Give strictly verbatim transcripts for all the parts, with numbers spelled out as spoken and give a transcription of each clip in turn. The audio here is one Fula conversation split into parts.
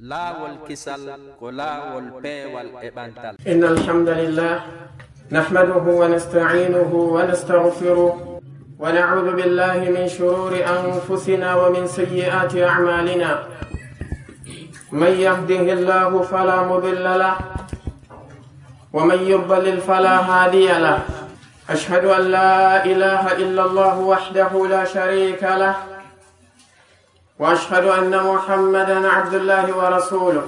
Laawol kisal ko laawol peewal e ɓantal. إن الحمد لله نحمده ونستعينه ونستغفره ونعوذ بالله من شرور أنفسنا ومن سيئات أعمالنا. من يهده الله فلا مضل له ومن يضلل فلا هادي له. أشهد أن لا إله إلا الله وحده لا شريك له وأشهد أن محمدا عبد الله ورسوله.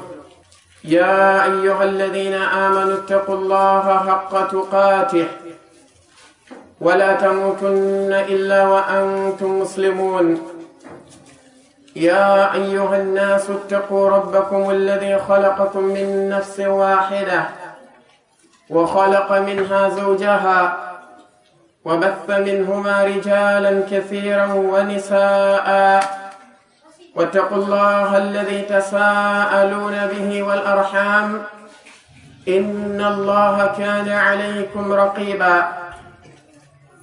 يا أيها الذين آمنوا اتقوا الله حق تقاته ولا تموتن إلا وأنتم مسلمون. يا أيها الناس اتقوا ربكم الذي خلقكم من نفس واحدة وخلق منها زوجها وبث منهما رجالا كثيرا ونساء واتقوا الله الذي تساءلون به والأرحام إن الله كان عليكم رقيبا.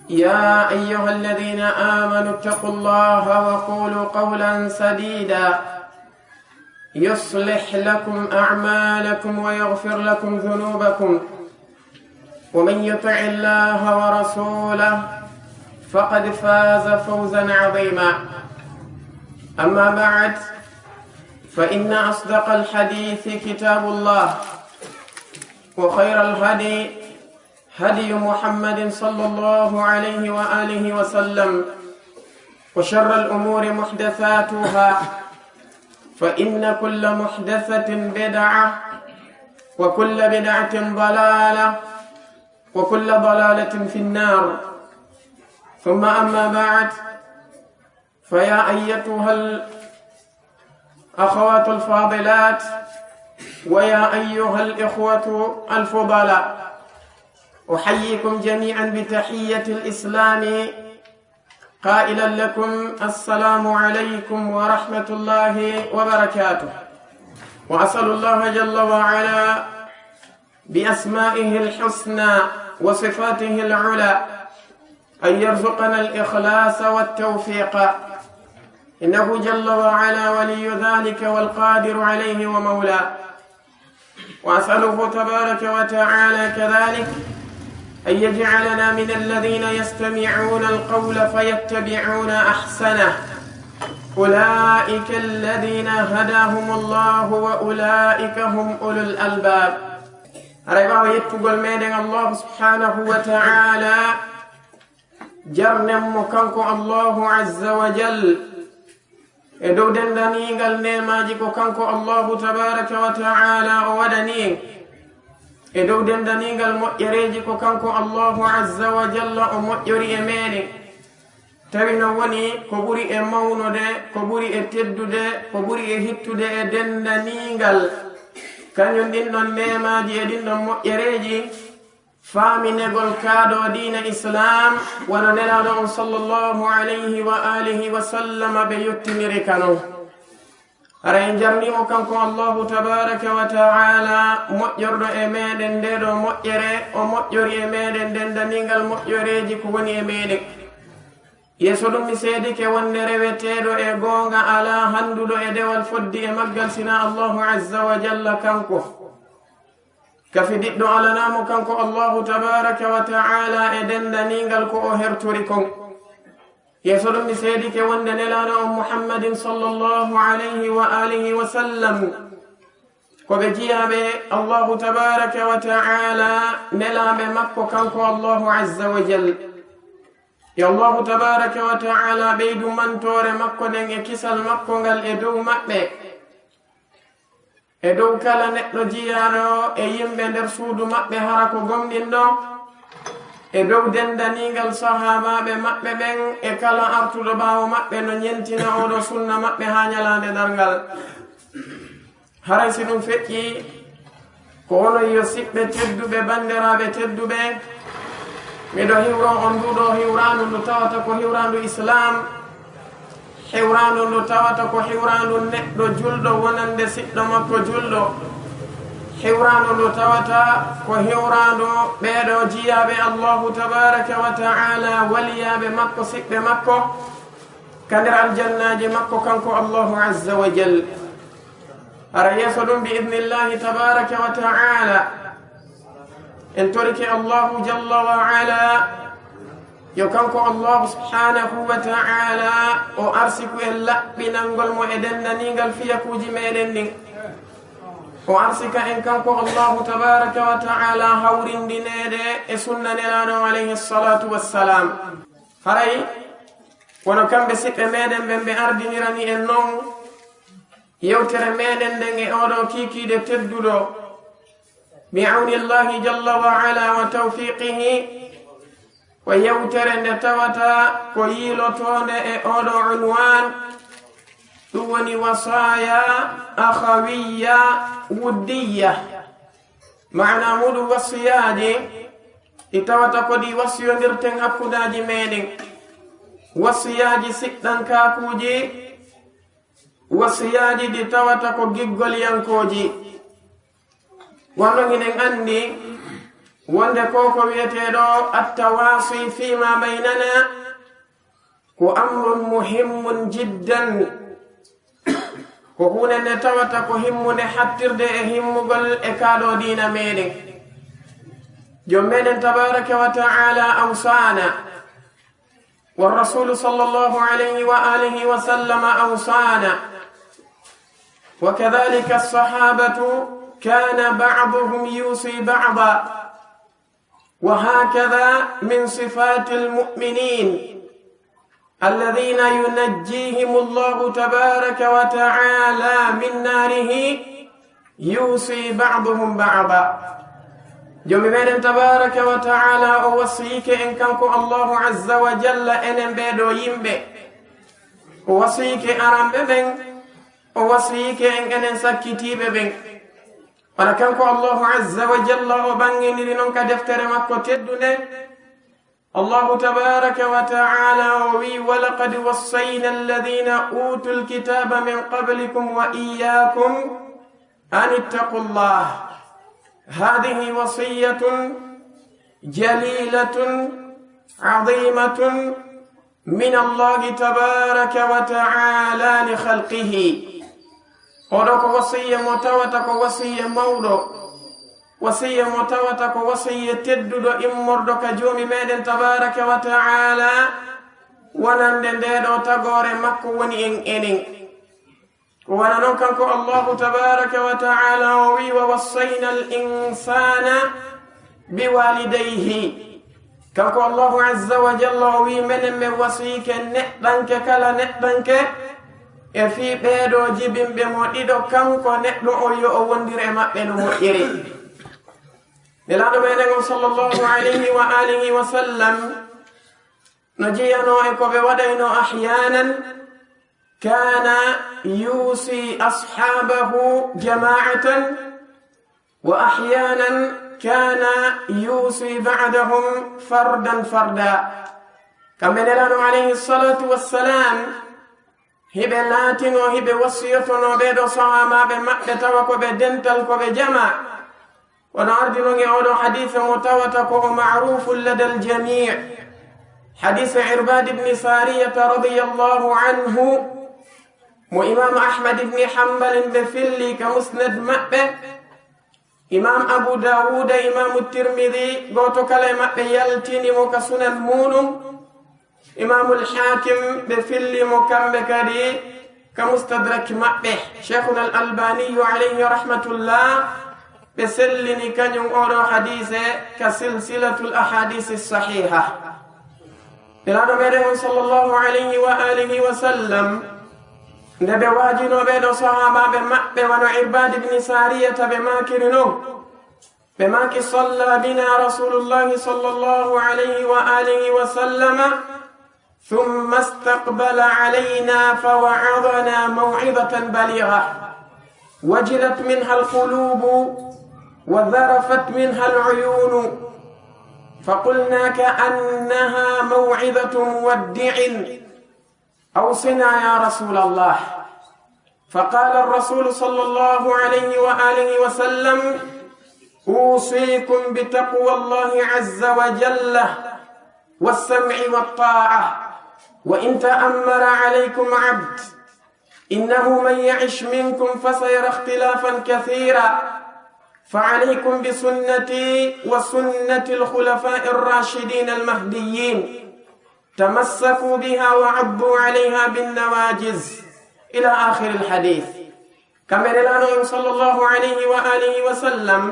يا أيها الذين آمنوا اتقوا الله وقولوا قولا سديدا يصلح لكم أعمالكم ويغفر لكم ذنوبكم ومن يطع الله ورسوله فقد فاز فوزا عظيما. أما بعد، فإن أصدق الحديث كتاب الله وخير الهدي هدي محمد صلى الله عليه وآله وسلم وشر الأمور محدثاتها فإن كل محدثة بدعة وكل بدعة ضلالة وكل ضلالة في النار. ثم أما بعد، فيا أيتها الأخوات الفاضلات ويا أيها الإخوة الفضلاء، أحييكم جميعا بتحية الإسلام قائلا لكم: السلام عليكم ورحمة الله وبركاته. وأسأل الله جل وعلا بأسمائه الحسنى وصفاته العلى أن يرزقنا الإخلاص والتوفيق، إنه جل وعلا ولي ذلك والقادر عليه ومولاه. وأسأله تبارك وتعالى كذلك أن يجعلنا من الذين يستمعون القول فيتبعون أحسنه، أولئك الذين هداهم الله وأولئك هم أولو الألباب. Haray ɓaawo yettugol meɗen Allahu subhanahu wa ta'ala, jarnen mo kanko Allahu azza wa jal e dow dendaniingal neemaaji ko kanko Allahu tabaraka wa ta'ala o waɗani en, e dow dendaniingal moƴƴereeji ko kanko Allahu azza wa jalla o moƴƴori e meɗen. Tawi no woni ko ɓuri e mawnude, ko ɓuri e teddude, ko ɓuri e hittude e dendaniingal kañum ɗin ɗon neemaaji e ɗin ɗon moƴƴereeji, faaminegol kaado diina Islam, wano Nelaaɗo on sallallahu alayhi wa alihi wa sallam ɓe yottiniri ka non. Hara en jarnii mo kanko Allahu tabaraka wa ta'ala, moƴƴorɗo e meɗen nde ɗo moƴƴere, o moƴƴori e meɗen dendaniingal moƴƴereeji ko woni e meɗen. Yeeso ɗum mi seedike wonde reweteeɗo e goonga alaa, hannduɗo e dewal foddi e maggal sinaa Allahu azza wa jalla kanko. Kafidiɗɗo alanaa mo kanko Allahu tabaraka wa ta'ala e dendaniingal ko o hertori kon. Yeeso ɗum mi seedike wonde Nelaaɗo on Muhammadin sallallahu alayhi wa alihi wa sallam ko ɓe jiyaaɓe Allahu tabaraka wa ta'ala, nelaaɓe makko kanko Allahu azza wa jal. Yo Allahu tabaraka wa ta'ala ɓeydu mantoore makko nden e kisal makko ngal e dow maɓɓe, e dow kala neɗɗo jiyaaɗo e yimɓe nder suudu maɓɓe hara ko gomɗinɗo, e dow dendaniingal sahaabaaɓe maɓɓe ɓen e kala artuɗo ɓaawo maɓɓe no ñentina oo ɗoo sunna maɓɓe haa ñalaande darngal. Haray si ɗum feƴƴii, ko onon yo siɓɓe tedduɓe, banndiraaɓe tedduɓe, miɗo hiwro on nduu ɗoo hiwraandu ndu tawata ko hiwraandu Islaam, hiwraandu ndu tawata ko hiwraandu neɗɗo julɗo wonande siɗɗo makko julɗo, hiwraandu ndu tawata ko hiwraandu ɓee ɗoo jiyaaɓe Allahu tabaraka wa ta'ala, waliyaaɓe makko, siɓɓe makko, ka nder aljannaaji makko kanko Allahu azza wa jal. Hara yeeso ɗum, bi idnillahi tabaraka wa ta'ala, en torike Allahu jalla wa ala, yo kanko Allahu subhanahu wa ta'ala o arsiku en laɓɓinangol mo e denndaningal fiyakuuji meɗen ɗin. O arsika en kanko Allahu tabaraka wa ta'ala hawrindineede e sunna Nelaaɗo alayhi salatu wassalam. Haray wono kamɓe siɓɓe meɗen ɓen ɓe ardinirani en non yewtere meɗen nden e oɗo kiikiiɗe tedduɗo, bi awnillahi jalla wa ala wa tawfiqihi, ko yewtere nde tawata ko yiilotoonde e oɗo unwan, ɗum woni wasaya akhawiyya wuddiyya. Maana muɗum wasiyaaji ɗi tawata ko ɗi wasiyondirten hakkundaji meɗen, wasiyaaji siɗɗankaakuuji, wasiyaaji ɗi tawata ko giggolyankooji. Wonno hiɗen anndi wonde ko ko wiyeteeɗo attawasi fima baynana ko amrun muhimmun jiddan. Ko huunde nde tawata ko himmunde hattirde e himmugol e kaaɗo diina meɗen. Joom meɗen tabaraka wa ta'ala awsana, والرسول صلى الله عليه وآله وسلم أوصانا، وكذلك الصحابة كان بعضهم يوصي بعضا، وهكذا من صفات المؤمنين الذين ينجيهم الله تبارك وتعالى من ناره يوصي بعضهم بعضا. Joomi meɗen tabaraka wa ta'ala o wasiyike en kanko Allahu azza wa jalla enen ɓee ɗoo yimɓe. O wasiyike aranɓe ɓen, o wasiyike en enen sakkitiiɓe ɓen. Wala kanko Allahu azza wa jalla o ɓanginiri non ka deftere makko teddunde. Allahu tabaraka wa ta'ala o wi, ولقد وصينا الذين أوتوا الكتاب من قبلكم وإياكم أن اتقوا الله. هذه وصية جليلة عظيمة من الله تبارك وتعالى لخلقه. Oɗo ko wasiyya mo tawata ko wasiyya mawɗo, wasiyya mo tawata ko wasiyya tedduɗo immorɗo ka Joomi meɗen tabaraka wa ta'ala, wonande nde ɗoo tagoore makko woni en enen. Ko wano non kanko Allahu tabaraka wa ta'ala o wi, ووصينا الإنسان بوالديه. Kanko Allahu azza wa jalla o wi, menen men wasiyike neɗɗanke kala neɗɗanke e fii ɓee ɗoo jibinɓe mo ɗiɗo, kanko neɗɗo on yo o wondir e maɓɓe no moƴƴiri. Nelaaɗo meɗen on sallallahu alayhi wa alihi wa sallam no jeyanoo e ko ɓe waɗaynoo, أحيانا كان يوصي أصحابه جماعة وأحيانا كان يوصي بعضهم فردا فردا. Kamɓe Nelaaɗo alayhi salatu wassalam, hiɓe laatinoo, hiɓe wasiyotonoo ɓee ɗoo sahaabaaɓe maɓɓe, tawa ko ɓe dental, ko ɓe jamaa. Kono ardi non e oɗo hadiise mo tawata ko o ma'ruufun ladal jamii'. Hadiise Irbaad ibn Saariyata radiyallahu anhu, mo Imaam Ahmad ibn Hanbal ɓe filli ka Musnad maɓɓe. Imaam Abu Daawuda, Imaamu Tirmidi, gooto kala e maɓɓe yaltini mo ka Sunan muuɗum. Imaamul Haakim ɓe filli mo kamɓe kadi ka Mustadrak maɓɓe. Sheikhuna al Albaniyu alayhi rahmatullah ɓe sellini kañum oɗo hadiise ka Silsilatul Ahadisi Sahiha. Nelaaɗo meɗen on sallallahu alayhi wa alihi wa sallam, nde ɓe waajinoo ɓee ɗoo sahaabaaɓe maɓɓe wano Irbaad ibn Saariyata ɓe maakiri non, ɓe maaki, صلى بنا رسول الله صلى الله عليه وآله وسلم ثم استقبل علينا فوعظنا موعظة بليغة وجلت منها القلوب وذرفت منها العيون فقلنا كأنها موعظة مودع أوصنا يا رسول الله. فقال الرسول صلى الله عليه وآله وسلم: أوصيكم بتقوى الله عز وجل والسمع والطاعة، وإن تأمر عليكم عبد، إنه من يعش منكم فسيرى اختلافا كثيرا، فعليكم بسنتي وسنة الخلفاء الراشدين المهديين، تمسكوا بها وعضوا عليها بالنواجذ، إلى آخر الحديث. Kamɓe Nelaaɗo on sallallahu alayhi wa alihi wa sallam,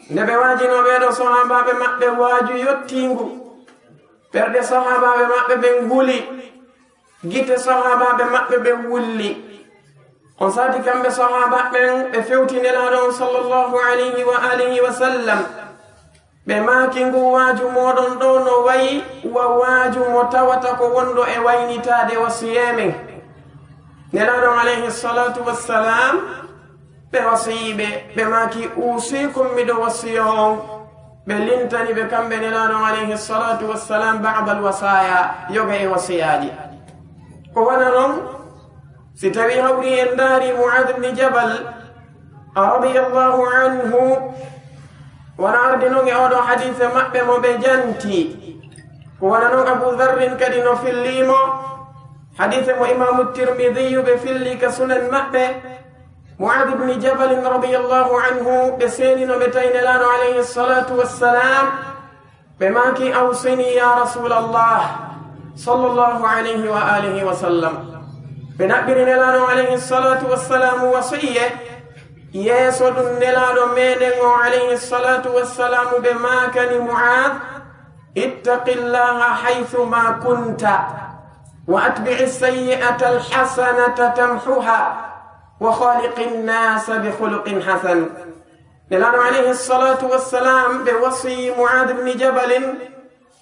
nde ɓe waajinoo ɓee ɗoo sahaabaaɓe maɓɓe waaju yottiingu, ɓerɗe sahaabaaɓe maɓɓe ɓen nguli, gite sahaabaaɓe maɓɓe ɓen wulli. On saa'i kamɓe sahaabaaɓe ɓen ɓe fewti Nelaaɗo on sallallahu alayhi wa alihi wa sallam. Ɓe maaki, "Ngun waaju mooɗon ɗoo no wayi wa waaju mo tawata ko wonɗo e waynitaade wasiyee men." Nelaaɗo on alayhi salatu wassalam, ɓe wasiyii ɓe, ɓe maaki, "Uusiikum, miɗo wasiyoo on." Ɓe lintani ɓe kamɓe Nelaaɗo on alayhi salatu wassalam ba'dal wasaaya, yoga e wasiyaaji. Ko wano non, si tawii hawri en ndaari Mu'aaz ibn Jabal, radiyallahu anhu, wano ardi non e oo ɗoo hadiise maɓɓe mo ɓe janti. Ko wano non Abu Dharrin kadi no fillii mo. Hadiise mo Imaamu Tirmidhiyu ɓe fillii ka Sunan maɓɓe. Mu'aaz ibn Jabal radiyallahu anhu, ɓe seenino ɓe tawi Nelaaɗo alayhi salatu wassalam, ɓe maaki, "Awsini ya Rasulallah," sallallahu alayhi wa alihi wa sallam. Ɓe naɓɓiri Nelaaɗo alayhi salatu wassalam wasiyee. Yeeso ɗun Nelaaɗo meɗen on alayhi salatu wassalam ɓe maakani Mu'aaz, "Ittaqillaha haythuma kunta, wa atbi'i sayyi'ata alhasanata tamhuha, wa khaliqin nasa bi khuluqin hasan." Nelaaɗo alayhi salatu wassalam ɓe wasiyii Mu'aaz ibn Jabalin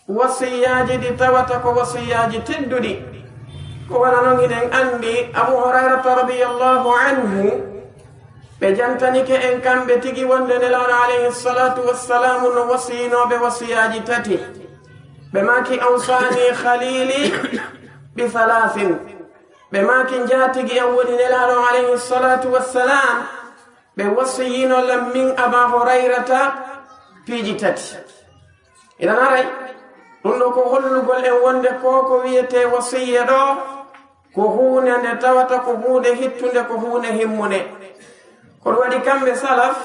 wasiyaaji ɗi tawata ko wasiyaaji tedduɗi. Ko wano non hiɗen anndi Abu Hurayrata radiyallahu anhu, ɓe jantanike en kamɓe tigi wonde Nelaaɗo alayhi salatu wassalam no wasiyinoo ɓe wasiyaaji tati. Ɓe maaki, "Awsani khalili bi thalathin." Ɓe maaki, "Njaatigi am woni Nelaaɗo alayhi salatu wassalam, ɓe wasiyino lan min Aba Hurayrata piiji tati." Iɗan haray, ɗun ɗoo ko hollugol en wonde ko ko wi'etee wasiyee ɗoo, ko huunde nde tawata ko huunde hittunde, ko huunde himmunde. Ko ɗun waɗi kamɓe salaf,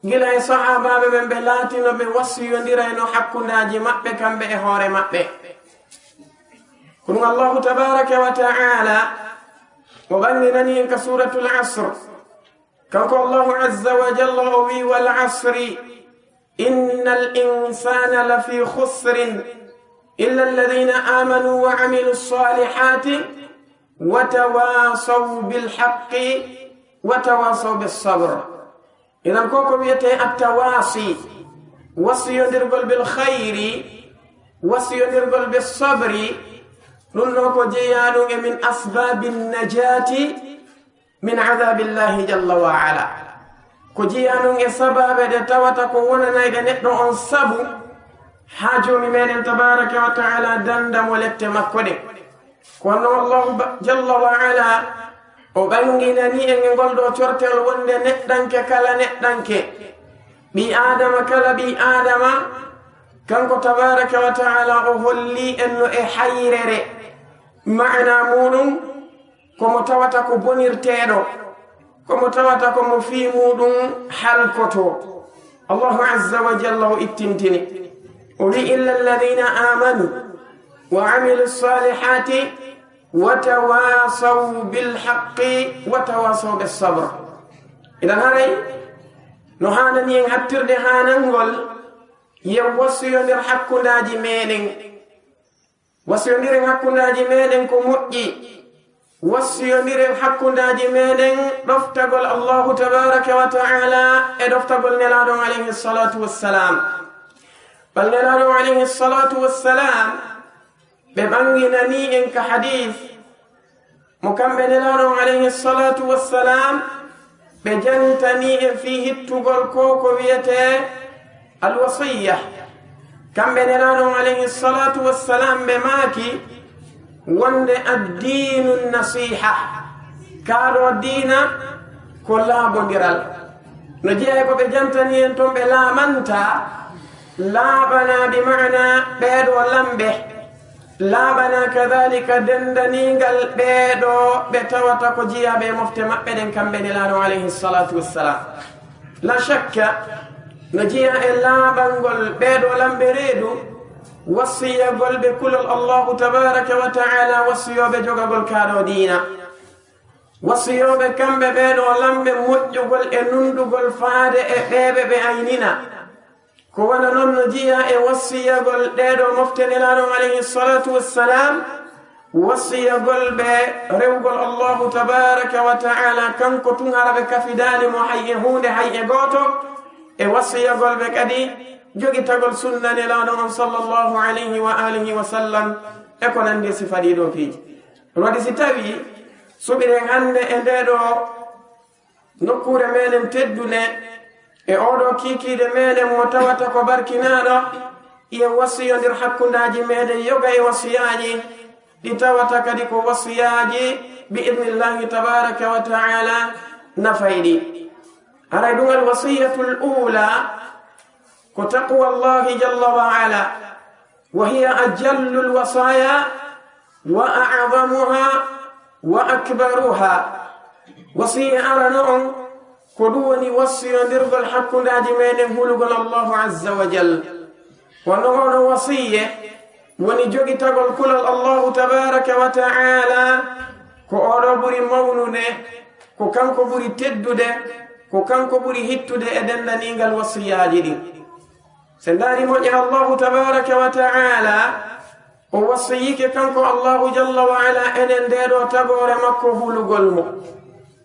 gila e sahaabaaɓe ɓen, ɓe laatino ɓe wasiyondirayno hakkundaaji maɓɓe kamɓe e hoore maɓɓe. Ko ɗun Allahu tabaraka wa ta'ala o ɓanginani en ka Suuratul Asr. Kanko Allahu azza wa jalla o wi'i, "Wal asri, innal insana lafi khusrin, illa alladhina amanu wa amilu salihati, wa tawasaw bil haqqi, wa tawasaw bis sabr." Iɗan ko ko wi'etee at-tawasi, wasiyondirgol bil khayri, wasiyondirgol bis sabri, ɗun ɗoo ko jeyaa ɗun e min asbabin najati min adhabillahi jalla wa ala. Ko jeyaa ɗun e sabaabe ɗe tawata ko wonanayɗe neɗɗo on sabu haa Joomi meɗen tabaraka wa ta'ala danda mo lette makko ɗen. Ko wano Allahu ba-, jalla wa ala, o ɓanginani en e ngol ɗoo cortel wonde neɗɗanke kala neɗɗanke, ɓii Aadama kala ɓii Aadama, kanko tabaraka wa ta'ala o hollii en no e hayrere. Maana muuɗun, ko mo tawata ko bonirteeɗo, ko mo tawata ko mo fii muuɗun halkotoo. Allahu azza wa jalla o ittintini, o wi'i, "Illa alladhina amanu wa amilu salihati wa tawasaw bil haqqi wa tawasaw bis sabr." Iɗan haray, no haanani en hattirde haanangol, yo wasiyondir hakkundaaji meɗen. Wasiyondiren hakkundaaji meɗen ko moƴƴi. Wasiyondiren hakkundaaji meɗen ɗoftagol Allahu tabaraka wa ta'ala e ɗoftagol Nelaaɗo on alayhi salatu wassalam. Bal Nelaaɗo on alayhi salatu wassalam, ɓe ɓanginani en ka hadith mo kamɓe Nelaaɗo on alayhi salatu wassalam ɓe jantani en fii hittugol ko ko wi'etee alwasiyya. Kamɓe Nelaaɗo on alayhi salatu wassalam ɓe maaki wonde addiinu nasiha, kaa ɗoo diina ko laaɓondiral. No jeyaa e ko ɓe jantani en ton, ɓe laamanta laaɓanaa, bi maana ɓee ɗoo lamɓe. Laaɓana kadalika dendaniingal ɓeeɗo ɓe tawata ko jiyaaɓe e mofte maɓɓe ɗen, kamɓe Nelaaɗo alayhi salatu wassalam. La shakka, no jiya e laaɓangol ɓeeɗo lamɓe reedu, wasiyagol ɓe kulol Allahu tabaraka wa ta'ala, wasiyooɓe jogagol kaaɗo diina, wasiyooɓe kamɓe ɓeeɗo lamɓe moƴƴugol e nunɗugol faade e ɓeeɓe ɓe aynina. Ko wano non no jiya e wasiyagol ɗeeɗo mofte Nelaaɗo alayhi salatu wassalam, wasiyagol ɓe rewgol Allahu tabaraka wa ta'ala, kanko tun hara ɓe kafidaali mo hay e huunde, hay e gooto, e wasiyagol ɓe kadi jogitagol sunna Nelaaɗo on sallallahu alayhi wa alihi wa sallam, e ko nandi e sifa ɗiɗo piiji. Waɗi si tawi suɓiren hannde e ndeeɗo nokkuure meɗen teddunde, e oɗo kiikiiɗe meɗen mo tawata ko barkinaaɗo, e wasiyondir hakkundaaji meɗen yoga e wasiyaaji ɗi tawata kadi ko wasiyaaji bi idnillahi tabaraka wa ta'ala nafayɗi. Haray ɗum al wasiyatul ula ko taqwa Allahi jalla wa ala, wa hiya ajallul wasaya wa a'zamuha wa akbaruha. Wasiya arano on ko ɗum woni wasiyondirgol hakkundaaji meɗen hulugol Allahu azza wa jalla. Wano oɗo wasiye woni jogitagol kulol Allahu tabaraka wa ta'ala, ko oɗo ɓuri mawnude, ko kanko ɓuri teddude, ko kanko ɓuri hittude e dendaniingal wasiyaaji ɗin. Se ndaari moƴƴa Allahu tabaraka wa ta'ala, o wasiyike kanko Allahu jalla wa ala enen ndeeɗo tagoore makko hulugol mo.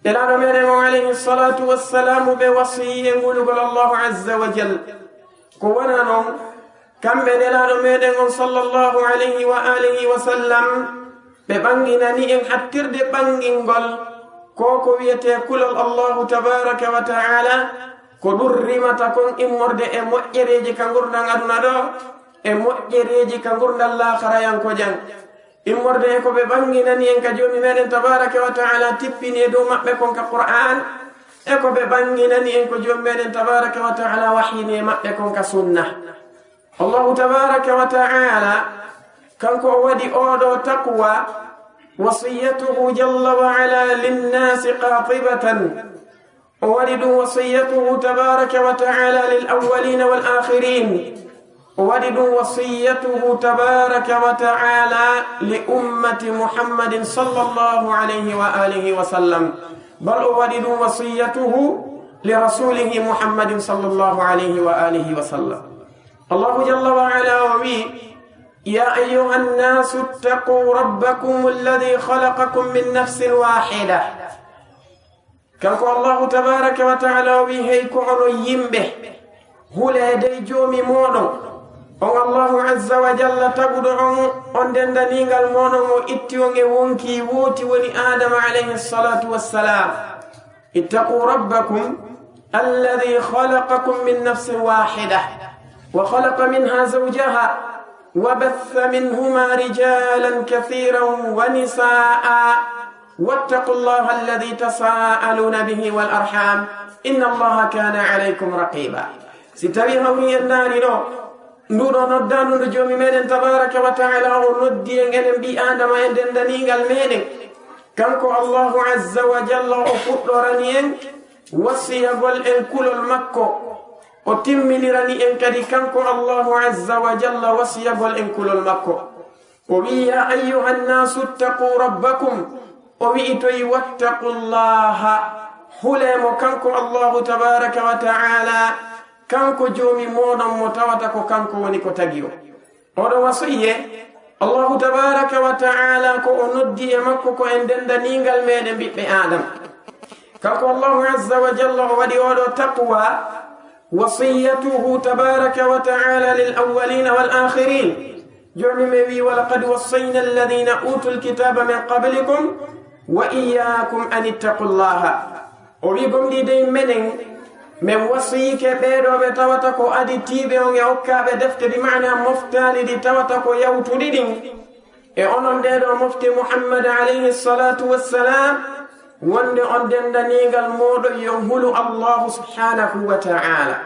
Nelaaɗo meɗen on alayhi salatu wassalamu ɓe wasiyi en hulugol Allahu azza wa jalla. Ko wona non, kamɓe Nelaaɗo meɗen on sallallahu alayhi wa alihi wa sallam, ɓe ɓanginani en hattirde ɓangingol ko ko wiyetee kulol Allahu tabaraka wa ta'ala, ko ɗum rimata kon immorde e moƴƴereeji ka ngurndan aduna ɗo, e moƴƴereeji ka ngurndan laakharayankojan. Immorde e ko ɓe ɓanginani en ka Joomi meɗen tabaraka wa ta'ala tippini e dow maɓɓe kon ka Qur'an, e ko ɓe ɓanginani en ko Joomi meɗen tabaraka wa ta'ala wahyini e maɓɓe kon ka sunna. Allahu tabaraka wa ta'ala, kanko o waɗi oɗo taqwa, wasiyatuhu jalla wa ala linnasi qatibatan. O waɗi ɗum wasiyatuhu tabaraka wa ta'ala lil awwalina wal akhirin. O waɗi ɗum wasiyatuhu tabaraka wa ta'ala li ummati Muhammadin sallallahu alayhi wa alihi wa sallam. Bal o waɗi ɗum wasiyatuhu li rasulihi Muhammadin sallallahu alayhi wa alihi wa sallam. Allahu jalla wa ala o wi, يا أيها الناس اتقوا ربكم الذي خلقكم من نفس واحدة. Kanko Allahu tabaraka wa ta'ala o wi, hey ko onon yimɓe, hulee dey Joomi mooɗon, on Allahu azza wa jalla taguɗo on, on dendaniingal mooɗon, o itti on e wonkii wooti woni Aadama alayhi salatu wassalam. اتقوا ربكم الذي خلقكم من نفس واحدة وخلق منها زوجها وبث منهما رجالا كثيرا ونساء واتقوا الله الذي تساءلون به والأرحام إن الله كان عليكم رقيبا. Si tawii hawri en ndaari ɗo, nduɗo noddaandu ndu Joomi meɗen tabaraka wa ta'ala o noddi en, enen ɓii Aadama e dendaniingal meɗen, kanko Allahu azza wa jalla o fuɗɗorani en wasiyagol en kulol makko. O timminirani en kadi kanko Allahu azza wa jalla wasiyagol en kulol makko. O wi, يا أيها الناس اتقوا ربكم. O wi'i toy, واتقوا الله. Hulee mo kanko Allahu tabaraka wa ta'ala, kanko Joomi mooɗon mo tawata ko kanko woni ko tagi on. Oɗo wasiye, Allahu tabaraka wa ta'ala ko o noddi e makko ko en dendaniingal meɗen ɓiɓɓe Aadama. Kanko Allahu azza wa jalla o waɗi oɗo taqwa, wasiyatuhu tabaraka wa ta'ala lil awwalina wal akhirin. Joomi men wi, ولقد وصينا الذين أوتوا الكتاب من قبلكم وإياكم أن اتقوا الله. O wi, gomɗii dey menen, men wasiyike ɓeeɗo ɓe tawata ko aditiiɓe on e okkaaɓe defte, bi maana moftaali ɗi tawata ko yawtuɗi ɗin, e onon ɗeeɗo mofte Muhammad alayhi salatu wassalam, wonde on dendaniingal mooɗon yo on hulu Allahu subhanahu wa ta'ala.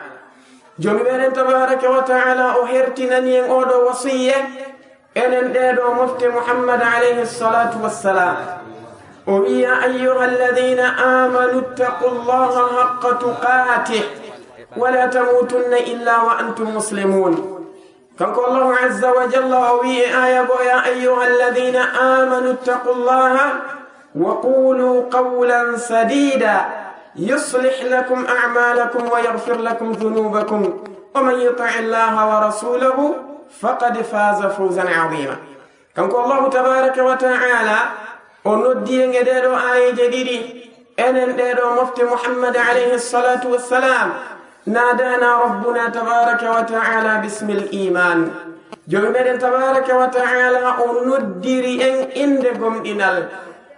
Joomi meɗen tabaraka wa ta'ala o hertinani en oɗo wasiye, Enen ɗee ɗoo mofte Muhammad alayhi salatu wassalam, o wi: "Ya ayyuha alladhina amanu ittaqullaha haqqa tuqatih, wala tamutunna illa wa antum muslimun." Kanko Allahu azza wa jalla o wi e aya goo: "Ya ayyuha alladhina amanu ittaqullaha wa qulu qawlan sadida, yuslih lakum a'malakum wa yaghfir lakum dhunubakum, wa man yuti'illaha wa rasulahu faqad faza fawzan azima." Kanko Allahu tabaraka wa ta'ala o noddi en e ɗee ɗoo ayeeje ɗiɗi, enen ɗee ɗoo mofte Muhammad alayhi salatu wassalam, nadana rabbuna tabaraka wa ta'ala bismil iman. Joomi meɗen tabaraka wa ta'ala o noddiri en innde gomɗinal.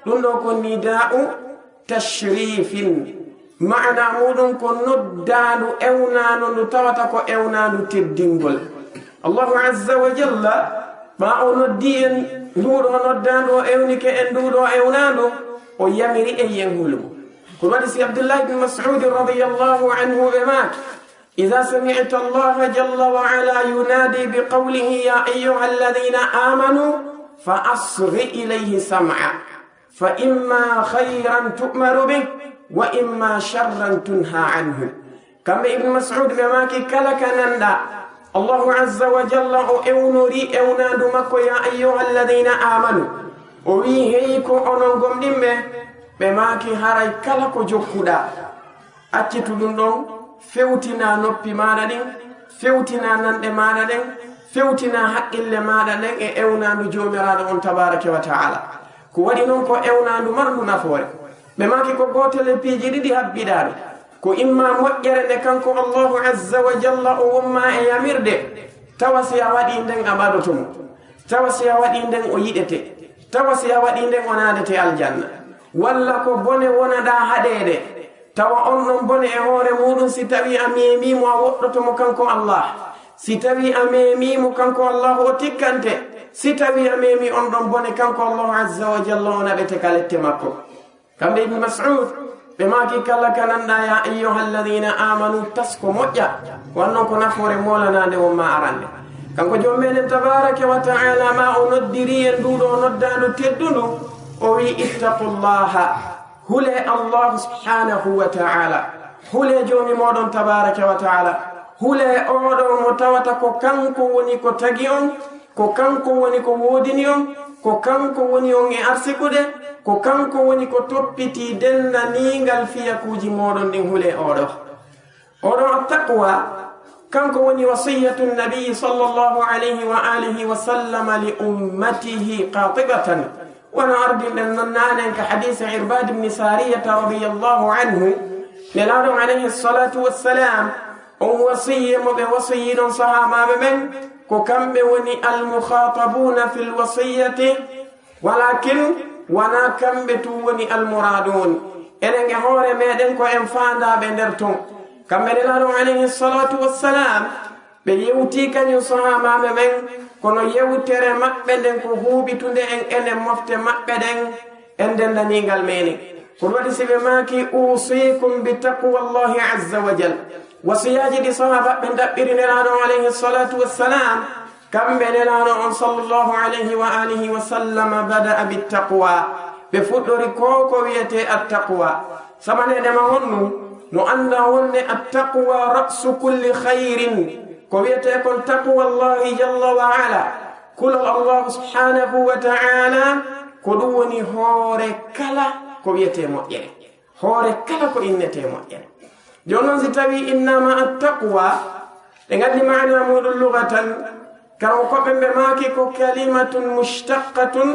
Ɗum ɗoo ko nida'u tashrifin. Maana muɗum ko noddaandu ewnaandu ndu tawata ko ewnaandu teddingol. Allahu azza wa jalla, ɓaa o noddi en nduuɗoo noddaandu, o ewnike en nduuɗoo ewnaandu, o yamiri en yen hulu mo. Ko waɗi si Abdullah ibn Mas'ud radiyallahu anhu ɓe maaki: "Idha sami'ta Allaha jalla wa ala yunadi bi qawlihi, ya ayyuha alladhina amanu, fa asghi ilayhi sam'a, fa imma khayran tu'maru bih, wa imma sharran tunha anhu." Kamɓe Ibn Mas'ud ɓe maaki: "Kala ka nanɗaa Allahu azza wa jalla o ewnori ewnaandu makko, ya ayyuha alladhina amanu, o wi: 'Hey ko onon gomɗinɓe,' ɓe maaki: 'Haray kala ko jokkuɗaa, accitu ɗum ɗon, fewtinaa noppi maaɗa ɗin, fewtinaa nanɗe maaɗa ɗen, fewtinaa haqqille maaɗa ɗen e ewnaandu Joomiraaɗo on tabaraka wa ta'ala.'" Ko waɗi non ko ewnaandu marndu nafoore. Ɓe maaki ko gootel e piiji ɗiɗi habbiɗaaɗo. Ko imma moƴƴere nde kanko Allahu azza wa jalla o wonma e yamirde, tawa si a waɗii nden a ɓadoto mo, tawa si a waɗii nden o yiɗete, tawa si a waɗii nden o naadete aljanna. Walla ko bone wonaɗaa haɗeede, tawa on ɗon bone e hoore muɗum si tawii a meemii mo a woɗɗoto mo kanko Allah. Si tawii a meemii mo kanko Allah o tikkante, si tawii a meemii on ɗon bone kanko Allahu azza wa jalla o naɓete ka lette makko. Kamɓe Ibn Mas'ud ɓe maaki: "Kala ka nanɗaa ya ayyuha alladhina amanu, tas ko moƴƴa, ko wannon ko nafoore moolanaande won ma arande." Kanko Joom meɗen tabaraka wa ta'ala ma o noddiri en nduuɗoo noddaandu teddundu, o wi: "Ittaqullaha." Hulee Allah subhanahu wa ta'ala. Hulee Joomi mooɗon tabaraka wa ta'ala. Hulee oo ɗoo mo tawata ko kanko woni ko tagi on, ko kanko woni ko woodini on, ko kanko woni on e arsikude, ko kanko woni ko toppitii denndaningal fiyakuuji mooɗon ɗin. Hulee oo ɗoo. Oo ɗoo attaqwa, kanko woni wasiyatu nabi sallallahu alayhi wa alihi wa sallam li ummatihi qatibatan. Wano ardinɗen non naanen ka hadiisa Irbad ibn Sariyata radiyallahu anhu, Nelaaɗo alayhi salatu wassalam, on wasiyye mo ɓe wasiyyi ɗon sahaabaaɓe ɓen, ko kamɓe woni al-mukhatabuna fil wasiyyati, walakin wanaa kamɓe tun woni al-muradun. Enen e hoore meɗen ko en faandaaɓe nder ton. Kamɓe Nelaaɗo alayhi salatu wassalam, ɓe yewtii kañum sahaabaaɓe ɓen, kono yewtere maɓɓe nden ko huuɓitunde en enen mofte maɓɓe ɗen, en denndaniingal meɗen. Ko waɗi si ɓe maaki: "Usikum bi taqwallahi azza wa jal." Wasiyaaji ɗi sahaabaaɓe ɓen ɗaɓɓiri Nelaaɗo alayhi salatu wassalam, kamɓe Nelaaɗo on sallallahu alayhi wa alihi wa sallam bada'a bi taqwa. Ɓe fuɗɗori ko ko wiyetee at-taqwa. Sabaneede ma honɗum? No anndaa wonde at-taqwa ra'su kulli khayrin. Ko wiyetee kon taqwallahi jalla wa ala, kulol Allahu subhanahu wa ta'ala, ko ɗum woni hoore kala ko wiyetee moƴƴere. Hoore kala ko innetee moƴƴere. Jooni non si tawii innama at-taqwa, ɓe nganndi maana muɗum lugatan, karaw ko ɓe ɓe maaki ko kalimatun mushtaqatun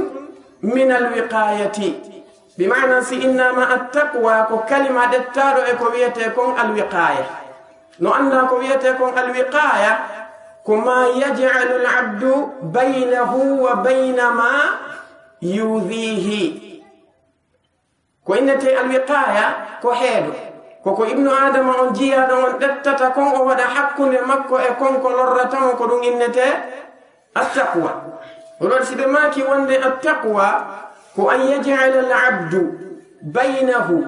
min al-wiqayati. Bi maana si innama at-taqwa ko kalima ɗettaaɗo e ko wiyetee kon al-wiqaya. No anndaa ko wiyetee kon al-wiqaya, ko ma yaj'alu al-abdu baynahu wa bayna ma yudhihi. Ko innetee al-wiqaya ko heedo. Ko ko ibnu Adama on jiyaaɗo on ɗettata kon, o waɗa hakkunde makko e kon ko lorrata mo, ko ɗum innetee at-taqwa. Onon si ɓe maaki wonde at-taqwa ko an yaj'ala al-abdu baynahu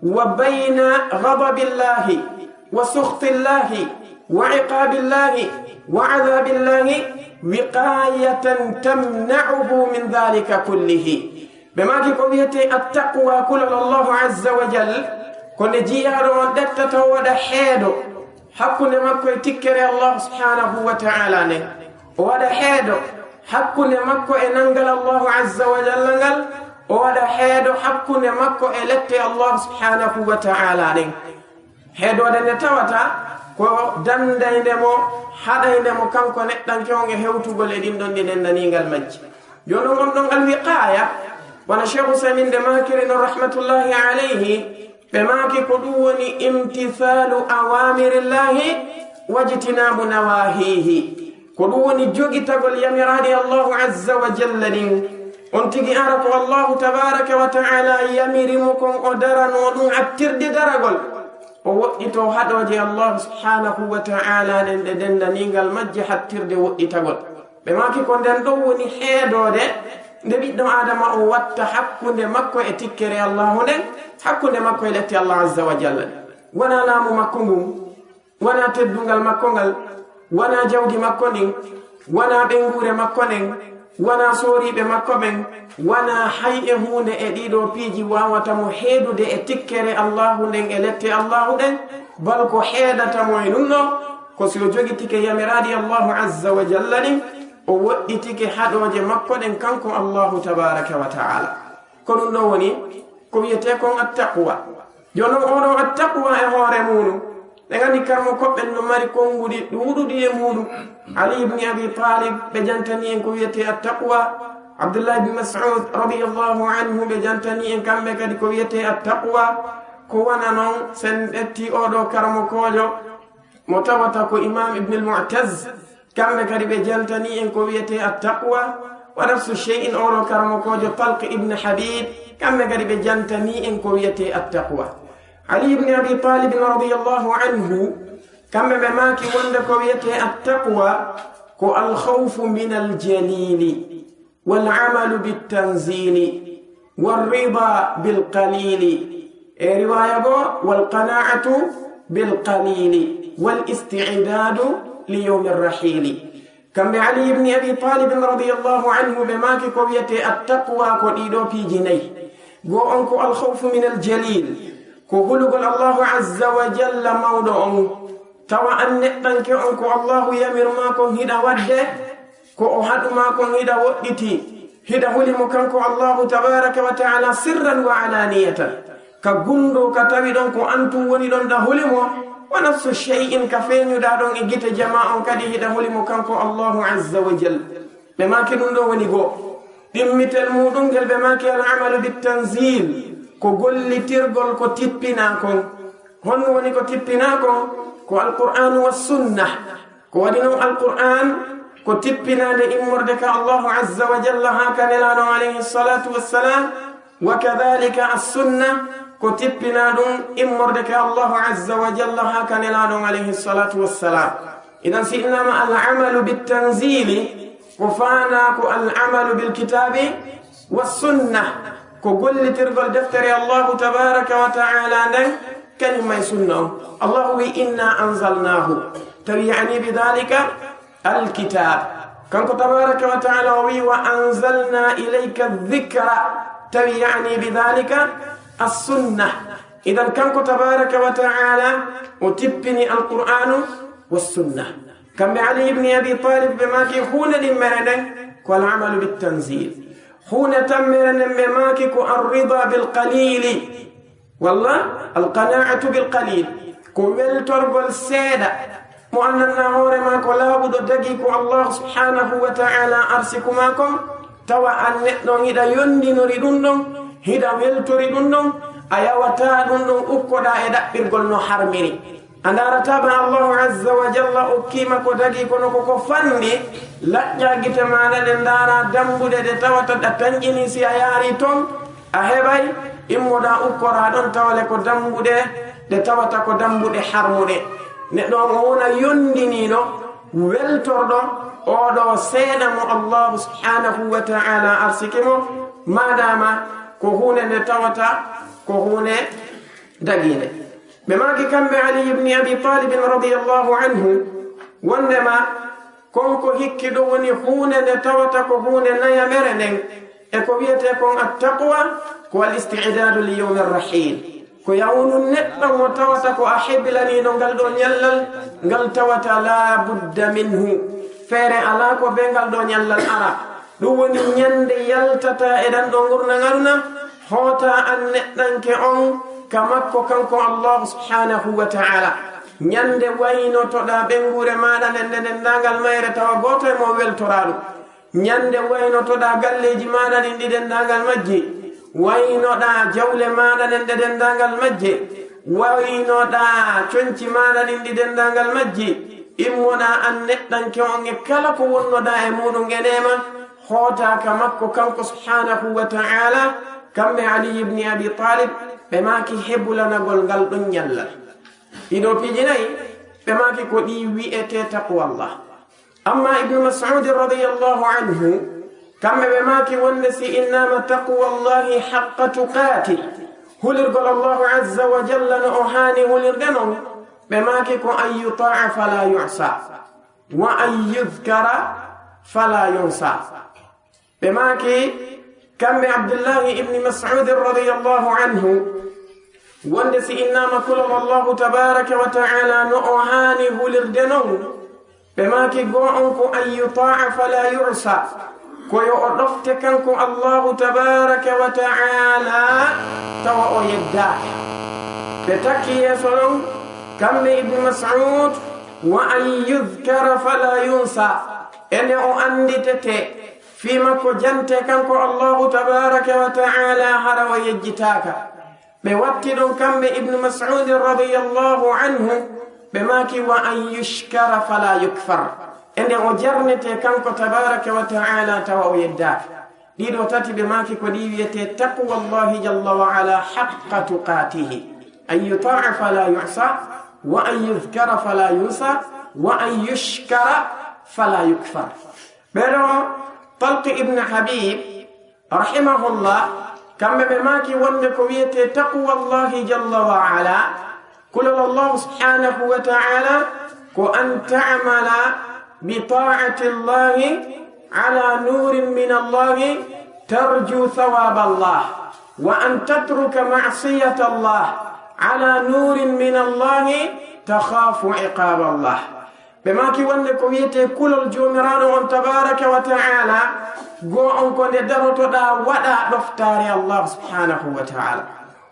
wa bayna ghadabillahi wa sukhtillahi wa iqabillahi wa adhabillahi وقاية تمنعه من ذلك كله. Ɓe maaki ko wiyetee attaqwa, kulol Allahu azza wa jal, ko nde jiyaaɗo on ɗettata o waɗa heedo hakkunde makko e tikkere Allah subhanahu wa ta'ala nden. O waɗa heedo hakkunde makko e nanngal Allahu azza wa jalla ngal, o waɗa heedo hakkunde makko e lette Allah subhanahu wa ta'ala ɗen. Heedoode nde tawata ko danndaynde mo, haɗaynde mo kanko neɗɗanke on e hewtugol e ɗin ɗon ɗi nennaniingal majji. Jooni on ɗon alwiqaaya, wano Cheikh Usaymin nde maakiri non rahmatullahi alayhi, ɓe maaki ko ɗum woni imtithaalu awaamirillahi wajtinaabu nawaahihi. Ko ɗum woni jogitagol yamiraaɗi Allahu azza wa jalla ɗin. On tigi ara ko Allahu tabaraka wa ta'ala yamiri mo kon o daranoo ɗum hattirde daragol. O woɗɗitoo haɗooje Allahu subhanahu wa ta'ala ɗen ɗe denndaniingal majje hattirde woɗɗitagol. Ɓe maaki ko nden ɗon woni heedoode nde ɓiɗɗo Aadama o watta hakkunde makko e tikkere Allahu nden, hakkunde makko e lette Allah azza wa jalla. Wonaa laamu makko ngun, wonaa teddungal makko ngal, wonaa jawdi makko ndin, wonaa ɓeynguure makko nden, wonaa sooriiɓe makko ɓen, wonaa hay e huunde e ɗii ɗoo piiji waawata mo heedude e tikkere Allahu nden e lette Allahu ɗen, bal ko heedata mo e ɗum ɗoo, ko si o jogitike yamiraaɗi Allahu azza wa jalla ɗin, o woɗɗitike haɗooje makko ɗen kanko Allahu tabaraka wa ta'ala. Ko ɗum ɗoo woni ko wiyetee kon attaqwa. Jooni on, oo ɗoo attaqwa e hoore muuɗum, ɗen anndi karamokooɓe ɓen no mari konnguɗi ɗuuɗuɗi e muuɗum. Ali ibn Abi Talib, ɓe jantanii en ko wiyetee attaqwa. Abdullah ibn Mas'ud radiyallahu anhu, ɓe jantanii en kamɓe kadi ko wiyetee attaqwa. Ko wano non, sen ƴettii oo ɗoo karamokoojo, mo tawata ko Imam Ibn al-Mu'taz, kamɓe kadi ɓe jantanii en ko wiyetee attaqwa. Wa nafsu shay'in, oo ɗoo karamokoojo Talq ibn Habib, kamɓe kadi ɓe jantanii en ko wiyetee attaqwa. Ali ibn Abi Talib radiyallahu anhu, kamɓe ɓe maaki wonde ko wiyetee attaqwa ko al-khawfu min al-jalili, wal amalu bit tanzili, war rida bil qalili. E riwaya goo, wal qanaatu bil qalili, wal isti'dadu li yawmi rahili. Kamɓe Ali ibn Abi Talib radiyallahu anhu, ɓe maaki ko wiyetee attaqwa ko ɗii ɗoo piiji nayi. Goo on ko al khawfu min al jalil, ko hulugol Allahu azza wa jalla mawɗo on. Tawa an neɗɗanke on, ko Allahu yamir maa kon hiɗa waɗde, ko o haɗu maa kon hiɗa woɗɗiti, hiɗa huli mo kanko Allahu tabaraka wa ta'ala sirran wa alaniyatan. Ka gunndoo ka tawi ɗon ko an tun woni ɗon ɗa huli mo, wa nafsu shay'in ka feeñuɗaa ɗon e gite jamaa on kadi hiɗa huli mo kanko Allahu azza wa jalla. Ɓe maaki ɗum ɗoo woni goo. Ɗimmitel muuɗum ngel ɓe maaki al amalu bit tanzil, ko gollitirgol ko tippinaa kon. Honno woni ko tippinaa kon? Ko Alqur'aanu wa sunna. Ko waɗi non Alqur'aan ko tippinaande immorde ka Allahu azza wa jalla haa ka Nelaaɗo on alayhi salatu wassalam, wa kadhalika as sunna ko tippinaa ɗum immorde ka Allahu azza wa jalla haa ka Nelaaɗo on alayhi salatu wassalam. Idan si innama al amalu bit tanzili, ko faanaa ko al amalu bil kitabi was sunna, ko gollitirgol deftere Allahu tabaraka wa ta'ala nden, kañum e sunna on. Allahu wi inna anzalnahu, tawi yani bi dhalika al kitab. Kanko tabaraka wa ta'ala o wi wa anzalna ilayka dhikra, tawi yani bi dhalika as sunna. Idan kanko tabaraka wa ta'ala o tippini Alqur'aanu was sunna. Kamɓe Ali ibn Abi Talib ɓe maaki huunde ɗimmere nden ko al amalu bit tanzil. Huunde tammere nden ɓe maaki ko ar rida bil qalili, walla al qanaatu bil qalil, ko weltorgol seeɗa. Mo anndanɗaa hoore maa ko laaɓuɗo dagii ko Allah subhanahu wa ta'ala arsiku maa kon, tawa an neɗɗo on hiɗa yondinori ɗum ɗon, hiɗa weltori ɗum ɗon, a yawataa ɗum ɗon ukkoɗaa e ɗaɓɓirgol no harmiri. A ndaarataa ba Allahu azza wa jalla okkii ma ko dagii kono ko ko fanɗi, laƴƴaa gite maaɗa ɗe ndaaraa dambuɗe ɗe tawata ɗa tanƴinii si a yaarii ton, a heɓay, immoɗaa ukkoraa ɗon tawale ko dambuɗe ɗe tawata ko dambuɗe harmuɗe. Neɗɗo on o wona yondiniiɗo, weltorɗo, oo ɗoo seeɗa mo Allahu subhanahu wa ta'ala arsiki mo, maadaama ko huunde nde tawata ko huunde dagiinde. Ɓe maaki kamɓe Ali ibn Abi Talib radiyallahu anhu, wondema Kon ko hikki ɗum woni huunde nde tawata ko huunde nayamere nden, e ko wiyetee kon attaqwa, ko al isti'dadu li yawmi rahil. Ko yawnu neɗɗo mo tawata ko a hebilaniiɗo ngal ɗo ñallal, ngal tawata la budda minhu. Feere alaa ko be ngal ɗo ñallal ara. Ɗum woni ñande yaltata e ɗan ɗo ngurndan aduna, hoota an neɗɗanke on ka makko kanko Allahu subhanahu wa ta'ala. Ñande waynotoɗaa ɓeynguure maaɗa nden nde denndaangal mayre tawa gooto e mon weltoraa ɗum. Ñande waynotoɗaa galleeji maaɗa ɗin ɗi denndaangal majji. Waynoɗaa jawle maaɗa ɗen ɗe denndaangal majje. Waynoɗaa conci maaɗa ɗin ɗi denndaangal majji. Immoɗaa an neɗɗanke on e kala ko wonnoɗaa e muuɗum e neema, hootaa ka makko kanko subhanahu wa ta'ala, kamɓe Ali ibn Abi Talib, ɓe maaki hebulanagol ngal ɗon ñallal. Ɗii ɗoo piiji nayi, ɓe maaki ko ɗi wi'etee taqwallah. Amma Ibnu Mas'ud radiyallahu anhu, kamɓe ɓe maaki wonde si innama taqwallahi haqqa tuqati, hulirgol Allahu azza wa jalla no o haani hulirde non, ɓe maaki ko an yuta'a fala yu'sa, wa an yudhkara fala yunsa. Ɓe maaki, kamɓe Abdullahi ibni Mas'ud radiyallahu anhu, wonde si innama kulol Allahu tabaraka wa ta'ala no o haani hulirde non, ɓe maaki goo on ko an yuta'a fala yu'sa, ko yo o ɗofte kanko Allahu tabaraka wa ta'ala tawa o yeddaaka. Ɓe takki yeeso non, kamɓe Ibnu Mas'ud, wa an yudhkara fala yunsa, ene o annditete, fii makko jante kanko Allahu tabaraka wa ta'ala hara o yejjitaaka. Ɓe watti ɗon kamɓe Ibnu Mas'ud radiyallahu anhu, ɓe maaki wa an yushkara fala yukfar. Ende o jarnete kanko tabaraka wa ta'ala tawa o yeddaaka. Ɗii ɗoo tati ɓe maaki ko ɗi wiyetee taqwallahi jalla wa ala haqqa tuqatihi. An yuta'a fala yu'sa, wa an yudhkara fala yunsa, wa an yushkara fala yukfar. Ɓe ɗoo Talq ibn Habib, rahimahullah, kamɓe ɓe maaki wonde ko wiyetee taqwallahi jalla wa ala, kulol Allahu subhanahu wa ta'ala, ko an ta'mala bi ta'ati Allahi ala nurin min Allahi tarju thawaba Allah, wa an tatruka ma'siyata Allah ala nurin min Allahi takhafu iqaba Allah. Ɓe maaki wonde ko wiyetee kulol Joomiraaɗo on tabaraka wa ta'ala, goo on ko nde darotoɗaa waɗaa ɗoftaare Allah subhanahu wa ta'ala.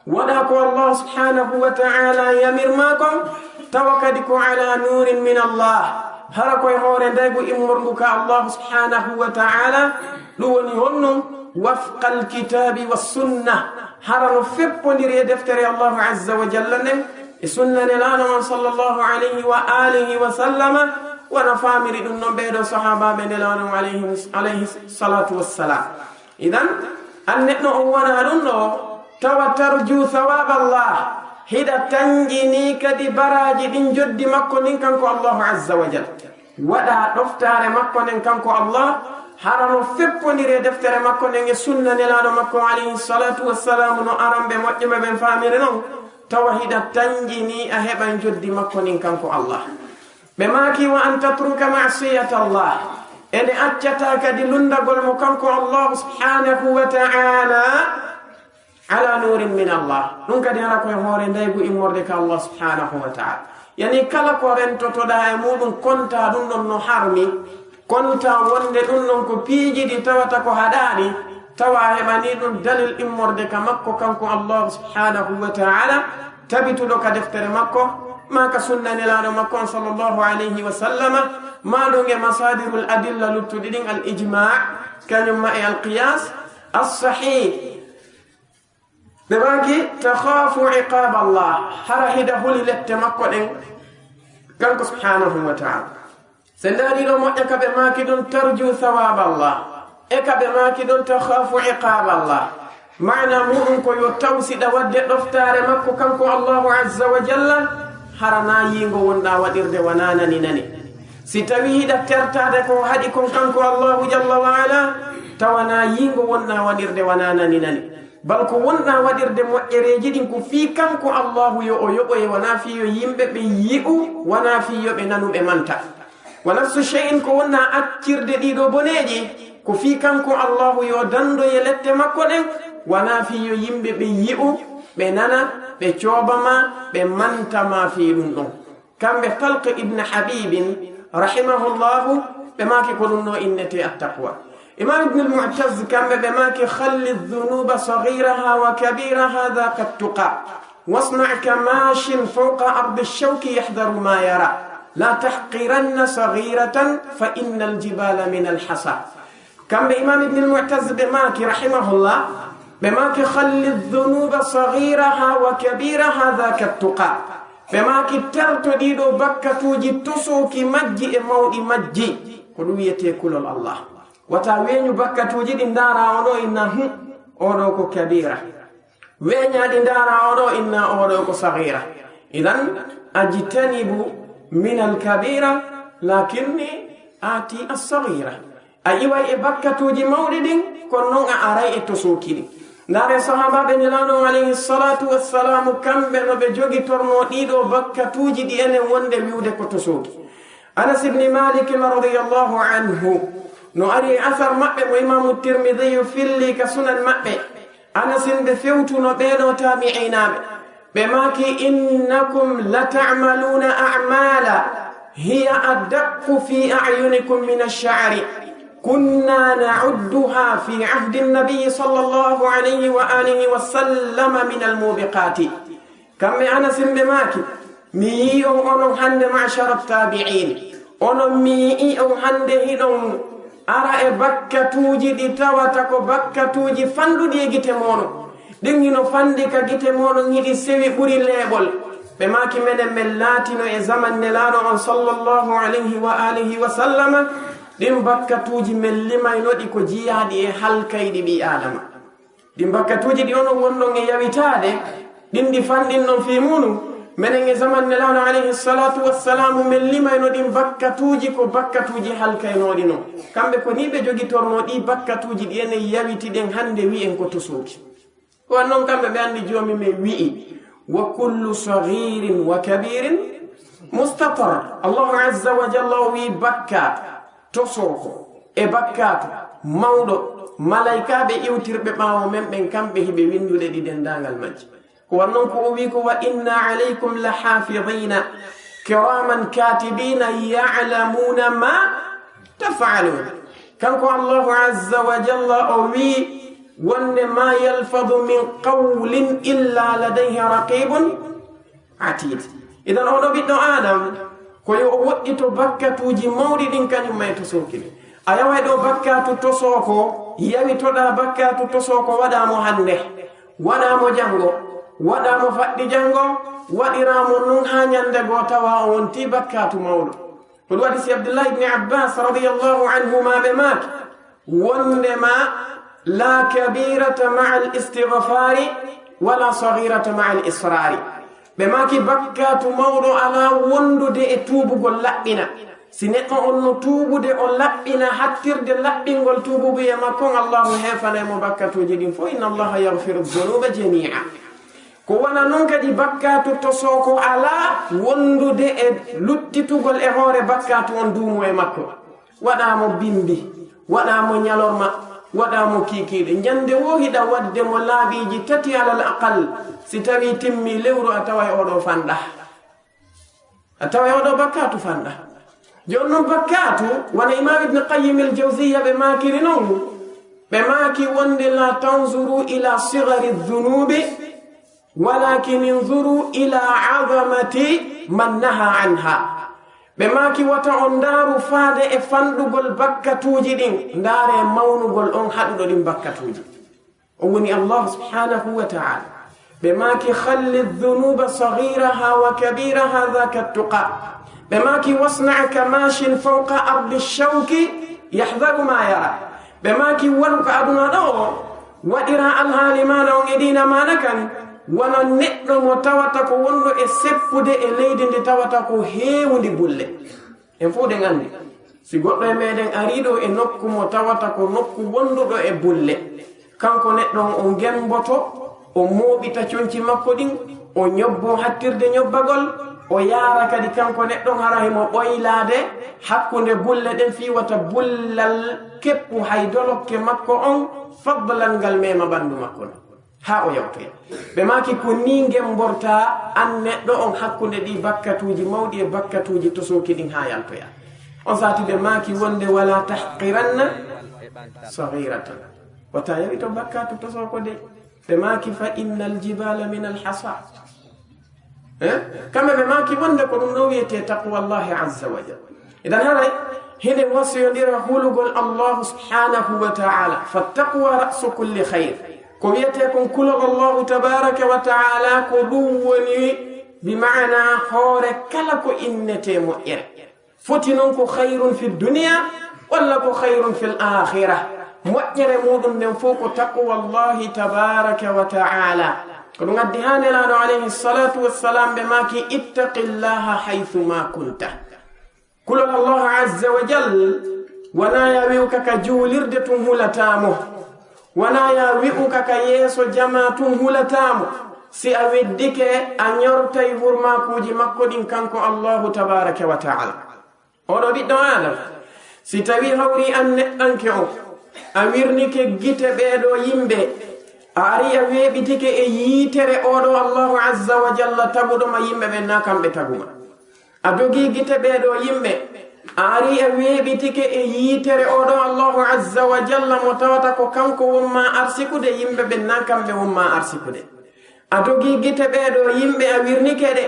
Waɗaa ko Allah subhanahu wa ta'ala yamir maa kon, tawa kadi ko ala nurin min Allah. Hara ko e hoore ndaygu immorngu ka Allah subhanahu wa ta'ala, ɗum woni honɗum? Wafqal kitabi was sunna. Hara no feppondiri e deftere Allah azza wa jalla nden, e sunna Nelaaɗo on sallallahu alayhi wa alihi wa sallama, wano faamiri ɗum non ɓee ɗoo sahaabaaɓe Nelaaɗo on alayhi, alayhi salatu wassalam. Idan, an neɗɗo on wona ɗum ɗoo, tawa tarju thawaba Allah, hiɗa tanƴini kadi baraaji ɗin joddi makko ndin kanko Allahu azza wa jalla. Waɗa ɗoftaare makko nden kanko Allah, hara no feppondiri e deftere makko nden e sunna Nelaaɗo makko alayhi salatu wassalamu no aranɓe moƴƴuɓe ɓen faamiri non, tawa hiɗa tanƴini a heɓan joddi makko ndin kanko Allah. Ɓe maaki wa an tatruka ma'siyata Allah, ene accata kadi lunndagol mo kanko Allah subhanahu wa ta'ala ala nurin min Allah. Ɗum kadi hara ko e hoore ndaygu immorde ka Allah subhanahu wa ta'ala. Yani kala ko rentotoɗaa e muɗum kontaa ɗum ɗon no harmi, kontaa wonde ɗum ɗon ko piiji ɗi tawata ko haɗaani, tawa a heɓani ɗum dalil immorde ka makko kanko Allah subhanahu wa ta'ala, tabituɗo ka deftere makko, maa ka sunna Nelaaɗo makko on sallallahu alayhi wa sallama, maa ɗum e masadirul adilla luttuɗi ɗin, al ijma, kañum ma e al qiyas, as sahih. Ɓe maaki, takhaafu iqaaba Allah, hara hiɗa huli lette makko ɗen, kanko subhanahu wa ta'ala. Sen ndaari ɗoo moƴƴa ka ɓe maaki ɗon, tarju thawaaba Allah, e ka ɓe maaki ɗon, takhaafu iqaaba Allah. Maana muɗum ko yo tawsiɗa waɗde ɗoftaare makko kanko Allahu azza wa jalla, hara na yiingo wonɗaa waɗirde wanaa nani nani. Si tawii hiɗa tertaade ko haɗi kon kanko Allahu jalla wa ala, tawa na yiingo wonɗaa waɗirde wanaa nani nani. Bal ko wonɗaa waɗirde moƴƴereeji ɗin ko fii kanko Allahu yo o yoɓoye, wanaa fii yo yimɓe ɓe yi'u, wanaa fii yo ɓe nanu ɓe manta. Wa nafsu shay'in, ko wonnaa accirde ɗiɗo boneeji, ko fii kanko Allahu yo dandoye lette makko ɗen, wanaa fii yo yimɓe ɓe yi'u, ɓe nana, ɓe cooba ma, ɓe manta ma fii ɗum ɗon. Kamɓe Talq ibn Habibin, rahimahullahu, ɓe maaki ko ɗum ɗo innetee attaqwa. Imam Ibn al-Mu'taz, kamɓe ɓe maaki, "Khalli dhunuba saghiraha wa kabiraha, dhaka tuqa. Wasna' ka mashin fawqa ardi shawki yahdharu ma yara. La tahqiranna saghiratan fa innal jibala min al-hasa." Kamɓe Imam Ibn al-Mu'taz ɓe maaki, rahimahullah, ɓe maaki, "Khalli dhunuba saghiraha wa kabiraha, dhaka tuqa." Ɓe maaki, "Terto ɗiɗo bakkatuuji, tosooki majji e mawɗi majji, ko ɗum wiyetee kulol Allah. Wata weeñu bakkatuuji ɗi, ndaara oɗo inna, hum, oɗo ko kabira. Weeña ɗi, ndaara oɗo inna, oɗo ko saghira. Idan, ajtanibu min al-kabira, lakinni ati as-saghira." A iway e bakkatuuji mawɗi ɗin, kono non a aray e tosooki ɗin. Ndaare sahaabaaɓe Nelaaɗo on alayhi salatu wassalamu, kamɓe no ɓe jogitornoo ɗiɗo bakkatuuji ɗi enen wonde wi'ude ko tosooki. Anas ibn Malik radiyallahu anhu, no ari e asar maɓɓe mo Imaamu Tirmidhi filli ka sunan maɓɓe. Anasin ɓe fewtuno ɓeeɗo taabi'iinaaɓe. Ɓe maaki, "Innakum la ta'maluna a'mala hiya addaqqu fi a'yunikum min ash-sha'ri. Kunna na'udduha fi ahdi an-nabi sallallahu alayhi wa alihi wa sallam min al-mubiqati." Kamɓe Anasin ɓe maaki, "Mi yi'i on onon hannde, ma'shara taabi'iin. Onon mi yi'i on hannde hiɗon ara e bakkatuuji ɗi tawata ko bakkatuuji fanɗuɗi e gite mooɗon. Ɗin hino fanɗi ka gite mooɗon, hiɗi sewi ɓuri leeɓol." Ɓe maaki, "Menen men laatino e zaman Nelaaɗo on sallallahu alayhi wa alihi wa sallama, ɗin bakkatuuji men limayno ɗi ko jiyaaɗi e halkayɗi ɓii Aadama." Ɗin bakkatuuji ɗi onon wonɗon e yawitaade, ɗin ɗi fanɗinɗon fii muuɗum, menen e zaman Nelaaɗo alayhi salatu wassalamu, men limayno ɗin bakkatuuji ko bakkatuuji halkaynooɗi non. Kamɓe ko nii ɓe jogitornoo ɗii bakkatuuji ɗi enen yawitiɗen hannde wi'en ko tosooki. Ko wan non kamɓe ɓe anndi Joomi men wi'i, "Wa kullu saghirin wa kabirin mustatar." Allahu azza wa jalla o wi'i bakkaatu tosooko e bakkaatu mawɗo, malaykaaɓe iwtirɓe ɓaawo men ɓen, kamɓe hiɓe winndude ɗi denndaangal majji. Ko wan non ko o wi'i ko, "Wa inna alaykum la hafidina kiraman katibina ya'lamuna ma taf'alun." Kanko Allahu azza wa jalla o wi'i wonde, "Ma yalfadhu min qawlin illa ladayhi raqibun atid." Idan, oɗo ɓiɗɗo Adam, ko yo o woɗɗito bakkatuuji mawɗi ɗin, kañum ma e tosooki ɗin. A yaway ɗo bakkaatu tosooko, yawitoɗaa bakkaatu tosooko, waɗaa mo hannde, waɗaa mo janngo, waɗaa mo faɗɗi janngo, waɗiraa mo nun haa ñannde goo tawa o wontii bakkaatu mawɗo. Ko ɗum waɗi si Abdullah ibn Abbas radiyallahu anhuma ɓe maaki, wondema, "La kabirata ma'al istighfari, wala saghirata ma'al israri." Ɓe maaki, "Bakkaatu mawɗo alaa wondude e tuubugol laɓɓina. Si neɗɗo on no tuubude, o laɓɓina, hattirde laɓɓingol tuububuye makko on, Allahu heefanay mo bakkatuuji ɗin fof. Inna Allaha yaghfiru dhunuba jami'a." Ko wona non kadi bakkaatu tosooko alaa wondude e luttitugol e hoore bakkaatu on, duumo e makko. Waɗaa mo bimbi, waɗaa mo ñalorma, waɗaa mo kiikiiɗe. Ñande woo hiɗa waɗde mo laaɓiiji tati alal aqal. Si tawii timmii lewru, a taway oɗo fanɗa. A taway oɗo bakkaatu fanɗa. Jooni non bakkaatu, wano Imam Ibn Qayyim al-Jawziyya ɓe maakiri non, ɓe maaki wonde, "La tanzuru ila sigari dhunubi, walakin inzuru ila azamati man naha anha." Ɓe maaki, "Wata on ndaaru faade e fanɗugol bakkatuuji ɗin, ndaaree mawnugol on haɗuɗo ɗin bakkatuuji." O woni Allah subhanahu wa ta'ala. Ɓe maaki, "Khalli dhunuba saghiraha wa kabiraha, dhaka tuqa." Ɓe maaki, "Wasna' ka mashin fawqa ardi shawki yahdharu ma yara." Ɓe maaki, "Waɗu ka aduna ɗo, waɗira alhaali maana on e diina maana kan, wano neɗɗo mo tawata ko wonɗo e seppude e leydi ndi tawata ko heewundi bulle." En fof ɗen anndi, si goɗɗo e meɗen arii ɗo e nokku mo tawata ko nokku wonduɗo e bulle, kanko neɗɗo on, o ngemboto, o mooɓita conci makko ɗin, o ñobbo hattirde ñobbagol, O yaara kadi kanko neɗɗo hara himo ɓoylaade hakkunde bulle ɗen fii wata bullal keppu hay dolokke makko on fadlan ngal mema ɓanndu makko on. Haa o yawtoya. Ɓe maaki ko nii ngembortaa an neɗɗo on hakkunde ɗii bakkatuuji mawɗi e bakkatuuji tosooki ɗin haa yaltoya. On saati ɓe maaki wonde wala tahqiranna saghiratan. Wata yawito bakkatu tosooko de. Ɓe maaki fa innal jibala min al hasa. Eh? Kamɓe ɓe maaki wonde ko ɗum ɗo wiyetee taqwallahi azza wa jalla. Idan haray, hiɗen wasiyondira hulugol Allahu subhanahu wa ta'ala. Fattaqwa ra'su kulli khayr. Ko wiyetee kon kulol Allahu tabaraka wa ta'ala, ko ɗum woni bi ma'ana hoore kala ko innetee moƴƴere. Foti non ko khayrun fi dunya, walla ko khayrun fil akhirah. Moƴƴere muɗum nden fof ko taqwallahi tabaraka wa ta'ala. Ko ɗum addi haa Nelaaɗo alayhi salatu wassalam ɓe maaki, ittaqillaha haythu ma kunta. Kulol Allah azza wa jal, wonaa ya wi'uka ka juulirde tun hulataa mo. Wonaa ya wi'uka ka yeeso jamaa tun hulataa mo. Si a weddike, a ñortay hurmaakuuji makko ɗin kanko Allahu tabaraka wa ta'ala. Oɗo ɓiɗɗo Aadama, si tawii hawri an neɗɗanke on, a wirnike gite ɓee ɗoo yimɓe, a ari a weeɓitike e yiitere oɗo Allahu azza wa jalla taguɗo ma yimɓe ɓen, naa kamɓe tagu ma. A dogii gite ɓee ɗoo yimɓe, a ari a weeɓitike e yiitere oɗo Allahu azza wa jalla mo tawata ko kanko won maa arsikude, yimɓe ɓen naa kamɓe won maa arsikude. A dogii gite ɓee ɗoo yimɓe, a wirnike ɗe,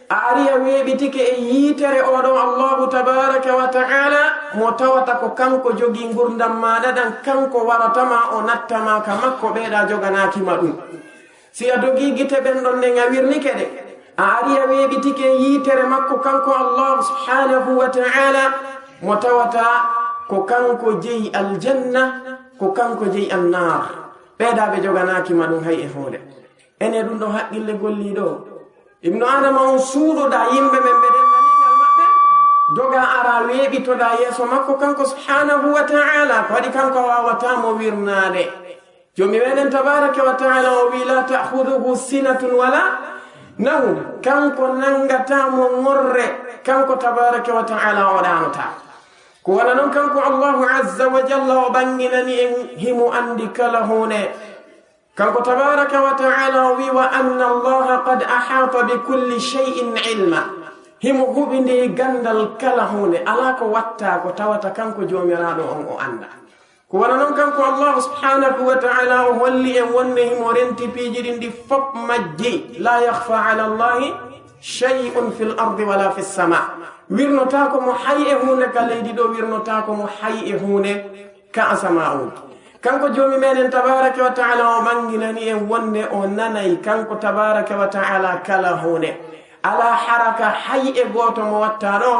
a ari a weeɓitike e yiitere oɗo Allahu tabaraka wa ta'ala mo tawata ko kanko jogii ngurndam maaɗa ɗan, kanko warata ma, o natta ma ka makko, ɓeyɗa joganaaki ma ɗum. Si a dogii gite ɓen ɗon nden a wirnike ɗe, a ari a weeɓitike yiitere makko kanko Allah subhanahu wa ta'ala mo tawata ko kanko jeyi aljanna, ko kanko jeyi annar. Ɓeyɗa ɓe joganaaki ma ɗum hay e huunde. Ene ɗum ɗo haqqille gollii ɗo. Ibnu Adama on suuɗoɗaa yimɓe men ɓe denndanii ngal maɓɓe. Dogaa ara weeɓitoɗaa yeeso makko kanko subhanahu wa ta'ala. Ko waɗi kanko a waawataa mo wirnaade. Joomi meɗen tabaraka wa ta'ala o wii, "La ta'khudhuhu sinatun wala nawm." Kanko nanngataa mo ŋorre. Kanko tabaraka wa ta'ala o ɗaanotaa. Ko wona non kanko Allahu azza wa jalla o ɓannginani en himo anndi kala huunde. Kanko tabaraka wa ta'ala o wii, "Wa anna Allaha qad ahata bi kulli shay'in ilma." Himo huɓindii ganndal kala huunde. Alaa ko wattaa ko tawata kanko Joomiraaɗo on o anndaa. Ko wona non kanko Allah subhanahu wa ta'ala o holli en wonde himo renti piiji ɗin ɗi fop majji. La yakhfa ala Allahi shay'un fil ardi wala fis sama. Wirnotaako mo hay e huunde ka leydi ɗo, wirnotaako mo hay e huunde ka asama on. Kanko Joomi meɗen tabaraka wa ta'ala o ɓannginani en wonde o nanay kanko tabaraka wa ta'ala kala huunde. Alaa haraka hay e gooto mo wattaa ɗo,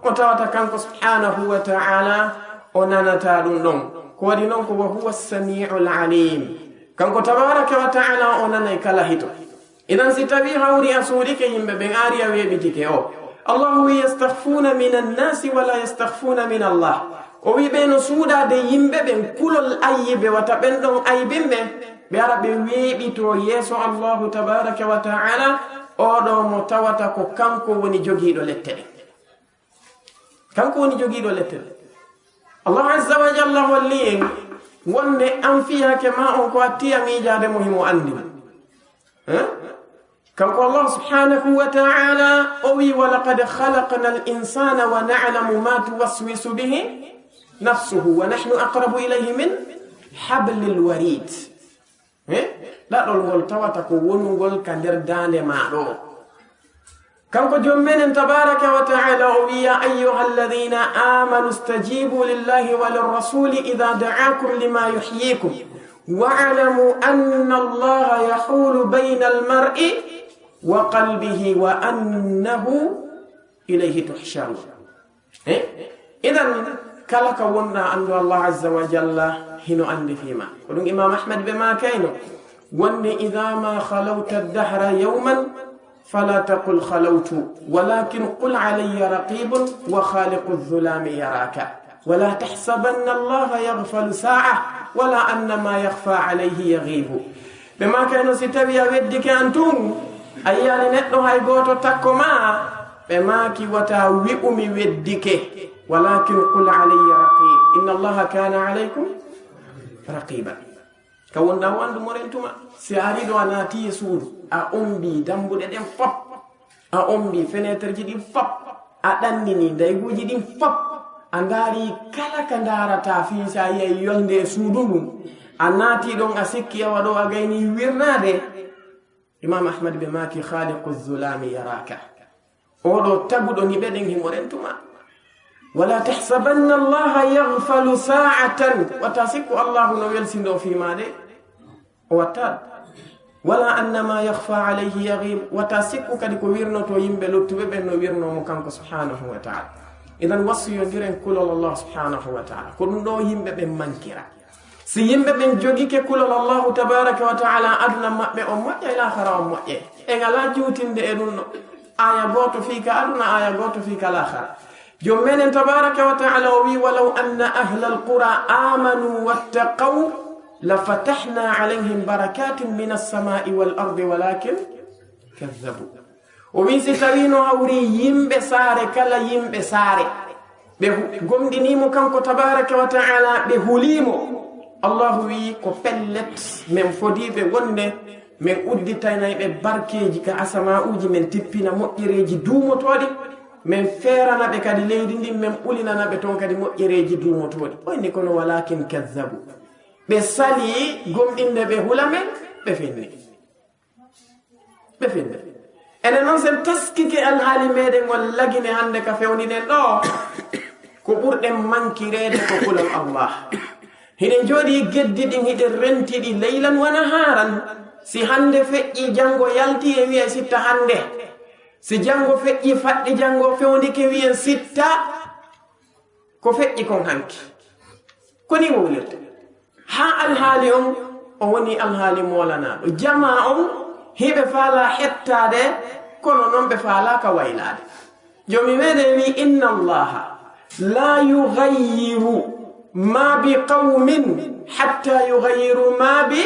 mo tawata kanko subhanahu wa ta'ala o nanataa ɗum ɗon. Ko waɗi non ko wa huwa samiul alim. Kanko tabaraka wa ta'ala o nanay kala hito. Idan si tawii hawri a suuɗike yimɓe ɓen, a ari a weeɓitike o. Allahu wi, "Yastakhfuna minan nasi wa la yastakhfuna min Allah." O wi ɓe no suuɗaade yimɓe ɓen kulol ayyibe, wata ɓen ɗon aybin ɓe. Ɓe ara ɓe weeɓitoo yeeso Allahu tabaraka wa ta'ala, oɗo mo tawata ko kanko woni jogiiɗo lette ɗen. Kanko woni jogiiɗo lette ɗen. Allah azza wa jalla holli en wonde an fii hake ma on ko atti a miijaade mo himo anndi mo. Eh? Kanko Allah subhanahu wa ta'ala o wi, "Wa laqad khalaqna al insana wa na'lamu ma tuwaswisu bihi nafsuhu wa nahnu aqrabu ilayhi min hablil warid." Eh? Ɗaɗol ngol tawata ko wonungol ka nder daande ma ɗo. Kanko Joomi meɗen tabaraka wa ta'ala o wi, "Ya ayyuha alladhina amanu stajibu lillahi wa lirrasuli idha da'akum lima yuhyikum. Wa'lamu anna Allaha yahulu bayna al-mar'i wa qalbihi wa annahu ilayhi tuhsharun." Eh? Idan, kala ka wonɗaa, anndu Allah azza wa jalla hino anndi fii ma. Ko ɗum Imam Ahmad ɓe maakayno, wonde, "Idha ma khalawta ad-dahra yawman, fala taqul khalawtu, walakin qul alayya raqibun wa khaliqu adh-dhulami yaraka. Wala tahsabanna Allaha yaghfalu sa'a, wala anna ma yakhfa alayhi yaghibu." Ɓe maakayno, si tawi a weddike an tun, a yiyaani neɗɗo hay gooto takko ma, Ɓe maaki, wata wi'u mi weddike, walakin qul alayya raqib, inna Allaha kana alaykum raqiba. Ka wonɗa o anndu mo rentuma. Si a ari ɗo, a naati e suudu, a ombi dambuɗe ɗen fop, a ombi fenêtre ji ɗin fop, a ɗannini ndayguuji ɗin fop, a ndaari kala ka ndaarata fii si a yi'ay yolnde e suudu ndun, a naati ɗon, a sikki awa ɗo a gayni wirnaade. Imam Ahmad ɓe maaki, khaliqu zulami yaraka. Oɗo taguɗo ni ɓeɗen himo rentuma. Wala tahsabanna Allaha yaghfalu sa'atan. Wata sikku Allahu no welsindo fii ma de. O watta. Wala anna ma yakhfa alayhi yaghib. Wata sikku kadi ko wirnoto yimɓe luttuɓe ɓen no wirno mo kanko subhanahu wa ta'ala. Idan wasiyondiren kulol Allah subhanahu wa ta'ala. Ko ɗum ɗo yimɓe ɓen mankira. Si yimɓe ɓen jogike kulol Allahu tabaraka wa ta'ala, aduna maɓɓe on moƴƴay, laakhara on moƴƴay. En alaa juutinde e ɗum no. Aya gooto fii ka aduna, aya gooto fii ka laakhara. Jom meɗen tabaraka wa ta'ala o wi, walaw anna ahlal qura amanu wattaqaw lafatahna alayhim barakatin minas samai wal ardi walakin kazzabu. O wi, si tawii no hawri yimɓe saare kala yimɓe saare, ɓe hu-, gomɗinii mo kanko tabaraka wa ta'ala, ɓe hulii mo. Allahu wi, ko pellet, men fodiiɓe wonde men udditanay ɓe barkeeji ka asama'uuji, men tippina moƴƴereeji duumotooɗi, men feerana ɓe kadi leydi ndin, men ɓulinana ɓe ton kadi moƴƴereeji duumotooɗi. O inni, kono walakin kazzabu. Ɓe salii gomɗinde ɓe hula men, ɓe fenni. Ɓe fenni. Enen non, sen taskike alhaali meɗen on lagine hannde ka fewndinen ɗo, ko ɓurɗen mankireede ko kulol Allah. Hiɗen jooɗii geddi ɗin, hiɗen renti ɗi leylan wa nahaaran. Si hannde feƴƴi, janngo yalti, e wi'a sitta hannde. Si janngo feƴƴi, faɗɗi janngo fewndike, wi'en sitta. Ko feƴƴi kon hanki. Ko ni wowlirta. Haa alhaali on, o woni alhaali moolanaaɗo. Jamaa on, hiɓe faalaa hettaade, kono non ɓe faalaaka waylaade. Joomi meɗen wi, inna Allaha la yughayyiru ma bi qawmin hatta yughayyiru ma bi,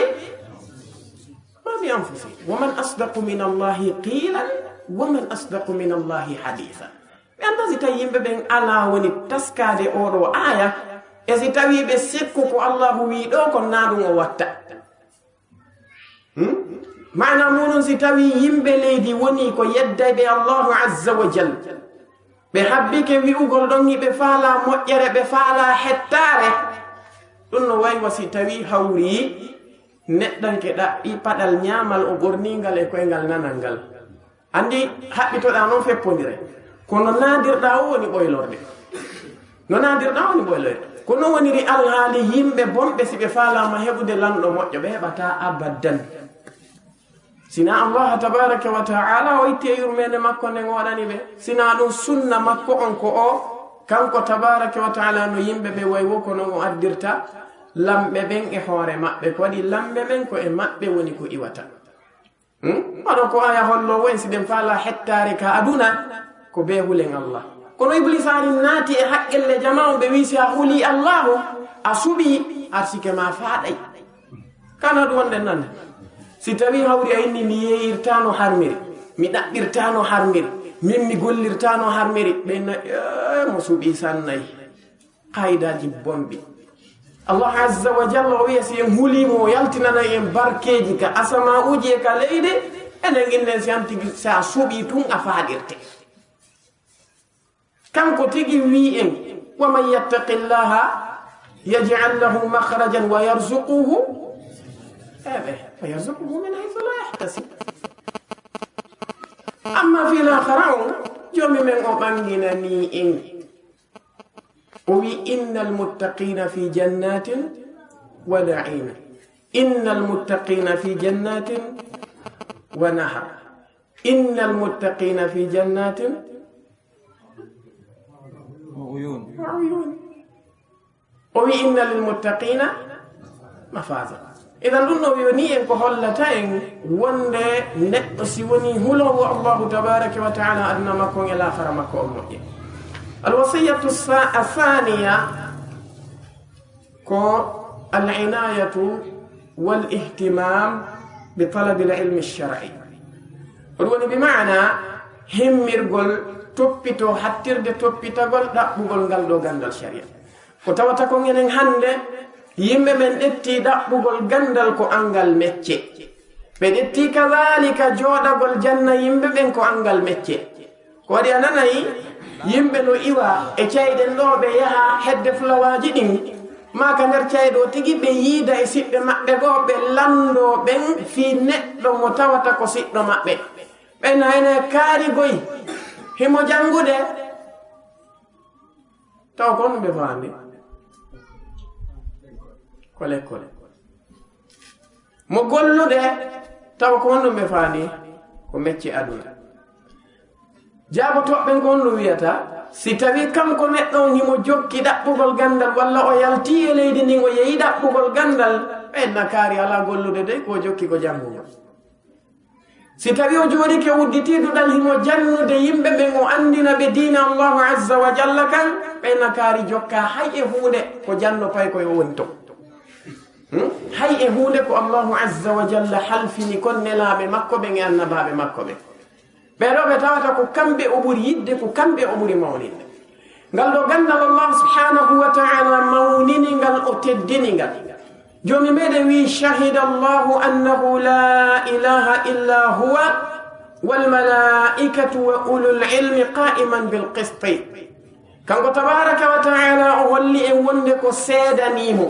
ma bi anfusihim. Wa man asdaqu min Allahi qilan, wa man asdaqu min Allahi hadithan. Ɓe annda si tawi yimɓe ɓen alaa woni taskaade oo ɗoo aaya, e si tawii ɓe sikku ko Allahu wii ɗoo kon naa ɗum o watta. Hmm? Maana muuɗum, si tawii yimɓe leydi wonii ko yeddayɓe Allahu azza wa jal, ɓe habbike wi'ugol ɗon hiɓe faalaa moƴƴere, ɓe faalaa hettaare, ɗum no wayi wa si tawii hawrii neɗɗanke ɗaɓɓi paɗal ñaamal o ɓornii ngal e koyngal nanal ngal. Anndi, haɓɓitoɗaa non feppondire. Kono naadirɗaa o woni ɓoylorde. No naadirɗaa woni ɓoylorde. Ko non woniri alhaali yimɓe bonɓe, si ɓe faalaama heɓude lanɗo moƴƴo, ɓe heɓataa abadan. Sinaa Allah tabaraka wa ta'ala o itti e yurmeende makko nden o waɗani ɓe. Sinaa ɗum sunna makko on ko o, kanko tabaraka wa ta'ala no yimɓe ɓe wayi wo ko non o addirta lamɓe ɓen e hoore maɓɓe. Ko waɗi lamɓe ɓen ko e maɓɓe woni ko iwata. Hmm? Waɗo ko aya holloowo en, si ɗen faalaa hettaare ka aduna, ko bee hulen Allah. Kono Ibliisa ari naati e haqqille jamaa on, ɓe wi'i, si a hulii Allaahu, a suɓii, arsike maa faaɗay. Kana ɗum wonde nan. Si tawii hawri a inni mi yeeyirtaano harmiri, mi ɗaɓɓirtaano harmiri, min mi gollirtaano harmiri, ɓe na, ee, mo suɓii sannay. Qaayidaaji bonɗi. Allah azza wa jalla o wiya, si en hulii mo, o yaltinana en barkeeji ka asama'uuji e ka leydi, enen innen si an tigi, si a suɓii tun a faaɗirte. Kanko tigi wii en, wa man yattaqillaha yaj'al lahu makhrajan wa yarzuquhu, eɓe, wa yarzuquhu min haythu la yahtasib. Amma fii laakhara on, Joomi men o ɓanginanii en. O wi, innal muttaqina fi jannatin wa na'im. Innal muttaqina fi jannatin wa nahar. Innal muttaqina fi jannatin wa uyun. O wi, inna lil muttaqina mafaza. Idan ɗum no woni en ko hollata en wonde neɗɗo si woni huloowo Allahu tabaraka wa ta'ala aduna makko e laakhara makko on moƴƴi. Al wasiyatu sa-, athaniya ko al inayatu wal ihtimam bi talabil ilmi shar'i. Ko ɗum woni bi maana himmirgol toppitoo hattirde toppitagol ɗaɓɓugol ngal ɗoo ganndal sharia. Ko tawata kon enen hannde, yimɓe men ƴettii ɗaɓɓugol ganndal ko anngal mecce. Ɓe ƴettii kadaalika jooɗagol janna yimɓe ɓen ko anngal mecce. Ko waɗi a nanay yimɓe no iwa e cayɗen ɗoo, ɓe yaha hedde fulawaaji ɗin, maa ka nder cayɗo tigi ɓe yiida e siɓɓe maɓɓe goo, ɓe lanndoo ɓen fii neɗɗo mo tawata ko siɗɗo maɓɓe. Ɓen hay ne kaari goy, himo janngude, taw ko honɗum ɓe faandi? Ko lekkol. Mo gollude, taw ko honɗum ɓe faandi? Ko mecce aduna. Jaabotooɓe ɓen ko honɗum wi'ata? Si tawii kanko neɗɗo on himo jokki ɗaɓɓugol ganndal, walla o yaltii e leydi ndin, o yehi ɗaɓɓugol ganndal, ɓen na kaari alaa gollude dey, ko o jokki ko janngugol. Si tawii o jooɗike udditii duɗal himo jannude yimɓe ɓen, o anndina ɓe diina Allahu Azza wa Jalla kan, ɓen na kaari jokka hay e huunde ko janno pay ko yo woni ton. Hmm? Hay e huunde ko Allahu Azza wa Jalla halfini kon nelaaɓe makko ɓen e annabaaɓe makko ɓen. Ɓee ɗoo ɓe tawata ko kamɓe o ɓuri yiɗde, ko kamɓe o ɓuri mawninde. Ngal ɗoo ganndal Allah subhanahu wa ta'ala mawnini ngal, o teddini ngal. Joomi meɗen wi'i, "Shahida Allahu annahu la ilaha illa huwa wal malaikatu wa ulul ilmi qa'iman bil qisti." Kanko tabaraka wa ta'ala o holli en wonde ko seedanii mo.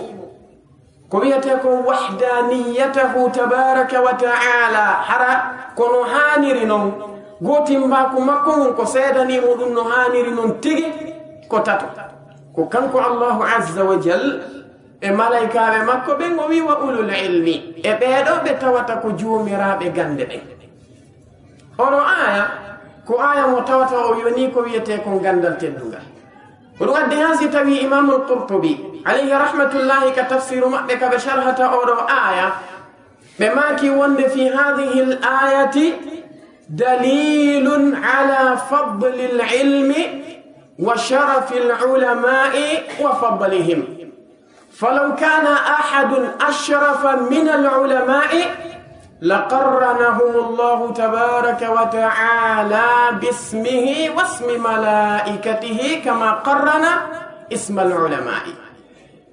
Ko wiyetee ko wahdaniyatahu tabaraka wa ta'ala, hara ko no haaniri non. Gootimbaaku makko ngun ko seedanii mo ɗum no haaniri non tigi, ko tato. Ko kanko Allahu Azza wa Jal e malaykaaɓe makko ɓen, o wi'i, "Wa ulul ilmi," e ɓee ɗoo ɓe tawata ko joomiraaɓe gannde ɓen. Ono aaya, ko aaya mo tawata o yoni ko wiyetee kon ganndal teddungal. Ko ɗum addi haa si tawi Imaamul Qurtubi, alayhi rahmatullahi, ka tafsiru maɓɓe ka ɓe sharhata oɗo aaya, ɓe maaki wonde, "Fi hadhihi al-ayati dalilun ala fadli al-ilmi wa sharafi al-ulama'i wa fadlihim." فلو كان أحد أشرف من العلماء لقرنهم الله تبارك وتعالى باسمه واسم ملائكته كما قرن اسم العلماء.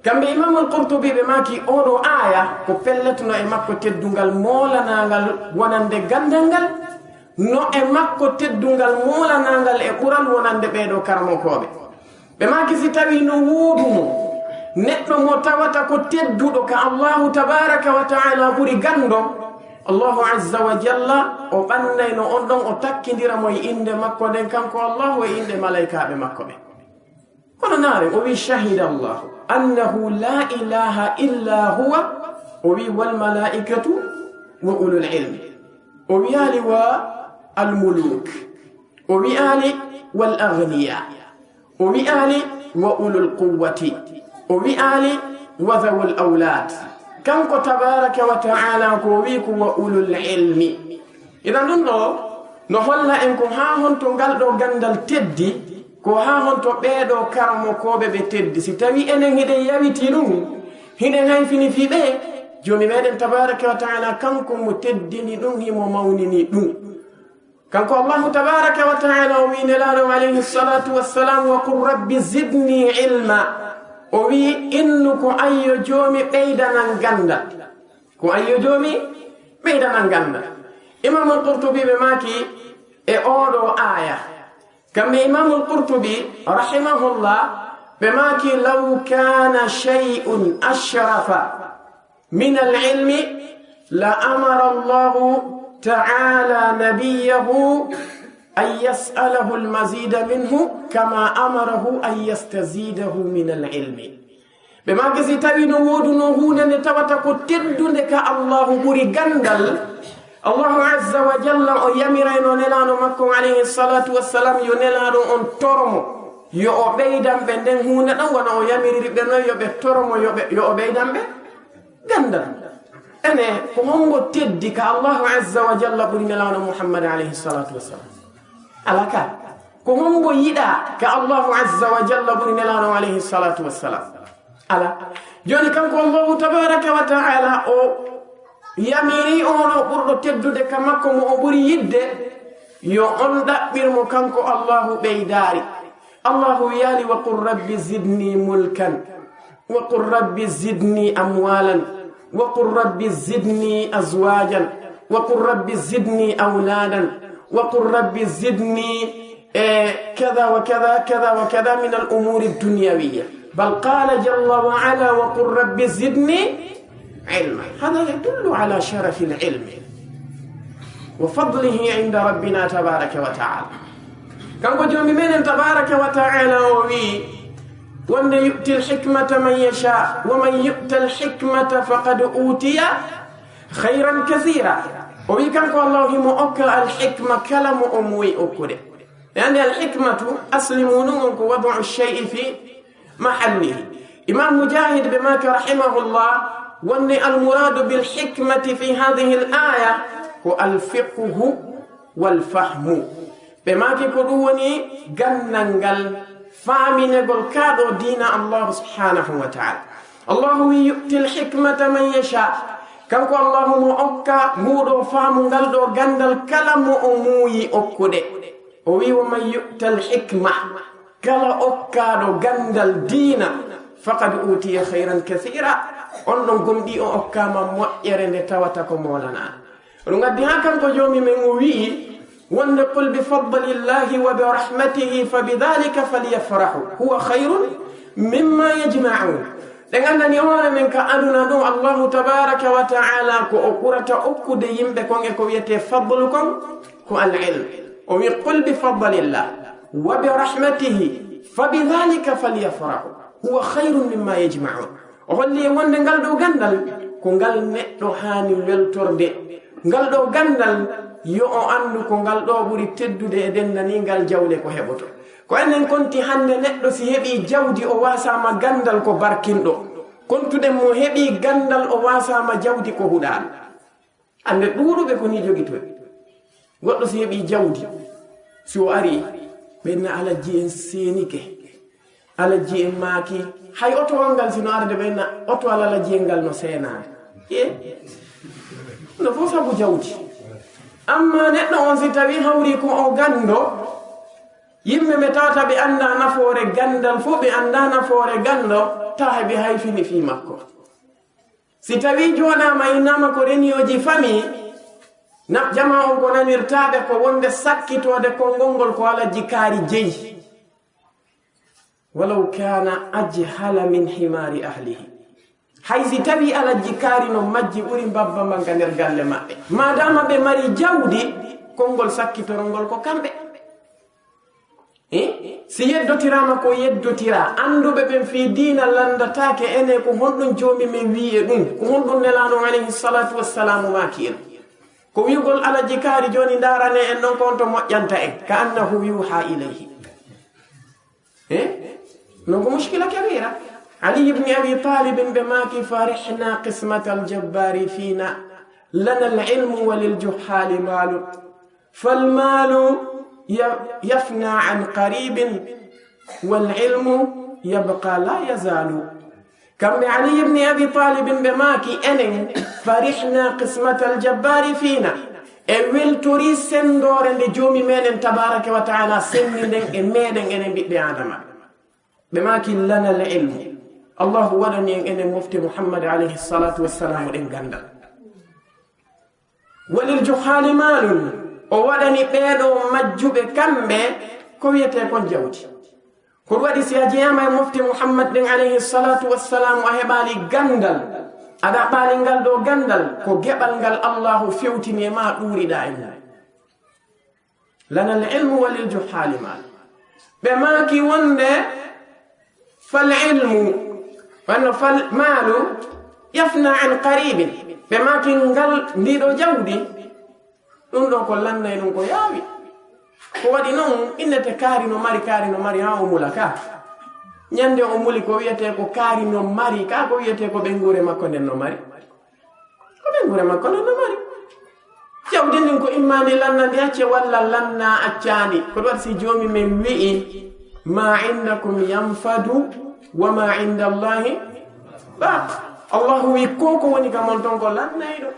Kamɓe Imaamul Qurtubi ɓe maaki, oɗo aaya ko pelletno e makko teddungal moolanangal wonande ganndal ngal, no e makko teddungal moolanangal e ɓural wonande ɓee ɗoo karamokooɓe. Ɓe maaki, si tawii no wooduno neɗɗo mo tawata ko tedduɗo ka Allahu tabaraka wa ta'ala ɓuri ganndo, Allahu azza wa jalla o ɓannayno on ɗon, o takkindira mo e innde makko nden, kanko Allahu, e innde malaykaaɓe makko ɓen. Kono naare, o wi'i, "Shahida Allahu annahu la ilaha illa huwa," o wi'i, "wal malaikatu wa ulul ilmi." O wi'aali, "Wa al muluk." O wi'aali, "Wal aghniya." O wi'aali, "Wa ulul quwwati." O wi'aali, "Wa dhawul awlad." Kanko tabaraka wa ta'ala ko o wi'i ko, "Wa ulul ilmi." Idan ɗum ɗoo no holla en ko haa honto ngal ɗoo ganndal teddi, ko haa honto ɓee ɗoo karamokooɓe ɓe teddi. Si tawii enen hiɗen yawitii ɗum, hiɗen hayfini fii ɓee, Joomi meɗen tabaraka wa ta'ala kanko mo teddini ɗum, himo mawnini ɗum. Kanko Allahu tabaraka wa ta'ala o wi'i Nelaaɗo alayhi salatu wassalam, "Wa qul rabbi zidni ilma." O wi'i, "Innu ko an yo Joomi ɓeydanan ganndal." Ko an yo Joomi ɓeydanan ganndal. Imaamul Qurtubi ɓe maaki e oɗo aaya. Kamɓe Imaamul Qurtubi rahimahullah ɓe maaki, "Law kana shay'un ashrafa min al-ilmi la amara Allahu ta'ala nabiyyahu an yas'alahu al-mazida minhu kama amarahu an yastazidahu min al-ilmi." Ɓe maaki, si tawii no woodunoo huunde nde tawata ko teddunde ka Allahu ɓuri ganndal, Allahu azza wa jalla o yamirayno Nelaaɗo makko alayhi salatu wassalam yo Nelaaɗo on toro mo, yo o ɓeydan ɓe nden huunde ɗon, wano o yamiriri ɓe non yo ɓe toro mo, yo ɓe, yo o ɓeydan ɓe ganndal. Ene, ko hombo teddi ka Allahu azza wa jalla ɓuri Nelaaɗo Muhammad alayhi salatu wassalam? Alaa ka. Ko hombo yiɗaa ka Allahu azza wa jalla ɓuri Nelaaɗo alayhi salatu wassalam? Alaa. Jooni kanko Allahu tabaraka wa ta'ala o yamiri oɗo ɓurɗo teddude ka makko mo o ɓuri yiɗde, Yo on ɗaɓɓir mo kanko Allahu ɓeydaari. Allahu wiyaali, "Wa qul rabbi zidni mulkan, wa qul rabbi zidni amwalan, wa qul rabbi zidni azwajan, wa qul rabbi zidni awladan, wa qul rabbi zidni, eh, kada wa kada, kada wa kada min al umuri dunyawiyya." Bal qala jalla wa ala, "Wa qul rabbi zidni ilma." Hada yadullu ala sharafi al ilmi wa fadlihi inda rabbina tabaraka wa taala. Kanko Joomi meɗen tabaraka wa taala o wi, wonde, "Yu'ti al hikmata man yasha, wa man yu'ta al hikmata faqad utiya khayran kathira." O wi kanko Allah himo okka al hikma kala mo o muuyi okkude. E ande al hikmatu asli muɗum on ko wadu shay'i fi mahallihi. Imam Mujahid ɓe maaki rahimahullah, wonde al muradu bil hikmati fi hadhihi al aya ko al fiqhu wal fahmu. Ɓe maaki ko ɗum woni gandal ngal, faaminegol kaa ɗo diina Allah subhanahu wa ta'ala. Allahu wi, "Yu'ti al hikmata man yasha." Kanko Allahu mo okka nguɗo faamu ngal ɗo gandal kala mo o muuyi okkude. O wi, "Wa man yu'ta al hikma." Kala okkaaɗo ganndal diina, faqad utiya khayran kathira, on ɗon gomɗii o okkaama moƴƴere nde tawata ko moolanaande. Ɗum addi haa kanko Joomi men o wi'i, wonde, "Qul bi fadlillahi wa bi rahmatihi fa bi dhalika falyafrahu, huwa khayrun mimma yajma'un." Ɗen anndani hoore men ka aduna ɗum, Allahu tabaraka wa ta'ala ko o ɓurata okkude yimɓe kon e ko wiyetee fadlu kon, ko al ilm. O wi, "Qul bi fadlillah wa bi rahmatihi fa bi dhalika falyafrahu, huwa khayrun mimma yajma'un." O holli e wonde ngal ɗo ganndal ko ngal neɗɗo haani weltorde. Ngal ɗo ganndal yo o anndu ko ngal ɗo ɓuri teddude e denndaningal jawle ko heɓoto. Ko enen konti hannde neɗɗo si heɓii jawdi o waasaama ganndal ko barkinɗo. Kontuɗen mo heɓii ganndal o waasaama jawdi ko huɗaano. Annde ɗuuɗuɓe ko nii jogitoy. Goɗɗo si heɓii jawdi, si o arii, ɓe na alajji en seenike. Alajji en maaki, hay otowal ngal si no arde, ɓe na otowal alajji en ngal no seenaade. E? No fof sabu jawdi. Amma neɗɗo on si tawi hawri ko o ganndo, yimɓe ɓe tawata ɓe annda nafoore ganndal fof, ɓe annda nafoore ganndo, tawa ɓe hayfini fii makko. Si tawii jooɗaama innama ko reniyooji famii, na jamaa on ko nanirtaaɓe ko wonde sakkitoode konngol ngol ko alajji kaari jeyi. Walaw kaana ajhala min himaari ahlihi. Hay si tawii alajji kaari no majji ɓuri mbabba manga nder galle maɓɓe. Maadaama ɓe mari jawdi, konngol sakkitorongol ko kamɓe. Eh? Si yeddotiraama ko yeddotiraa, annduɓe ɓen fii diina lanndataake ene ko honɗun Joomi men wi'i e ɗun, ko honɗun Nelaaɗo on alayhi salatu wassalamu maaki en. Ko wi'ugol alajji kaari jooni ndaarane en non ko on to moƴƴanta en, ka annahu yuha ilayhi. Eh? Non ko mushkila kabira. Ali ibn Abi Talib ɓe maaki, "Farihna qismatal jabbari fina, lana al ilmu wa lil juhali malu." فالمال ي-، يفنى عن قريب والعلم يبقى لا يزال. Kamɓe Ali ibn Abi Talib ɓe maaki enen, "Farihna qismatal jabbari fina." E weltori senndoore nde Joomi meɗen tabaraka wa ta'ala senndi nden e meɗen enen ɓiɓɓe Adama. Ɓe maaki, "Lana al ilmu." Allahu waɗani en enen mofte Muhammad alayhi salatu wassalamu ɗen ganndal. "Walil juhali malun", o waɗani ɓeeɗo majjuɓe kamɓe ko wiyetee kon jawdi. Ko ɗum waɗi si a jeyaama e mofte Muhammad ɗen alayhi salatu wassalamu, a heɓaali ganndal, a ɗaɓɓaali ngal ɗo ganndal, ko geɓal ngal Allahu fewtini e ma ɗuuriɗaa e mum. "Lana al ilmu walil juhali mal." Ɓe maaki wonde, "Fal ilmu, wanno fal malu, yafna an qaribin." Ɓe maaki ngal, ndiɗo jawdi, ɗum ɗo ko lannay ɗum ko yaawi. Ko waɗi non, innete kaari no mari, kaari no mari, haa o mula ka. Ñande o muli ko wiyetee ko kaari no mari, ka ko wiyetee ko ɓeynguure makko nden no mari. Ko ɓeynguure makko non no mari. Jawdi ndin ko imma ndi lanna ndi acce walla lanna accaandi. Ko ɗum waɗi si Joomi men wi'i, "Ma indakum yanfadu wa ma inda Allahi baq." Allahu wi'i, "Ko ko woni ka mon ton ko lannayɗo.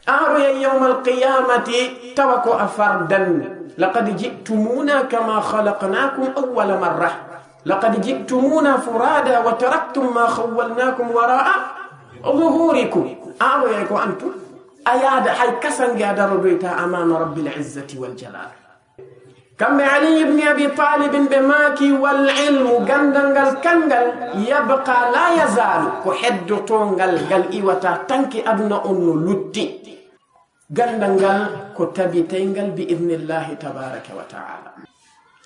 Aroyay yawmal qiyamati, tawa ko a fardan. Laqad ji'tumuna kama khalaqnakum awwala marra. Laqad ji'tumuna furada wa taraktum ma khawwalnakum wara'a zuhurikum. Aroyay ko antum. A yaada hay kasange a darodoyta amama Rabbil izzati wal jalal. Kamɓe Ali ibn Abi Talib ɓe maaki, "Wal ilmu, gandal ngal kangal, yabqa la yazalu, ko heddotongal, ngal iwata tanki aduna on no lutti." Gandal ngal ko tabitayngal bi idnillahi tabaraka wa ta'ala.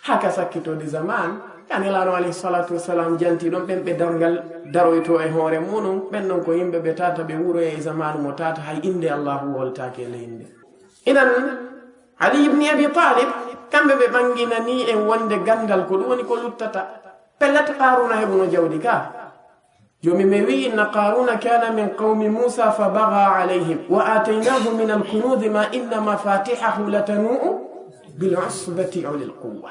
Haka sakkitode zaman, ka Nelaaɗo alayhi salatu wassalam janti ɗon, ɓen ɓe darngal daroyto e hoore muɗum, ɓen ɗon ko yimɓe ɓe tata ɓe wuroya e zamanu mo tata hay innde Allahu woltake e ley innde. Idan, Ali ibn Abi Talib, kamɓe ɓe ɓanginani en wonde gandal ko ɗum woni ko luttata. Pellet Qaruna heɓuno jawdi ka. Joomi men wi'i, "Inna Qaruna kana min qawmi Musa fa baga alayhim wa ataynahu min al-kunuzi ma inna mafatihahu latanu'u bil usbati ulil quwwa."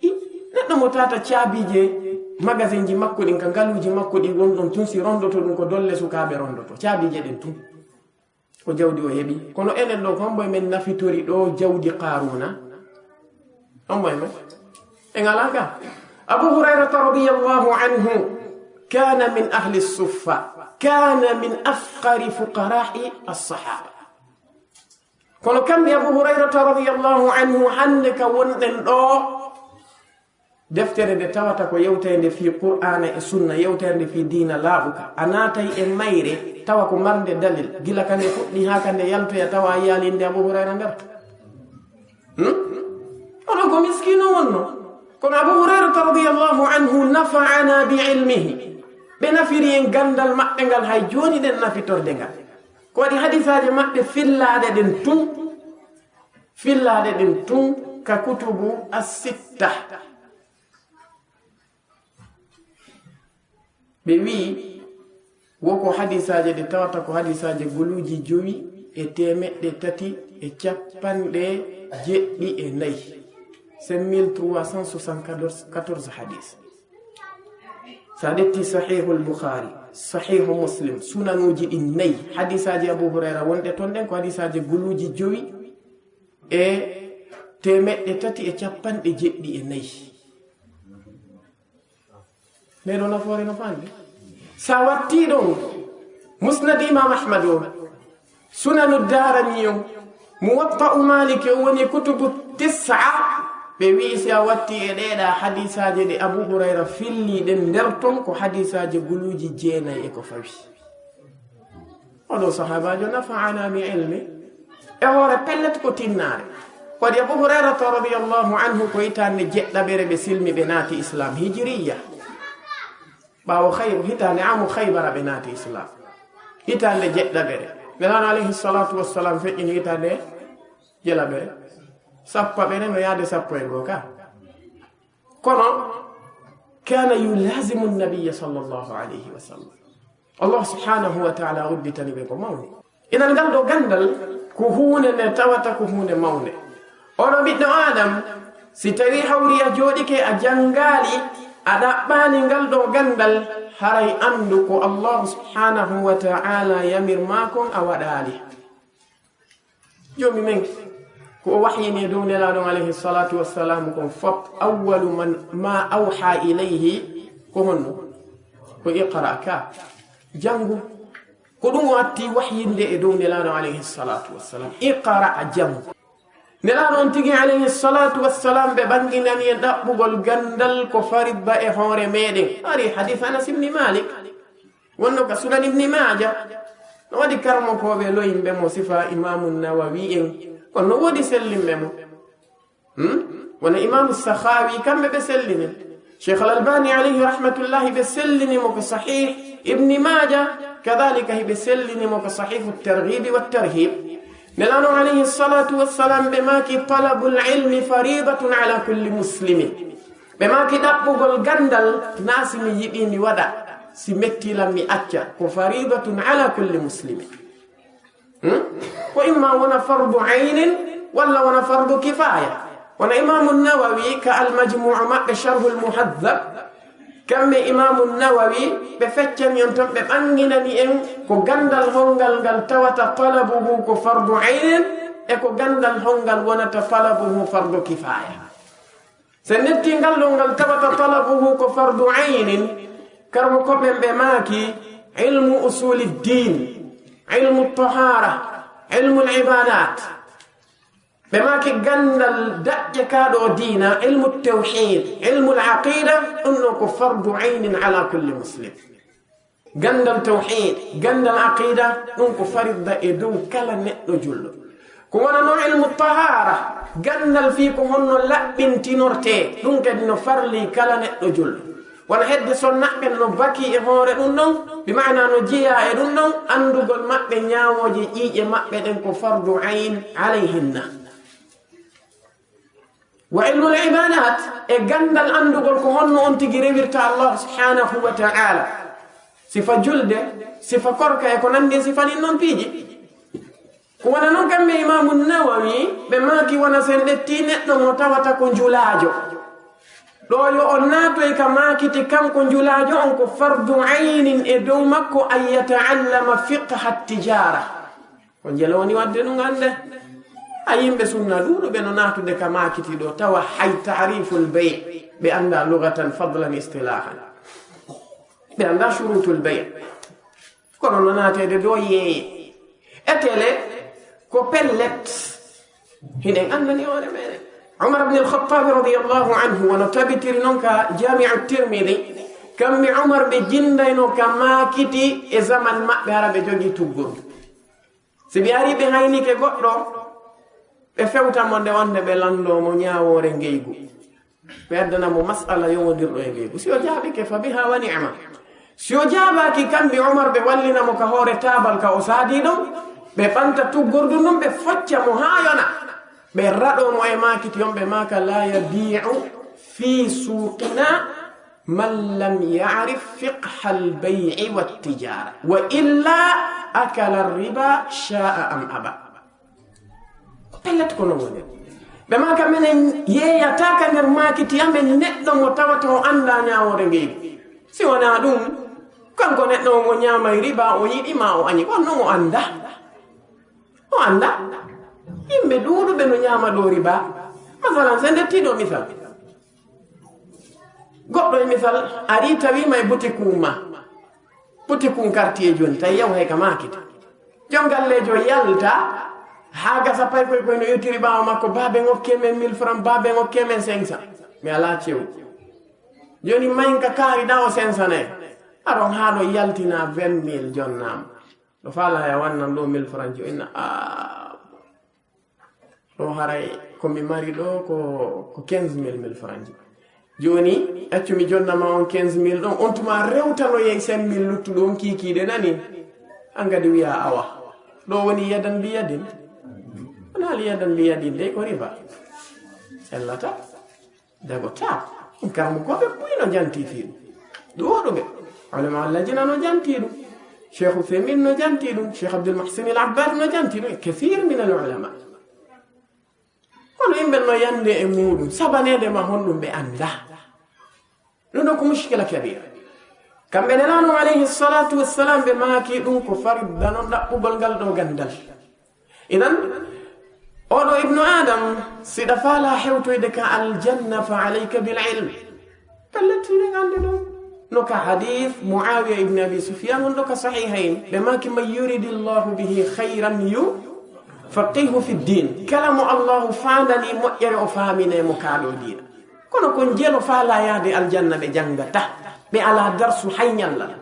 I, neɗɗo mo tata caabije magasinji makko ɗin ka ngaluuji makko ɗi wonɗon tun, si rondoto ɗum ko dolle sukaaɓe rondoto. Caabije ɗin tun. Ko jawdi o heɓi. Kono enen ɗo, ko hombo e men nafitori ɗo jawdi Qaruna? Hombo e men? En alaa ka. Abu Hurayrata radiyallahu anhu kana min ahli suffa. Kana min afqari fuqara'i as-sahaba. Kono kamɓe Abu Hurayrata radiyallahu anhu hande ka wonɗen ɗo, deftere nde tawata ko yewtande fii Qur'aana e Sunna, yewtande fii diina laaɓuka. A naatay e mayre, tawa ko marnde dalil. Gila ka nde fuɗɗi haa ka nde yaltoya, tawa a yiyaali innde Abu Hurayra nder. Hmm? Onon ko miskiino wonno. Kono Abu Hurayrata radiyallahu anhu nafa'ana bi ilmihi. Ɓe nafiri en gandal maɓɓe ngal, hay jooni ɗen nafitorde ngal. Ko waɗi hadisaaji maɓɓe fillaaɗe ɗen tun. Fillaaɗe ɗen tun ka kutubu as-sitta. Ɓe wi'i, wo ko hadisaaje ɗe tawata ko hadisaaje guluuji jowi e teemeɗɗe tati e cappanɗe jeɗɗi e nayi. Cinq mille trois cent soixante-quatorze hadis. Sa ƴetti Sahihul Bukhari, Sahihu Muslim, sunanuuji ɗin nayi, hadisaaji Abu Hurayra wonɗe ton ɗen ko hadisaaji guluuji jowi e teemeɗɗe tati e cappanɗe jeɗɗi e nayi. Nde ɗo nafoore no faandi. Sa watti ɗon, Musnad Imam Ahmad o, Sunanu Darani o, Muwatta'u Malik o woni kutubu tis'a, ɓe wi'i si a watti e ɗeeɗa hadisaaje ɗe Abu Hurayra filli ɗen nder ton ko hadisaaje guluuji jeenayi e ko fawi. Oɗo sahaabaajo nafa'ana bi ilmi, e hoore pellet ko tinnaare. Ko waɗi Abu Hurayrata radiyallahu anhu ko hitaande jeɗɗaɓere ɓe silmi ɓe naati Islam hijiriya. Ɓaawo Khayru, hitaande amu Khaybara ɓe naati Islam. Hitaande jeɗɗaɓere. Nelaaɗo alayhi salatu wassalam feƴƴini hitaande jelaɓere. Sappaɓere no yaade sappo e goo ka. Kono, kana yulazimu nabiyya sallallahu alayhi wa sallam. Allah subhanahu wa ta'ala udditani ɓe ko mawni. Inan ngal ɗo gandal ko huunde nde tawata ko huunde mawnde. Oɗo ɓiɗɗo Adam, si tawi hawri a jooɗike a janngaali, a ɗaɓɓaani ngal ɗo gandal, haray anndu ko Allah subhanahu wa ta'ala yamir maa kon a waɗaali. Joomi men, ko o wahyini e dow Nelaaɗo on alayhi salatu wassalam kon fop, awwalu man, ma awha ilayhi, ko honno? Ko iqra ka, janngu. Ko ɗum o atti wahyinde e dow Nelaaɗo alayhi salatu wassalam. Iqra, a janngu. Nelaaɗo on tigi alayhi salatu wassalam ɓe ɓanginani en ɗaɓɓugol gandal ko faridda e hoore meɗen. Ari hadith Anas ibn Malik. Wonno ka Sunan Ibn Maaja, no waɗi karmokooɓe loyinɓe mo sifa Imaamu Nawawi en, kono no woodi sellinɓe mo. Hmm? Wona Imaamu Sakhawi, kamɓe ɓe sellini. Cheikh Al-Albani alayhi rahmatullahi ɓe sellini mo ko Sahih Ibn Maaja, kadhalika hiɓe sellini mo ko Sahihu Targhibi wa Tarhib. Nelaaɗo alayhi salatu wassalam ɓe maaki, "Talabul ilmi faridatun ala kulli muslimin." Ɓe maaki ɗaɓɓugol gandal, naa si mi yiɗi mi waɗa, si metti lan mi acca, ko faridatun ala kulli muslimin. Hmm? Ko imma wona fardu aynin, walla wona fardu kifaya. Wona Imaamu Nawawi ka Al-Majmu' maɓɓe Sharhul Muhadhab, Kamɓe Imaamu Nawawi, ɓe feccani on ton, ɓe ɓanginani en ko ganndal hongal ngal tawata talabuhu ko fardu aynin, e ko ganndal hongal wonata talabuhu fardu kifaya. So netti ngal ɗo ngal tawata talabuhu ko fardu aynin, karmo ko ɓen ɓe maaki ilmu usuli ddin, ilmu tahara, ilmu ibadat. Ɓe maaki ganndal daƴƴe kaa ɗo diina, ilmu tawhid, ilmu aqida, ɗum ɗo ko fardu aynin ala kulli muslim. Ganndal tawhid, ganndal aqida, ɗum ko faridda e dow kala neɗɗo julɗo. Ko wonano ilmu tahara, ganndal fii ko honno laɓɓintinortee, ɗum kadi no farli kala neɗɗo julɗo. Wano hedde sonnaɓe no baki e hoore ɗum ɗon, bi maana no jeyaa e ɗum ɗon, anndugol maɓɓe ñaawooje ƴiiƴe maɓɓe ɗen ko fardu ayn alayhinna. Wa ilmul ibadat, e ganndal anndugol ko honno on tigi rewirta Allah subhanahu wa ta'ala. Sifa julde, sifa korka e ko nanndi e sifa ɗin non piiji. Ko wona non kamɓe Imaamu Nawawi, ɓe maaki wona sen ɗetti neɗɗo mo tawata ko njulaajo. Ɗo yo on naatoy ka maakiti kanko njulaajo on ko fardu aynin e dow makko an yata'allama fiqha tijara. Ko njelo woni wadde ɗum annde. A yimɓe sunna ɗuuɗuɓe no naatude ka maakiti ɗo tawa hay ta'riful bay' ɓe annda lugatan fadlan istilahan. Ɓe annda shurutul bay'. Kono no naateede ɗo yeeye. E tele ko pellet. Hiɗen anndani hoore meɗen. Umar ibn al-Khattab radiyallahu anhu, wano tabitiri non ka Jami'u Tirmidhi, kamɓe Umar ɓe jinndayno ka maakiti e zaman maɓɓe hara ɓe jogii tuggordu. Si ɓe ari ɓe haynike goɗɗo, ɓe fewta mo nde wonde ɓe lanndoo mo ñaawoore ngeygu. Ɓe addana mo mas'ala yowondirɗo e ngeygu. Si o jaabike, fa biha wa ni'ma. Si o jaabaaki, kamɓe Umar ɓe wallina mo ka hoore taabal ka o saadii ɗon, ɓe ɓanta tuggordu ndun, ɓe focca mo haa yona. Ɓe raɗoo mo e maakiti on, ɓe maaka, la yabi'u fi suqina man lam ya'rif fiqhal bay'i wat tijara, wa illa akala riba sha'a am aba. Pellet ko non woni. Ɓe maaka menen yeeyata ka nder maakiti amen neɗɗo mo tawata o annda ñaawoore ngeygu. Si wonaa ɗum, kanko neɗɗo on o ñaamay riba, o yiɗi ma o añi, kono non o annda. O annda. Yimɓe ɗuuɗuɓe no ñaama ɗo riba. Masalan, sen ndetti ɗo misal. Goɗɗo e misal, ari tawi ma e boutique mum ma. Boutique mum quartier jooni, tawi yaw hay ka maakiti. Jom galleejo yalta, haa gasa pay koy koy no iwtiri ɓaawo makko, baabe ngokke men mille francs, baabe ngokke men cinq cents. Mi alaa cewɗi. Jooni mayin ka kaari ɗa o cinq cents ne. Aron haa ɗo yaltina vingt mille jonnaama. Ɗo faalaa ya wannan ɗo mille francs jo inna, ah, ɗo haray ko mi mari ɗo ko, ko quinze mille, mille francs ji. Jooni, accu mi jonna ma on quinze mille ɗon, on tuma rewtanoyay cinq mille luttuɗo on kiikiiɗe nani. An kadi wiya awa. Ɗo woni yadan bi yadin. Wona li yadan bi yadin dey ko riba. Sellata. Dago ta. Karamokooɓe buy no janti fii ɗum. Ɗuuɗuɓe. Ulama lajina no janti ɗum. Cheikh Uthaymin no janti ɗum. Cheikh Abdul Muhsin Al Abbad no janti ɗum. E kathir min al ulama. Kono yimɓe no yande e muɗum. Sabaneede ma honɗum ɓe annda. Ɗum ɗo ko mushkila kabira. Kamɓe Nelaaɗo alayhi salatu wassalam ɓe maaki ɗum ko faridda non ɗaɓɓugol ngal ɗo gandal. Idan, oɗo ibnu Adam, siɗa faala hewtoyde ka aljanna fa alayka bil ilm. Pellet hiɗen anndi ɗum. No ka hadith Muawiya ibn Abi Sufyan on ɗo ka sahihayn. Ɓe maaki man yuridi llahu bihi khayran yufaqihu fi ddin. Kala mo Allahu faandani moƴƴere o faamine mo ka ɗo diina. Kono ko njelo faala yaade aljanna ɓe janngata. Ɓe alaa darsu hay ñallal.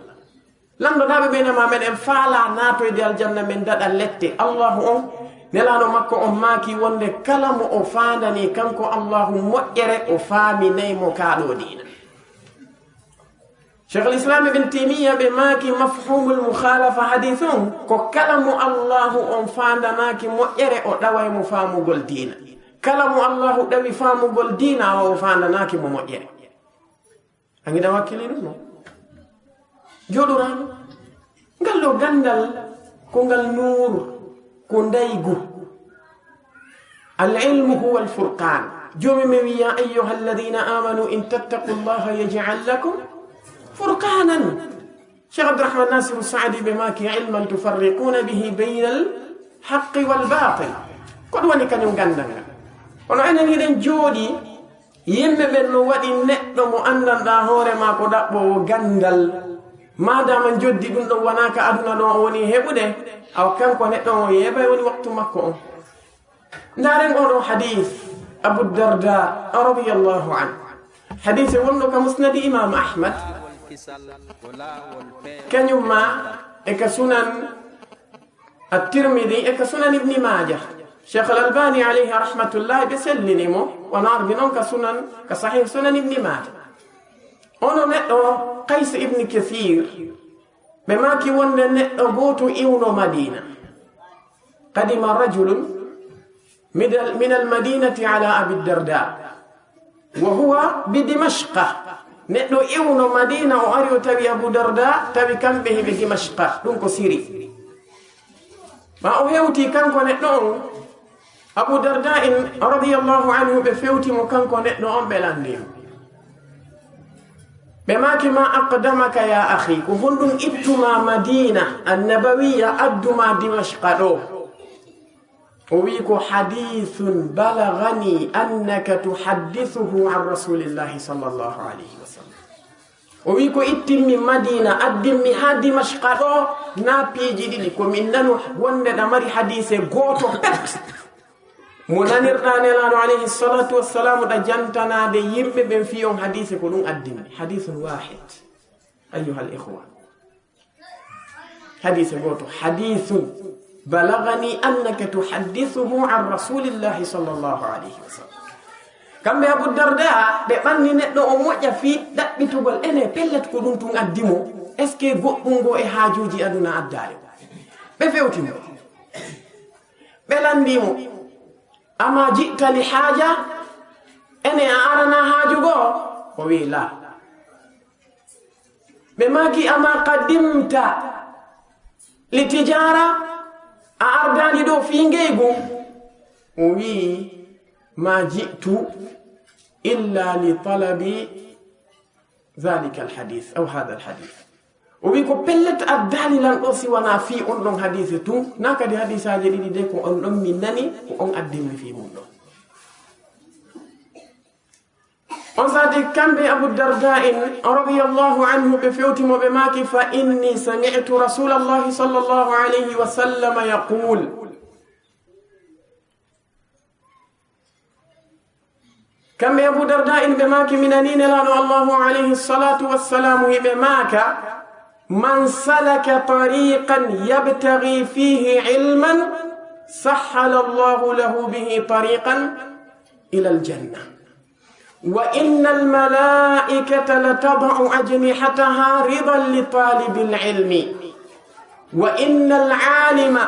Lanndotaaɓe ɓe nama meɗen faalaa naatoyde aljanna men daɗa lette. Allahu on, Nelaaɗo makko on maaki wonde kala mo o faandani kanko Allahu moƴƴere o faaminay mo ka ɗo diina. Cheikhul Islam Ibn Taymiya ɓe maaki mafhumul mukhalafa hadith on ko kala mo Allahu on faandanaaki moƴƴere o ɗaway mo faamugol diina. Kala mo Allahu ɗawi faamugol diina o faandanaaki mo moƴƴere. A ngiɗa wakkili ɗum no? Jooɗoraano. Ngal ɗo ganndal ko ngal nuur, ko ndaygu. Al ilmu huwa al furqan. Joomi men wi, ya ayyuha alladhina amanu in tattaqu llaha yaj'al lakum Furqanan. Cheikh Abdourahmane Nassirou Saadi ɓe maaki: ilman tufarriquna bihi bayna al haqqi wal batil. Ko ɗum woni kañum ganndal ngal. Kono enen hiɗen jooɗi, yimɓe ɓen no waɗi neɗɗo mo anndanɗaa hoore maa ko ɗaɓɓoowo ganndal. Maadaama njoddi ɗum ɗon wonaa ka aduna ɗon o woni heɓude, awa kanko neɗɗo on o yeeɓay woni waktu makko on. Ndaaren oɗo hadith Abu Darda radiyallahu anhu. Hadith wonɗo ka musnadi Imam Ahmad. Kañum ma e ka sunan At-Tirmidhi e ka sunan Ibni Majah. Cheikh Al-Albani alayhi rahmatullah ɓe sellini mo, wano ardi non ka sunan, ka sahih sunan Ibni Majah. Ono neɗɗo Qays ibn Kathir, ɓe maaki wonde neɗɗo gooto iwno Madina. Qadima rajulun min al-, min al-madinati ala Abi Darda. Wa huwa bi Dimashqa. Neɗɗo iwno Madina, o ari o tawi Abu Darda, tawi kamɓe hiɓe Dimashqa. Ɗum ko Siri. Ma o hewti kanko neɗɗo on, Abu Darda in radiyallahu anhu, ɓe fewti mo kanko neɗɗo on, ɓe lanndi mo. Ɓe maaki: ma aqdamaka ya akhi, ko honɗum ittuma Madina Annabawiya, adduma Dimashqa ɗo? O wi ko: hadithun balagani annaka tuhaddithuhu an Rasulillahi sallallahu alayhi wa sallam. O wi ko ittimmi Madina, addimmi haa Dimashqa ɗo, na piiji ɗiɗi, ko min nanu wonde ɗa mari hadise gooto pet mo nanirɗa Nelaaɗo alayhi salatu wassalamu ɗa jantanaade yimɓe ɓen fii on hadise, ko ɗum addimmi. Hadithun wahid, ayyuhal ikhwa. Hadise gooto, hadithun balagani annaka tuhaddithuhu an Rasulillahi sallallahu alayhi wa sallam. Kamɓe Abu Darda, ɓe ɓanni neɗɗo o moƴƴa fii ɗaɓɓitugol, ene pellet ko ɗum tun addi mo, est-ce que goɗɗum goo e haajuuji aduna addaali mo? Ɓe fewti mo. Ɓe lanndi mo: ama ji'ta li haaja? Ene a arana haaju goo? O wi: la. Ɓe maaki: ama qadimta li tijara? A ardaani ɗo fii ngeygu? O wi: ma ji'tu illa li talabi dhalika al hadith aw hadha al hadith. O wi ko pellet addaani lan ɗo si wanaa fii on ɗon hadise tun, na kadi hadisaaji ɗiɗi de ko on ɗon min nani, ko on addimmi fii mun ɗon. On sati kamɓe Abu Darda in radiyallahu anhu ɓe fewti mo ɓe maaki: fa inni sami'tu Rasulallahi sallallahu alayhi wa sallam yaqul. Kamɓe Abu Darda in ɓe maaki, mi nani Nelaaɗo Allahu alayhi salatu wassalamu hiɓe maaka: man salaka tariqan yabtaghi fihi ilman sahhala Allahu lahu bihi tariqan ila al-janna. Wa innal malaikata latada'u ajnihataha ridan li talibil ilmi. Wa innal alima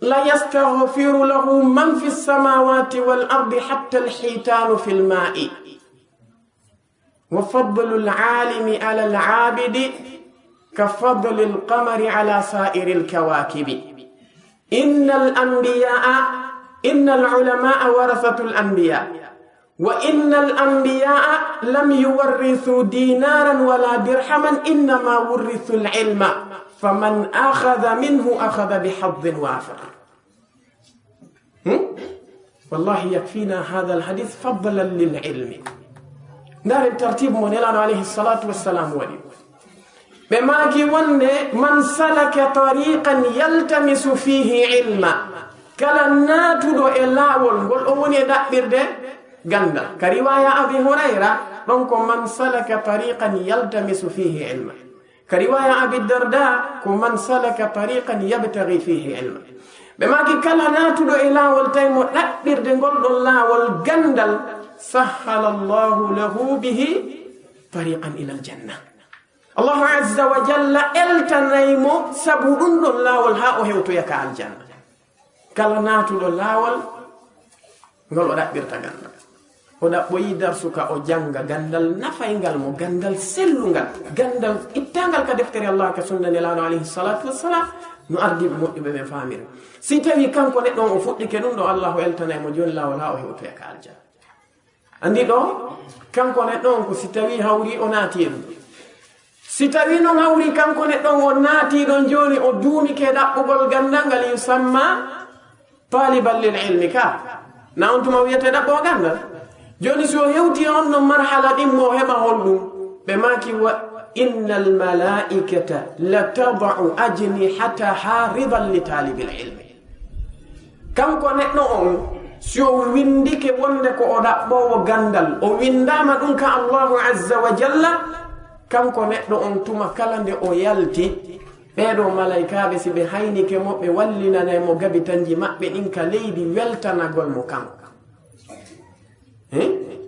layastaghfiru lahu man fis samawati wal ardi hatta al hitanu fil ma'i. Wa fadlul alimi ala al abidi ka fadlil qamari ala sa'iril kawakibi. Innal anbiya'a, innal ulama'a warathatul anbiya. Wa innal anbiya'a lam yuwarrithu dinaran wala dirhaman, innama wurrithul ilma. Faman akhadha minhu akhadha bihadhin wafir. Hmm? Wallahi yakfina hadha alhadith fadlan lil ilmi. Ndaaren tartibu mo Nelaaɗo alayhi salatu wassalam waɗi. Ɓe maaki wonde, man salaka tariqan yaltamisu fihi ilma. Kala naatuɗo e laawol ngol o woni e ɗaɓɓirde ganndal. Ka riwaya Abi Hurayra, ɗon ko man salaka tariqan yaltamisu fihi ilma. Ka riwaya Abi Darda, ko man salaka tariqan yabtaghi fihi ilma. Ɓe maaki kala naatuɗo e laawol tawi mo ɗaɓɓirde ngol ɗon laawol ganndal, sahhala Allahu lahu bihi tariqan ila aljanna. Allahu azza wa jalla eltanay mo sabu ɗum ɗon laawol haa o hewtoya ka aljanna. Kala naatuɗo laawol ngol o ɗaɓɓirta ganndal. O ɗaɓɓoyi darsu ka o jannga ganndal nafayngal mo, ganndal sellungal, ganndal ittangal ka deftere Allah ka sunna Nelaaɗo alayhi salatu wassalam, no ardiiɓe moƴƴuɓe ɓen faamiri. Si tawi kanko neɗɗo on o fuɗɗike ɗum ɗo, Allahu eltanay mo jooni laawol haa o hewtoya ka aljanna. Anndi ɗo, kanko neɗɗo on ko si tawi hawri o naati e ɗum. Si tawii noon hawri kanko neɗɗo on, o naatii ɗon jooni, o duumike ɗaɓɓugol ganndal ngal, yusamma taliban lil ilmi ka. Na on tuma wiyetee ɗaɓɓoowo ganndal. Jooni si o hewtii on ɗon marhala ɗin, mo heɓa honɗum? Ɓe maaki, wa innal malaa'ikata la tada'u ajnihataha ridan li talibil ilmi. Kanko neɗɗo on, si o winndike wonde ko o ɗaɓɓoowo ganndal, o winndaama ɗum ka Allahu azza wa jalla, kanko neɗɗo on tuma kala nde o yalti, ɓee ɗoo malaykaaɓe, si ɓe haynike mo, ɓe wallinanay mo gabitanji maɓɓe ɗin ka leydi weltanagol mo kanko. He?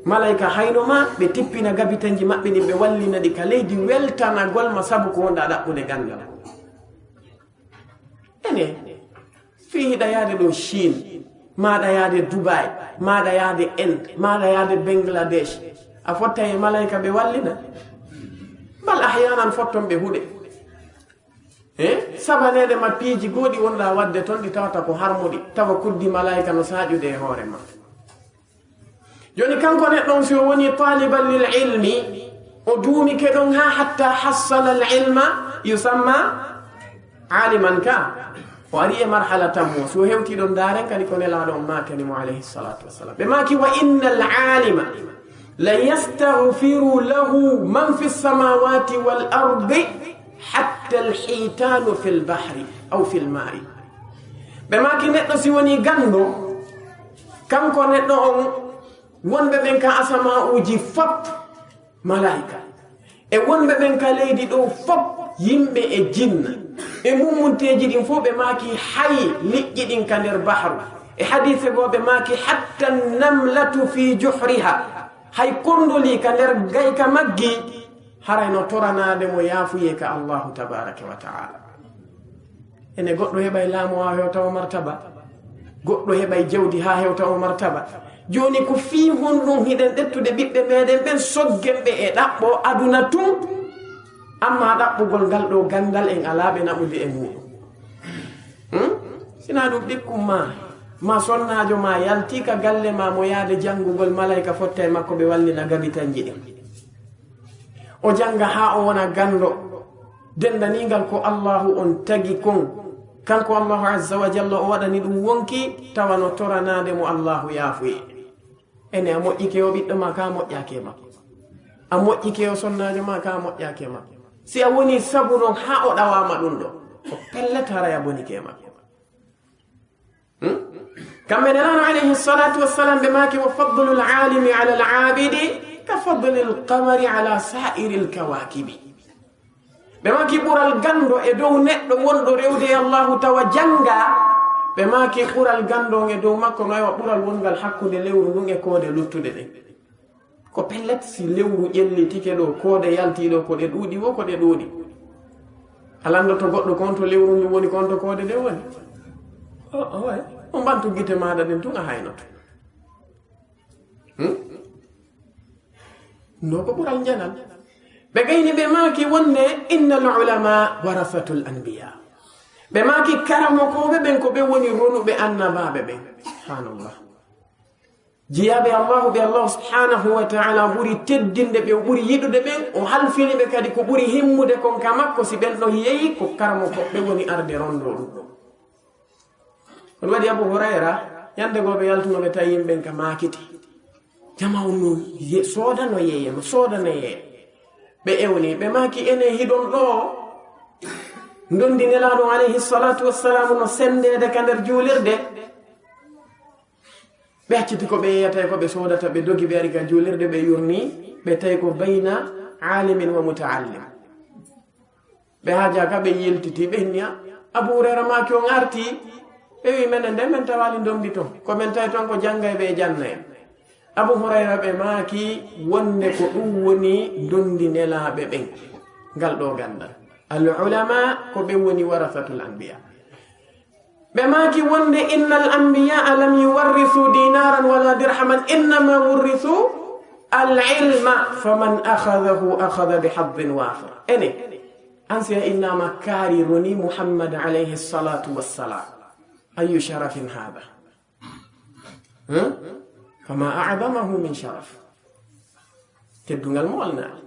Malayka hayno ma, ɓe tippina gabitanji maɓɓe ɗin, ɓe wallina ɗi ka leydi weltanagol ma sabu ko wonɗaa ɗaɓɓude ganndal. Ene, fii hiɗa yaade ɗo Chine, maaɗa yaade Dubai, maaɗa yaade Inde, maaɗa yaade Bangladesh, a fottay e malayka ɓe wallina? Bal ahyanan fotton ɓe huɗe. He? Sabaneede ma piiji goo ɗi wonɗaa waɗde ton, ɗi tawata ko harmuɗi, tawa kuddi malayka no saaƴude e hoore ma. Jooni kanko neɗɗo on, si o woni taliban lil ilmi, o duumike ɗon haa hatta hassala al ilma, yusamma aliman ka. O ari e marhala tammo, si o hewtii ɗon, ndaaren kadi ko Nelaaɗo on maakani mo, alayhi salatu wassalam. Ɓe maaki, wa innal alima la yastaghfiru lahu man fi samawati wal ardi hatta al hitanu fil bahri aw fil ma'i. Ɓe maaki, neɗɗo si woni ganndo, kanko neɗɗo on, wonɓe ɓen ka asama'uuji fop, malaa'ika, e wonɓe ɓen ka leydi ɗo fop, yimɓe e jinna, e mummunteeji ɗin fof, ɓe maaki, hay liƴƴi ɗin ka nder bahru. E hadiise goo, ɓe maaki, hatta namlatu fi juhriha, hay kondoli ka nder gayka maggi, haray no toranaade mo yaafuyee ka Allahu tabaraka wa ta'ala. Ene goɗɗo heɓay laamu haa hewta o martaba, goɗɗo heɓay jawdi haa hewta o martaba. Jooni ko fii honɗum hiɗen ƴettude ɓiɓɓe meɗen ɓen, soggen ɓe e ɗaɓɓo aduna tun, amma ɗaɓɓugol ngal ɗo ganndal en alaa ɓe naɓude e muuɗum? Hmm? Sinaa ɗum ɗikkum ma, ma sonnaajo ma yaltii ka galle ma mo yaade janngugol, malayka fotta e makko ɓe wallina gabitanji ɗin. O jannga haa o wona ganndo denndaniingal ko Allahu on tagi kon. Kanko Allahu azza wa jalla o waɗani ɗum wonki, tawa no toranaade mo Allahu yaafuye. Ene a moƴƴike o ɓiɗɗo ma, ka moƴƴaake e makko. A moƴƴike o sonnaajo ma, ka moƴƴaake e makko. Si a woni sabu non haa o ɗawaama ɗum ɗo, ko pellet haray a bonike e makko. Hmm? Kamɓe Nelaaɗo alayhi salatu wassalam ɓe maaki, wa fadlul alimi ala al abidi ka fadlil qamari ala sa'iril kawakibi. Ɓe maaki ɓural ganndo e dow neɗɗo wonɗo rewde e Allahu tawa jannga, ɓe maaki ɓural ganndo on e dow makko no e wa ɓural wongal hakkunde lewru ndun e koode luttuɗe ɗen. Ko pellet, si lewru ƴellitike ɗo, koode yaltii ɗo, ko ɗe ɗuuɗi wo, ko ɗe ɗuuɗi. A lanndoto goɗɗo ko on to lewru ndun woni, ko on to koode ɗen woni? O, o, way. On ɓantu gite maaɗa ɗen tun a haynoto. Hmm? No ko ɓural njanal. Ɓe gayni ɓe maaki wonde, innal ulama warasatul anbiya. Ɓe maaki karamokooɓe ɓen ko ɓe woni ronuɓe annabaaɓe ɓen. Subhanallah. Jiyaaɓe Allahu ɓe, Allahu subhanahu wa ta'ala ɓuri teddinde ɓe, o ɓuri yiɗude ɓen, o halfini ɓe kadi ko ɓuri himmude kon ka makko. Si ɓen ɗon yehi, ko karamokooɓe woni arde rondo ɗum. Ɗum waɗi Abu Hurayra, ñande goo ɓe yaltuno, ɓe tawi yimɓe ɓen ka maakiti. Jama on no ye-, soodano yeeyema, soodano yeeya. Ɓe ewni, ɓe maaki, enen hiɗon ɗo, ndondi Nelaaɗo alayhi salatu wassalamu no senndeede ka nder juulirde. Ɓe acciti ko ɓe yeeyata e ko ɓe soodata, ɓe dogi, ɓe ari ka juulirde, ɓe yurni, ɓe tawi ko bayna alimin wa mutaallim. Ɓe haajaaka, ɓe yiltiti, ɓe inni, a, Abu Hurayra maaki on arti, ɓe wi, menen de, men tawaali ndondi ton, ko men tawi ton ko janngayɓe e jannayɓe. Abu Hurayra ɓe maaki wonde ko ɗum woni ndondi nelaaɓe ɓen, ngal ɗo ganndal. Al ulama ko ɓe woni warasatul anbiya. Ɓe maaki wonde, innal anbiya lam yuwarrisu dinaran wala dirhaman, innama wurrisu al ilma, faman akhadahu akhada bi haddin wafir. Ene, an si a innama kaari roni Muhammad alayhi salatu wassalam, ayu sharafin hada? Hmm? Fama a'zamahu min sharaf. Teddungal mo alnaali.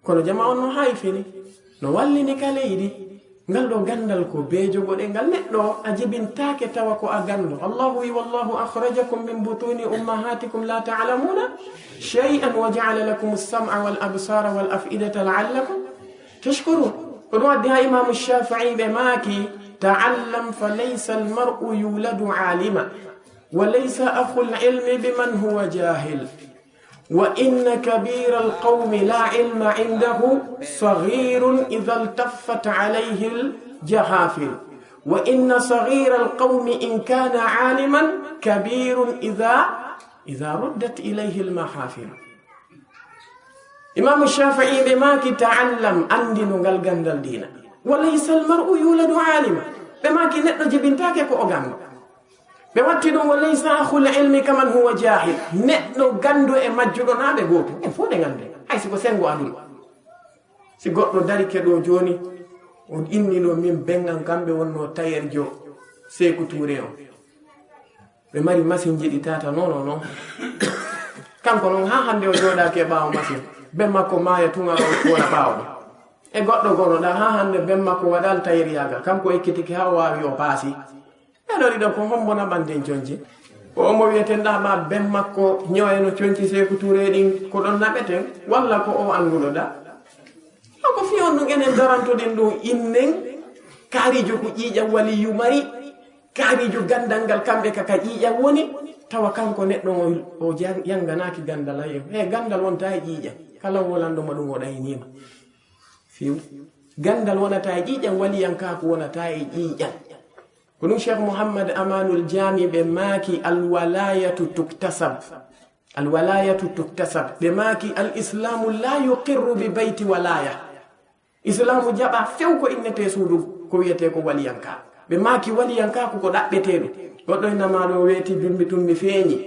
Kono jama on no hayfini, no wallini ka leydi. Ngal ɗo ganndal ko bee jogoɗe ngal. Neɗɗo a jibintaake tawa ko a ganndo. Allahu wi, "Wallahu akhrajakum min butuni ummahatikum la ta'lamuna shay'an wa ja'ala lakum as-sam'a wal absara wal af'idata la'allakum tashkurun." Ko ɗum addi ha Imaamu Shafi'i ɓe maaki, "Ta'allam fa laysa al-mar'u yuladu alima, wa laysa akhul ilmi biman huwa jahil." وإن كبير القوم لا علم عنده صغير إذا التفت عليه الجحافل، وإن صغير القوم إن كان عالما كبير إذا إذا ردت إليه المحافل. Imaamu Shafi'i ɓe maaki, "Ta'allam, anndino ngal ganndal diina. Wa laysa al-mar'u yuladu alima." Ɓe maaki, "Neɗɗo jibintaake ko o ganndo." Ɓe watti ɗum, "Wa laysa akhul ilmi kaman huwa jahil." Neɗɗo ganndo e majjuɗo naa ɓe gootum. En fof ɗe nganndi. Hay si ko senngo aduna. Si goɗɗo darike ɗo jooni, on inni ɗo min Bengan kamɓe wonno tayerjo Seeku Tuure on. Ɓe mari masinji ɗi tata, non, non, non. Kanko non haa hannde o jooɗaaki e ɓaawo masin. Ben makko maaya tun ara o wona ɓaawo ɗo. E goɗɗo gono ɗa haa hannde ben makko waɗal tayeriyagal. Kanko ekkitike haa o waawi o paasi. Ɓeɗo ɗiɗo ko hombo naɓanten conci? Ko omo wiyeten ɗa ma ben makko ñoyano conci Seeku Tuure ɗin ko ɗon naɓeten? Walla ko o annduɗo ɗa? Ɗo ko fiyon ɗum enen darantoɗen ɗum innen. Kaarijo ko ƴiiƴam waliyu mari. Kaarijo ganndal ngal kamɓe ka, ka ƴiiƴam woni. Tawa kanko neɗɗo o, o jan-, yannganaaki ganndal ayo. He ganndal wonta e ƴiiƴam. Kala wolanɗo ma ɗum o ɗaynima. Fiw. Ganndal wonata e ƴiiƴam, waliyankaaku wonata e ƴiiƴam. Ko ɗum Cheikh Mouhammad Amanul Jami ɓe maaki, "Al walayatu tuktasab." Al walayatu tuktasab. Ɓe maaki, "Al islamu la yuqirru bi bayti walaya." Islamu jaɓa few ko innete suudu ko wiyete ko waliyanka. Ɓe maaki, "Waliyankaaku ko ɗaɓɓeteeɗo." Goɗɗo e nama ɗo weeti bimbi tun mi feeñi.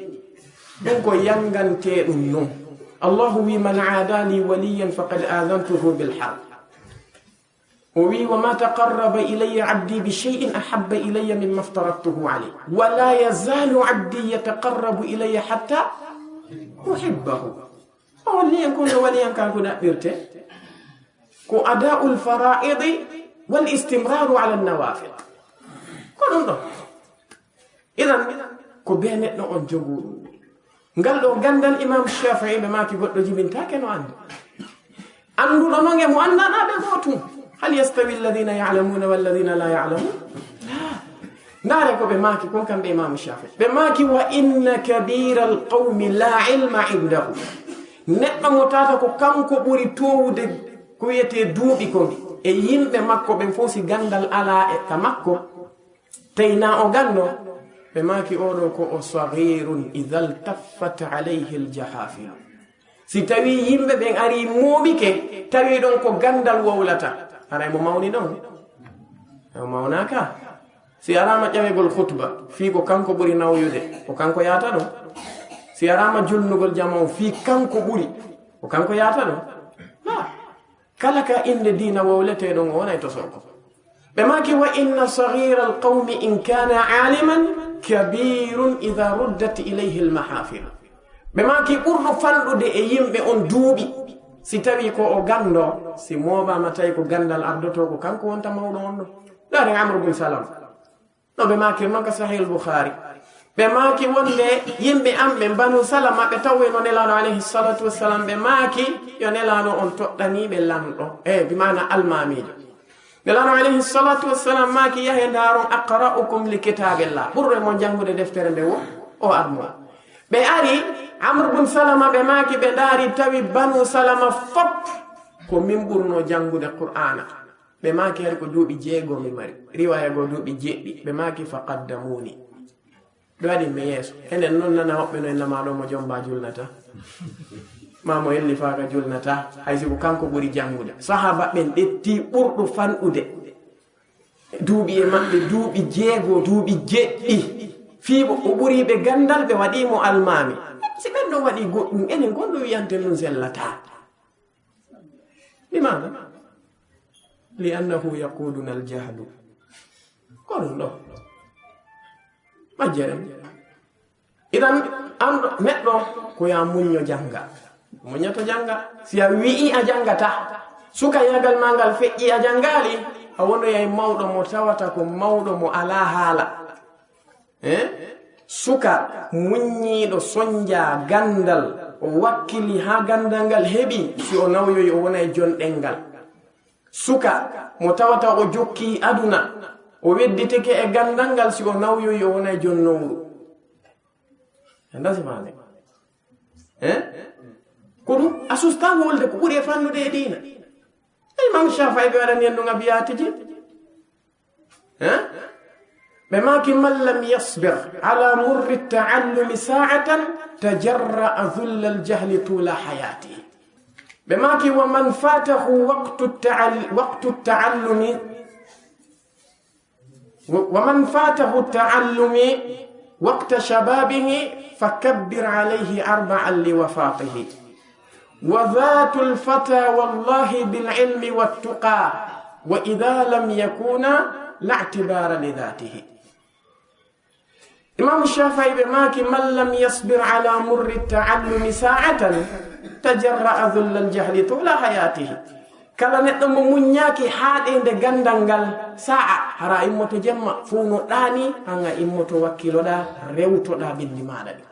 Ɗum ko yannganteeɗum non. Allahu wi, "Man aada li waliyan faqad aadantuhu bil harb." O wi, "Wa ma taqarraba ilayya abdi bi shay'in ahabba ilayya mimma aftaradtuhu alayh. Wa la yazalu abdi yataqarrabu ilayya hatta uhibbahu." O holli en kon no waliyankaaku ɗaɓɓirte. Ko ada'ul fara'idi wal istimraru ala nawafil. Ko ɗum ɗo. Idan, ko be neɗɗo on jogo ɗum. Ngal ɗo ganndal Imam Shafi'i ɓe maaki goɗɗo jibintaake no anndi. Annduɗo non e mo anndanaa ɓe gootum. Hal yastawi alladhina ya'lamuna walladhina la ya'lamun? La. Ndaare ko ɓe maaki kon kamɓe Imam Shafi'i. Ɓe maaki, "Wa inna kabira al qawmi la ilma indahu." Neɗɗo mo tata ko kanko ɓuri towude ko wiyete duuɓi kon e yimɓe makko ɓen fof si ganndal alaa e ka makko. Tawi na o ganndo, ɓe maaki oɗo ko o saghirun idha ltaffat alayhi aljahafilu. Si tawi yimɓe ɓen ari mooɓike, tawi ɗon ko ganndal wowlata. Haray mo mawni ɗon? O mawnaaka. Si arama ƴawegol khutba, fii ko kanko ɓuri nawyude, ko kanko yaata ɗon. Si arama julnugol jama on, fii kanko ɓuri, ko kanko yaata ɗon. La. Kala ka innde diina wowletee ɗon, o wonay tosorko. Ɓe maaki, "Wa inna saghira alqawmi in kana aliman, kabirun idha ruddat ilayhi almahafil." Ɓe maaki, "Ɓurɗo fanɗude e yimɓe on duuɓi, si tawi ko o ganndo, si mooɓaama tawi ko ganndal ardoto, ko kanko wonta mawɗo on ɗo." Ndaaren Amr bun Salama. No ɓe maakiri non ka Sahih al-Bukhari. Ɓe maaki wonde yimɓe am ɓe Banu Salama ɓe tawi no Nelaaɗo alayhi salatu wassalam, ɓe maaki yo Nelaaɗo on toɗɗanii ɓe lanɗo, e bi maana almaamiijo. Nelaaɗo alayhi salatu wassalam maaki, "Yahe ndaaron aqra'ukum li kitabillah." Ɓurɗo e mon janngude deftere nde wo, o armo. Ɓe ari, Amr bun Salama, ɓe maaki ɓe ndaari tawi Banu Salama fop ko min ɓurno janngude Qur'aana. Ɓe maaki hari ko duuɓi jeego mi mari. Riwaya goo duuɓi jeɗɗi. Ɓe maaki, "Fa qaddamuni." Ɓe waɗi mi yeeso. Enen non nana woɓɓe no en nama ɗo mo jomba julnata. Ma mo ellifaaka julnata. Hay si ko kanko ɓuri janngude. Sahaaba ɓen ƴetti ɓurɗo fanɗude duuɓi e maɓɓe, duuɓi jeego, duuɓi jeɗɗi. Fii o ɓuri ɓe ganndal, ɓe waɗi mo almaami. Si ɓen ɗon waɗi goɗɗum, enen kon ɗum wiyante ɗum sellataa. Limaada? Li annahu yaquduna aljahlu. Ko ɗum ɗo. Majjere. Idan, an neɗɗo ko ya muñño jannga. Muñña to jannga. Si a wi'i a janngataa, sukayaagal maa ngal feƴƴi a janngaali, a wonoyay mawɗo mo tawata ko mawɗo mo alaa haala. Eh? Suka muññiiɗo soñjaa ganndal, o wakkili haa ganndal ngal heɓi, si o nawyoyi o wonay jon ɗenngal. Suka mo tawata o jokki aduna, o wedditike e ganndal ngal, si o nawyoyi o wonay jon nowru. Ndasi maande. Eh? Ko ɗum a sustaa wolde ko ɓuri e fannude e diina. Imam Shafai ɓe waɗani en ɗum abiyaati ji. Eh? Ɓe maaki: "Man lam yasbir ala murri ta'allumi sa'atan tajarra'a dhullal jahli tula hayatihi." Ɓe maaki: "Wa man fatahu waqtu ta'al-, waqtu ta'allumi, wa man fatahu ta'allumi waqta shababihi fakabbir alayhi arba'an liwafatihi. Wa dhatul fata wallahi bil ilmi wat tuqa, wa idha lam yakuna la i'tibara li dhatihi." Imam Shafai ɓe maaki: "Man lam yasbir ala murri ta'allumi sa'atan tajarra'a dhullal jahli tula hayatihi." Kala neɗɗo mo muññaaki haaɗeende ganndal ngal, sa'a, hara immoto jemma, fow no ɗaani, hanga immoto wakkiloɗaa, rewtoɗaa binndi maaɗa ɗi.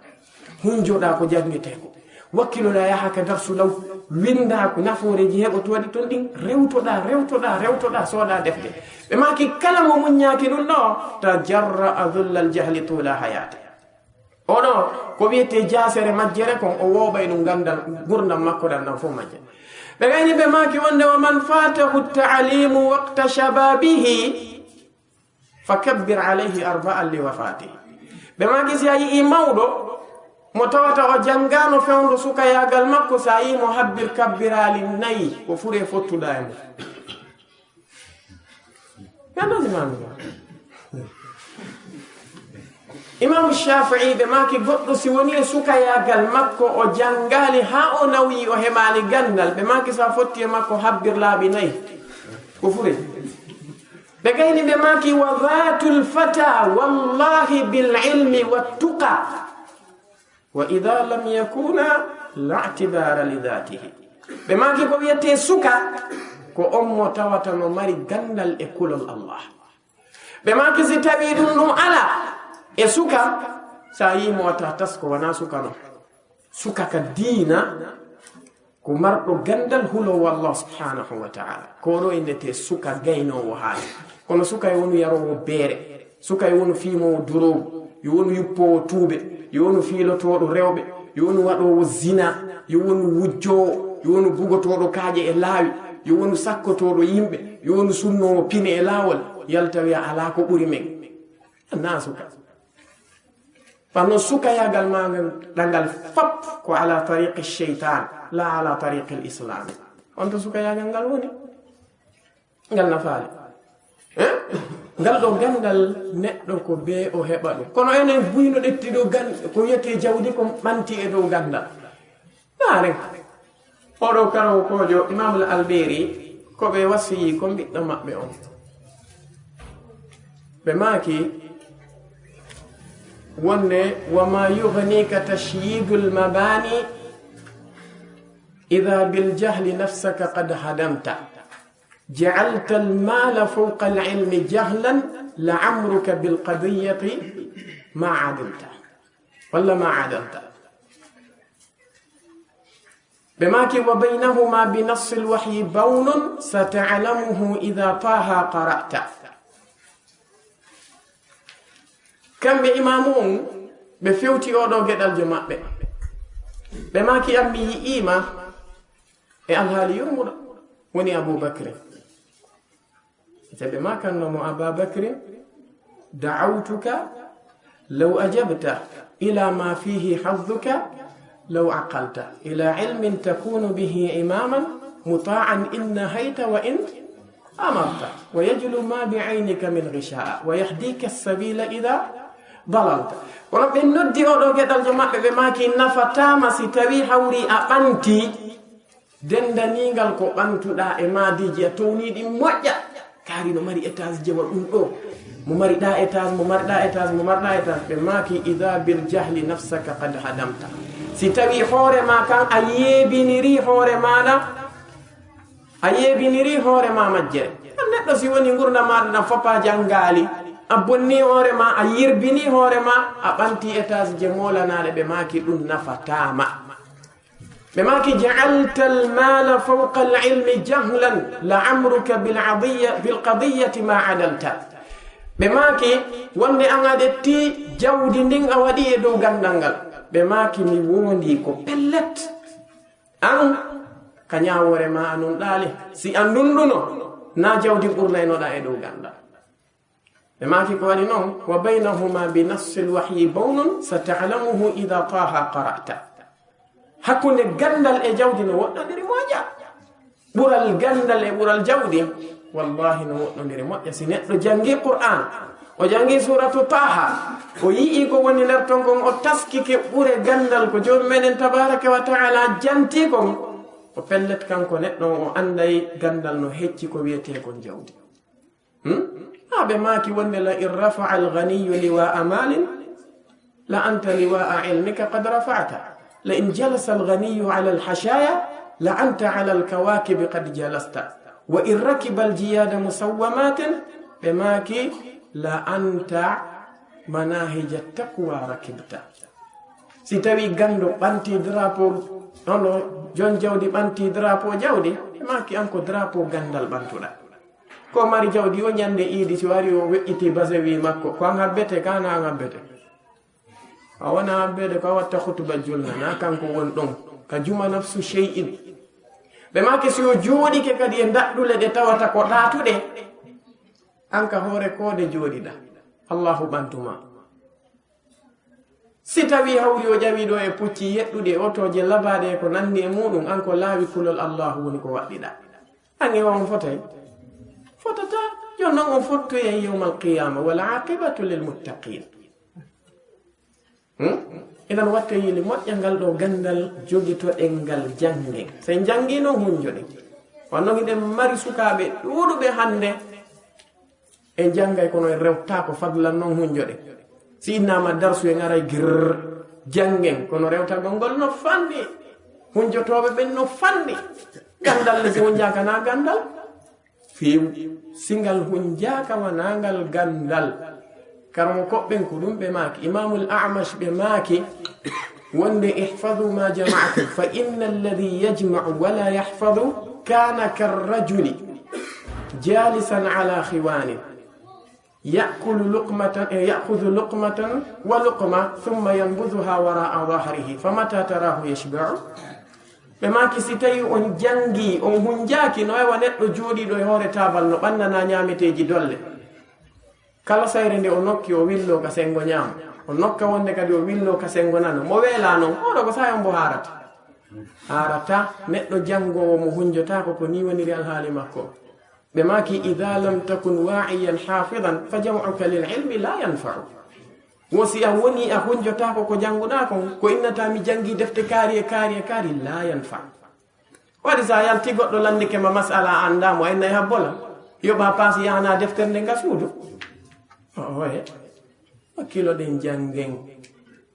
Hunjoɗaa ko janngetee ko. Wakkiloɗaa yaha ka darsu law, winndaa ko nafooreeji heɓotooɗi ton ɗin, rewtoɗaa, rewtoɗaa, rewtoɗaa, soodaa defte. Ɓe maaki kala mo muññaaki ɗum ɗo, tajarra'a dhullal jahli tula hayati. Oɗo, ko wiyetee jaasere majjere kon, o wooɓay ɗum ganndal, ngurndan makko ɗan ɗan fow majje. Ɓe gayni ɓe maaki wonde: "Wa man fatahu ta'alimu waqta shababihi, fakabbir alayhi arba'an liwafatihi." Ɓe maaki si a yi'i mawɗo, mo tawata o janngaano fewndo sukayaagal makko, si a yi'i mo habbir kabbiraali nayi, ko fure fottuɗaa e mum. Yalnani maami ma. Imaamu Shaafi'i ɓe maaki goɗɗo si woni e sukayaagal makko o janngaali haa o nawyi o heɓaali ganndal, ɓe maaki so a fotti e makko habbir laabi nayi. Ko fure. Ɓe gayni ɓe maaki wa dhatul fata wallahi bil ilmi wat tuqa. Wa idha lam yakuna la i'tibara li dhatihi. Ɓe maaki ko wiyetee suka ko on mo tawata no mari ganndal e kulol Allah. Ɓe maaki si tawii ɗum ɗum alaa e suka, so a yii mo wata tas ko wanaa suka non. Suka ka diina, ko marɗo ganndal huloowo Allah subhanahu wa ta'ala. Ko ɗo innetee suka gaynoowo haali. Kono suka e wonu yaroowo beere, suka e wonu fiimoowo duroogu, yo wonu yuppoowo tuube, yo wonu fiilotooɗo rewɓe, yo wonu waɗoowo zina, yo wonu wujjoowo, yo wonu bugotooɗo kaaƴe e laawi, yo wonu sakkotooɗo yimɓe, yo wonu sunnoowo pine e laawol, yalta wiya alaa ko ɓuri men. Naa suka. Fano sukayaagal maa ngal, ɗa ngal fop ko ala tariqi sheytaan, la ala tariqi l-islaam. On to sukayaagal ngal woni? Ngal nafaali. Eh? Ngal ɗo ganndal neɗɗo ko bee o heɓa ɗum. Kono enen buy no ɗetti ɗo gan-, ko wiyetee jawdi ko ɓanti e dow ganndal. Naare. Oɗo karawokoojo Imam al-Alberi ko ɓe wasiyi ko ɓiɗɗo maɓɓe on. Ɓe maaki wonde wa ma yugnika tashyidul mabani idha bil jahli nafsaka qad hadamta. Ja'alta al-mala fawqa al-ilmi jahlan, la'amruka bil qadiyati ma adilta. Walla ma adalta. Ɓe maaki, "Wa baynahuma bi nassil wahyi bawnun, sata'lamuhu idha Taha qara'ta." Kamɓe imaamu on, ɓe fewti oɗo geɗaljo maɓɓe. Ɓe maaki, "An mi yi'ii ma e alhaali yurmuɗo, woni Abu Bakri." Ɓe maakanno mo, "Aba Bakrin, da'awtuka law ajabta ila ma fihi hazzuka law aqalta, ila ilmin takunu bihi imaman muta'an in nahayta wa in amarta, wa yajlu ma bi aynika min ghisha'a, wa yahdika as-sabila idha dalalta." Kono ɓe noddi oɗo geɗaljo maɓɓe, ɓe maaki, "Nafataama si tawi hawri a ɓanti." Denndaniingal ko ɓantuɗaa e maadiiji a townii ɗi moƴƴa. Kaari no mari étage jewa ɗum ɗo. Mo mariɗaa étage, mo mariɗaa étage, mo mariɗaa étage. Ɓe maaki, "Idha bil jahli nafsaka qad hadamta." Si tawi hoore ma kan a yeebiniri hoore maɗa, a yeebiniri hoore ma majjere. An neɗɗo si woni ngurna maɗa na fopa jangali, a bonni hoore ma, a yirbini hoore ma, a ɓanti étage je molanaɗe, ɓe maki ɗum nafatama. Ɓe maki, "Ja'alta al-mala fawqa al-ilmi jahlan, la amruka bil adiyya-, bil qadiyyati ma adalta." Ɓe maki, "Wonde an a ƴetti jawdi ndin a waɗi e dow gandal ngal." Ɓe maki, "Mi wondi ko pellet. An ka ñaawoore ma a nunɗaali. Si a nunɗuno, na jawdi ɓurnaynoɗa e dow gandal." Ɓe maki, "Ko waɗi non, wa baynahuma bi nassil wahyi bawnun, sa ta'lamuhu idha taha qara'ta." Hakkunde gandal e jawdi no woɗɗondiri moƴƴa. Ɓural gandal e ɓural jawdi, wallahi no woɗɗondiri moƴƴa. Si neɗɗo jangi Qur'an, o jangi suratu Taha, o yi'i ko woni nder ton kon, o taskike ɓure gandal ko Joomi meɗen tabaraka wa ta'ala janti kon, o pellet kanko neɗɗo on o anday gandal no hecci ko wi'ete kon jawdi. Hmm? Haa ɓe maaki wonde, "La in rafa'a al-ghaniyyu liwa'a malin, la anta liwa'a ilmika qad rafa'ta. La in jalasa al-ghaniyyu ala al-hashaya, la anta ala al-kawakibi qad jalasta. Wa in rakiba al-jiyada musawwamatin," ɓe maaki, "la anta manahija taqwa rakibta." Si tawi gando ɓanti drapeau, hono jon jawdi ɓanti drapeau jawdi, ɓe maaki an ko drapeau gandal ɓantuɗa. Ko mari jawdi o ñande iidi, si wari o weƴƴiti basewi makko, ko an habbete, kana an habbete. A wona habbede ko a watta khutuba julna, na kanko won ɗon. Ka juma nafsu shay'in. Ɓe maaki si o jooɗike kadi e ndaɗɗule ɗe tawata ko ɗaatuɗe, an ka hoore koode jooɗiɗa. Allahu ɓantuma. Si tawi hawri o ƴawi ɗo e pucci yeɗɗuɗi e otooje labaaɗe e ko nanndi e muɗum, an ko laawi kulol Allahu woni ko waɗɗiɗa. An e on fotay? Fotata. Jon non on fottoyay yawmal qiyama. Wal aqibatu lil muttaqin. Hmm? Idan watte yili moƴƴa ngal ɗo gandal jogitoɗen ngal janngen. Sen janngi non hunjoɗen. Wonno hiɗen mari sukaaɓe ɗuuɗuɓe hannde en janngay, kono en rewtaako, fadlan non hunjoɗen. Si innama darsu en aray girr, janngen, kono rewtagol ngol no fanɗi. Hunjotooɓe ɓen no fanɗi. Gandal le si hunjaaka na gandal. Few, si ngal hunjaaka wana ngal gandal. Karamo koɓɓen ko ɗum ɓe maaki. Imamul A'mash ɓe maaki wonde, "Ihfadu ma jama'tum, fa inna alladhi yajma'u wa la yahfadu kana karrajuli jalisan ala khiwanin. Ya'kulu luqmatan, eh, ya'khudhu luqmatan wa luqma, thumma yanbudhuha wara'a dhahrihi. Famata tarahu yashba'u?" Ɓe maaki, si tawi on jangi, on hunjaaki, no ewa neɗɗo jooɗiiɗo e hoore taabal no ɓannana ñaameteeji dolle. Kala sayre nde o nokki, o willo ka sengo ñaamo. O nokka wonde kadi o willo ka sengo nano. Mo weela non, oɗo ko sayon mbo haarata. Haarata, neɗɗo jangoowo mo hunjotaako, ko ni woniri alhaali makko. Ɓe maaki, "Idha lam takun wa'iyan hafidan, fa jam'uka lil ilmi la yanfa'u." Wo si a woni a hunjotaako ko janguɗaa kon, ko innata mi jangi defte kaari e kaari e kaari, la yanfa. Waɗi sa yalti goɗɗo landike ma masala a annda mo, a inna e habbola. Yoɓa paasi yahana deftere nde nga suudu. Oye. Wakkilo ɗen jangen.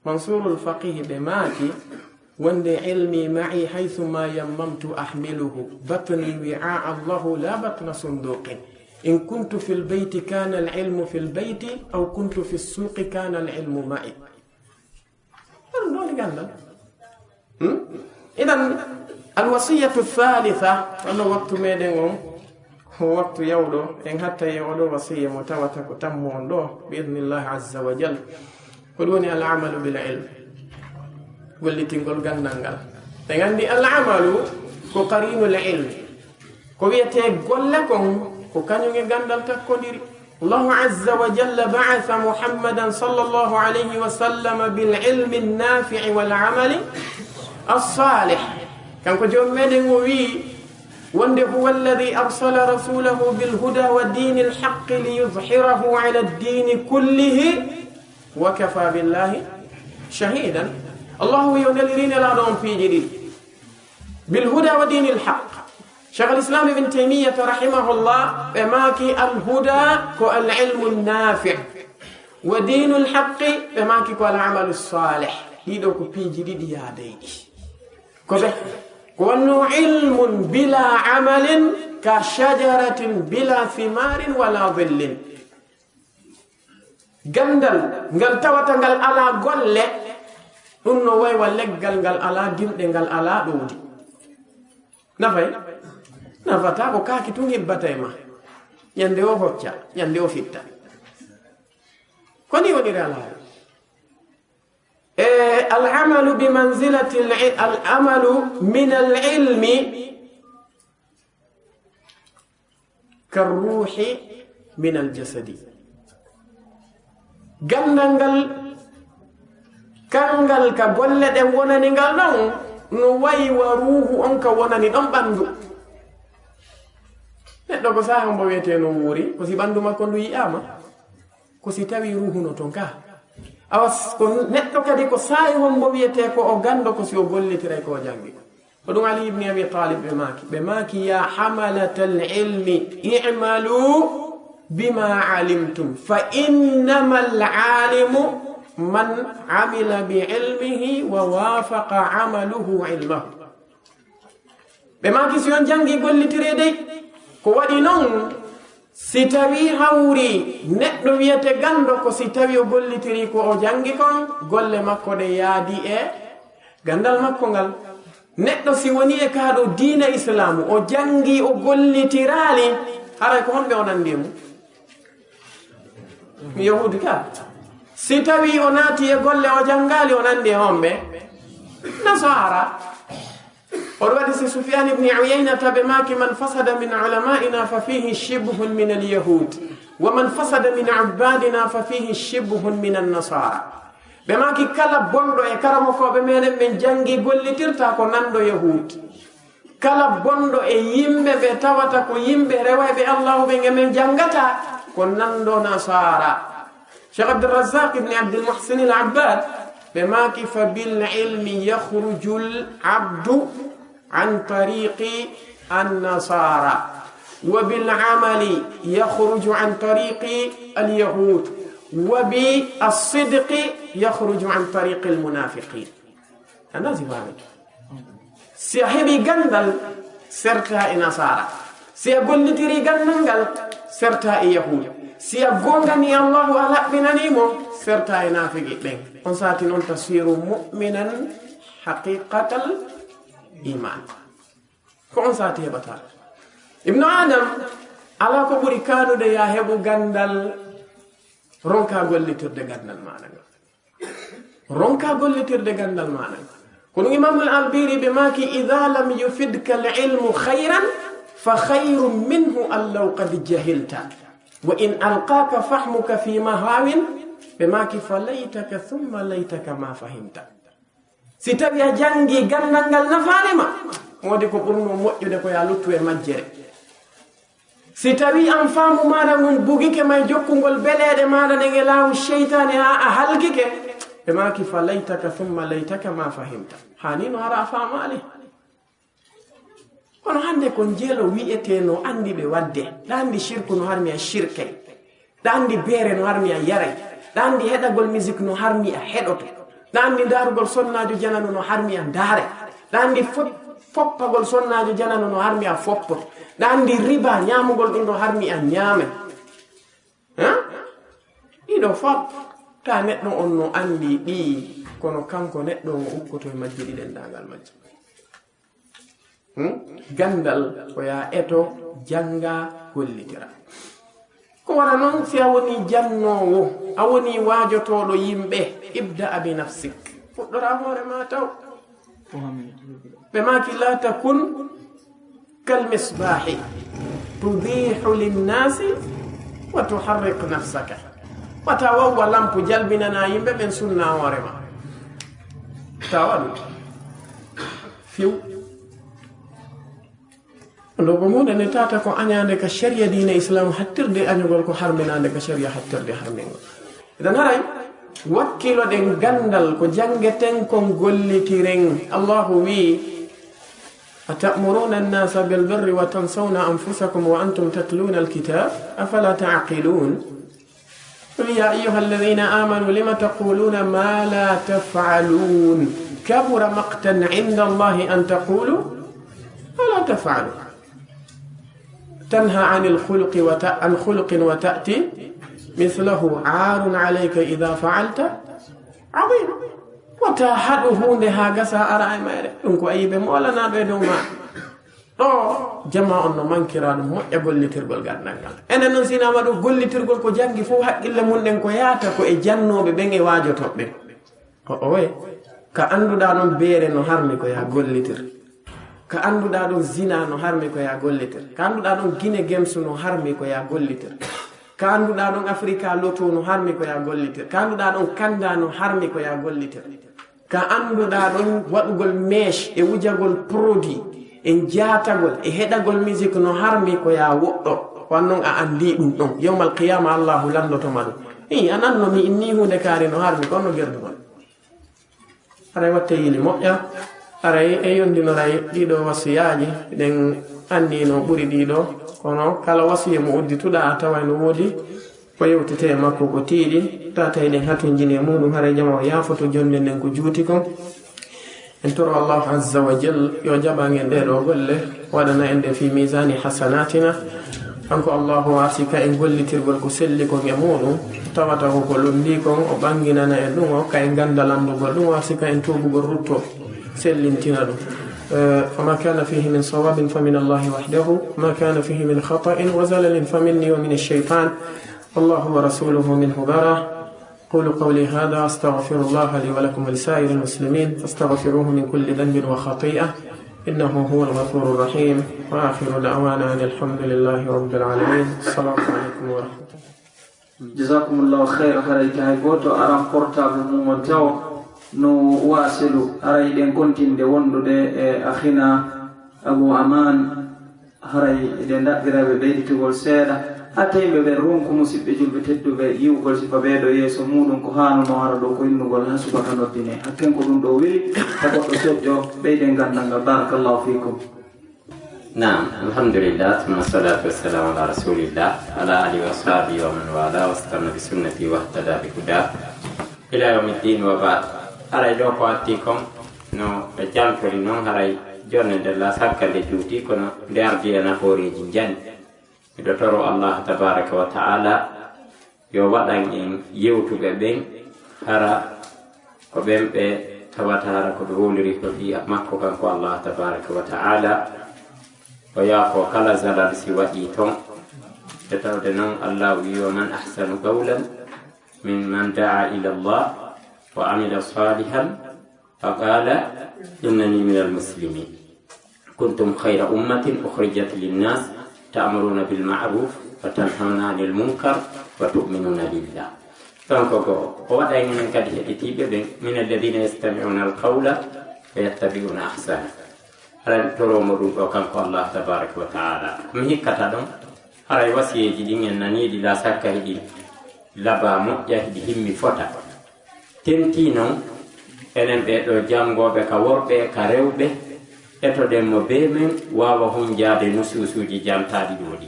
Mansurul Faqih ɓe maaki, wonde, "Ilmi ma'i haythu ma yammamtu ahmiluhu, batni wi'a'a Allahu la batna sunduqin. In kuntu fil bayti kana al ilmu fil bayti, aw kuntu fis suqi kana al ilmu ma'i." Ɗum ɗo woni gandal. Hmm? Idan, al wasiyatu thalitha, wano waktu meɗen on, ko waktu yawɗo, en hatta e oɗo wasiya mo tawata ko tammo on ɗo, bi idnillahi azza wa jal. Ko ɗum woni al amalu bil ilm. Gollitingol gandal ngal. En andi al amalu ko qarinul ilm. Ko wiyete golle kon, ko kañum e gandal takkodiri. Allahu azza wa jalla ba'atha Muhammadan sallallahu alayhi wa sallam bil ilmi nafi'i wal amali as-salih. Kanko Joomi meɗen o wi, wonde, "Huwa alladhi arsala rasulahu bil huda wa dinil haqqi li yuzhirahu ala ad-dini kullihi wa kafa billahi shahidan." Allahu wi o neliri Nelaaɗo on piiji ɗiɗi. Bil huda wa dinil haqq. Cheikh al Islam Ibn Taymiyyah rahimahullah, ɓe maaki al huda ko al ilmu nafi'. Wa dinul haqqi, ɓe maaki ko al amalu salih. Ɗiɗo ko piiji ɗiɗi yaadayɗi. Ko ɓe, ko wonno ilmun bila amalin ka shajaratin bila thimarin wala dhillin. Gandal ngal tawata ngal alaa golle, ɗum no waywa leggal ngal alaa dimɗe, ngal alaa ɗowdi. Nafay? Nafata ko kaaki tun hibbata e ma. Ñande o hocca, ñande o fitta. Ko ni woni alaa. E, al amalu bi manzilati al i-, al amalu min al ilmi ka ruuhi min al jasadi. Gandal ngal, kangal ka golle ɗen wonani ngal ɗon, no wayi wa ruuhu on ka wonani ɗon ɓandu. Neɗɗo ko saaha mbo wiyetee no wuuri, ko si ɓandu makko ndu yi'aama, ko si tawi ruuhu no ton ka. Awa s-, ko neɗɗo kadi ko saaha won mbo wiyetee ko o gando, ko si o gollitiray ko o jangi. Ko ɗum Ali ibn Abi Talib ɓe maaki. Ɓe maaki, "Ya hamalatal ilmi, i'malu bima alimtum, fa innamal alimu man amila bi ilmihi wa wafaqa amaluhu ilmahu." Ɓe maaki, "Si on jangi, gollitire dey. Ko waɗi non, si tawi hawri neɗɗo wiyete gando, ko si tawi o gollitiri ko o jangi kon, golle makko ɗe yaadi e gandal makko ngal." Neɗɗo si woni e kaa ɗo diina Islaamu, o jangi, o gollitiraali, haray ko honɓe o nandi e mum? Mi Yahuudi ka. Si tawi o naati e golle, o jangaali, o nandi e honɓe? Nasaara. Oɗo waɗi si Sufyaan ibn Uyaynata ɓe maaki, "Man fasada min ulama'ina fa fihi shibhun min al-yahud, wa man fasada min ubbadina fa fihi shibhun min an-nasara." Ɓe maaki, "Kala bonɗo e karamokooɓe meɗen ɓen jangi gollitirta ko nando Yahud. Kala bonɗo e yimɓe ɓe tawata ko yimɓe rewayɓe Allahu ɓen e men jangata ko nando Nasaara." Cheikh Abdul Razzaq ibn Abdul Muhsin al Abbad ɓe maaki, "Fa bil ilmi yakhrujul abdu an tariqi an-nasara, wa bil amali yakhruju an tariqi al-yahud, wa bi as-sidqi yakhruju an tariqi al-munafiqin." Annabi faami. Si a heɓi gandal, serta e nasaara. Si a gollitiri gandal ngal, serta e yahuud. Si a gongani Allahu, a laɓɓinani mo, serta e naafigi ɓen. On sati non tasiru mu'minan haqiqatal iman. Ko on sati heɓata. Ibnu Adam, ala ko ɓuri kanude ya heɓu gandal, ronka gollitirde gandal maɗa ngal. Ronka gollitirde gandal maɗa ngal. Kono Imamul Albiri ɓe maaki, "Idha lam yufidka al ilmu khayran, fa khayrun minhu an law qad jahilta. Wa in alqaka fahmuka fi mahawin," ɓe maaki, "fa laytaka thumma laytaka ma fahimta." Si tawi a jangi gandal ngal nafaali ma, wodi ko ɓurno moƴƴude ko ya luttu e majjere. Si tawi an faamu maɗa ngun bugike ma e jokkugol beleeɗe maɗa ɗen e laawu seytaane haa a halkike, ɓe maaki, "Fa laytaka thumma laytaka ma fahimta." Hani no hara a faamaali. Kono hande ko njelo wi'ete no andi ɓe wadde. Ɗa andi shirku no harmi a shirkay. Ɗa andi beere no harmi a yaray. Ɗa andi heɗagol musique no harmi a heɗoto. Ɗa andi ndaarugol sonnaajo janano no harmi a ndaaray. Ɗa andi fop-, foppagol sonnaajo janano no harmi a foppoto. Ɗa andi riba ñaamugol ɗum no harmi a ñaamay. Ha? Ɗiɗo fop, ta neɗɗo on no andi ɗi, kono kanko neɗɗo on o ukkoto e majji ɗi dendaangal majji. Hmm? Gandal ko ya eto, janga, gollitira. Ko wara non si a woni jannoowo, a woni waajotooɗo yimɓe, ibda bi nafsik. Fuɗɗora hoore ma taw. Ɓe maaki, "La takun kal misbahi, tudihu linnasi wa tuharriq nafsaka." Wata wawwa lampu jalbinana yimɓe ɓen sunna hoore ma. Tawa ɗum. Few. Ɗo ko huunde nde tata ko añaande ka sharia diine Islam hattirde, añugol ko harminaande ka sharia hattirde harmingol. Idan haray, wakkiloɗen gandal ko jangeten kon gollitiren. Allahu wi, "Atamuruna annasa bil birri wa tansawna anfusakum wa antum tatluna alkitab, afala ta'qilun?" قل يا أيها الذين آمنوا لم تقولون ما لا تفعلون، كبر مقتا عند الله أن تقولوا ما لا تفعلون. تنهى عن الخلق وت-، عن خلق وتأتي مثله، عار عليك إذا فعلت عظيم. Wata haɗu huunde haa gasa ara e mayre. Ɗum ko ayibe moolanaaɗo e dow ma. Ɗo jama on no mankira ɗum moƴƴa gollitirgol gandal ngal. Enen noon si inama ɗo gollitirgol ko janngi fof haqqille mum ɗen ko yaata ko e jannooɓe ɓen e waajotooɓe ɓen. O owe, ka annduɗaa ɗon beere no harmi ko yaa gollitir. Ka annduɗaa ɗon zina no harmi ko yaa gollitir. Ka annduɗaa ɗon Gine Gems no harmi ko yaa gollitir. Ka annduɗaa ɗon Afrika Loto no harmi ko yaa gollitir. Ka annduɗaa ɗon Kanda no harmi ko yaa gollitir. Ka annduɗaa ɗon waɗugol mèche e wujagol produit e jaatagol e heɗagol musique no harmi ko yaa woɗɗo. Wan non a anndi ɗum ɗon. Yawmal qiyama Allahu lanndotoma ɗum. Ii, a nanno mi inni huunde kaari no harmi ko no gerdugol. Haray watte yili moƴƴa. Haray e yondinoray ɗiɗo wasiyaaji ɗen annino ɓuri ɗiɗo. Kono kala wasiye mo uddituɗa a taway no woodi ko yewtete e makko ko tiiɗi. Ta tawi ɗen hatonjini e muɗum haray jama o yaafoto jonde nden ko juuti kon. En toro Allahu azza wa jal yo jaɓan en ɗee ɗoo golle, waɗana en ɗe fi misani hasanatina. Kanko Allahu o arsi ka en gollitirgol ko selli kon e muɗum, tawata ko ko lundi kon, o ɓanginana en ɗum, o hokka en ganndal anndugol ɗum, o arsi ka en tuubugol rutto, sellintina ɗum. Eh, fama kana fihi min sawabin fa min Allahi wahdahu, ma kana fihi min khata'in wa zalalin fa minni wa min ash-shaytan. Allahu wa rasuluhu minhu bara. أقول قولي هذا، أستغفر الله لي ولكم ولسائر المسلمين، فاستغفروه من كل ذنب وخطيئة، إنه هو الغفور الرحيم. وآخر دعوانا أن الحمد لله رب العالمين. السلام عليكم ورحمة الله. Jazakumullahu khayra. Haray ka hay gooto aran portable mum on taw no waasilu. Haray ɗen kontinde wondude e akhina Abu Aman. Haray eɗen ndaɓɓira ɓe ɓeyditugol seeɗa, haa tawi ɓe ɓe ronku musiɓɓe julɓe tedduɓe yi'ugol sifa ɓee ɗo yeeso muuɗum ko haanuno hara ɗo ko innugol haa subaka noddinee. Hakken ko ɗum ɗo weli, haa goɗɗo soƴƴo, ɓeyden ganndal ngal. Barakallahu fiikum. Naam, alhamdulillah, summa salatu wassalamu ala rasulillah, ala alihi wa sahbihi wa man wala, wastanna bi sunnati wahtada bi huda. Ila yawmiddin wa ba'd. Haray ɗo ko atti kon no ɓe jantori non, haray jonde nde la sakka nde juuti, kono nde ardi e nafooreeji njani. Miɗo toro Allah tabaraka wa ta'ala yo waɗan en yewtuɓe ɓen, hara ko ɓen ɓe tawata hara ko ɓe wowliri ko fii makko kanko Allah tabaraka wa ta'ala. O yaafo kala zalal si waɗi ton. E tawde non Allah wi'i, wa man ahsanu qawlan mimman da'a ila Allah wa amila salihan wa qala innani minal muslimin. Kuntum khayra ummatin ukhrijat linnas ta'muruna bil ma'ruf wa tanhawna anil munkar wa tu'minuna billah. Donc ko o waɗa en enen kadi heɗitiiɓe ɓen, min alladhina yastami'una al qawla wa yattabi'una ahsana. Haray toromo ɗum ɗo kanko Allah tabaraka wa ta'ala. Mi hikkata ɗon, haray wasiyeeji ɗin en naniiɗi, la sakka hiɗi laba moƴƴa, hiɗi himmi fota. Tentii non, enen ɓee ɗoo janngooɓe ka worɓe e ka rewɓe, etoɗen mo bee men waawa hunjaade nusuusuuji jantaaɗi ɗoo ɗi.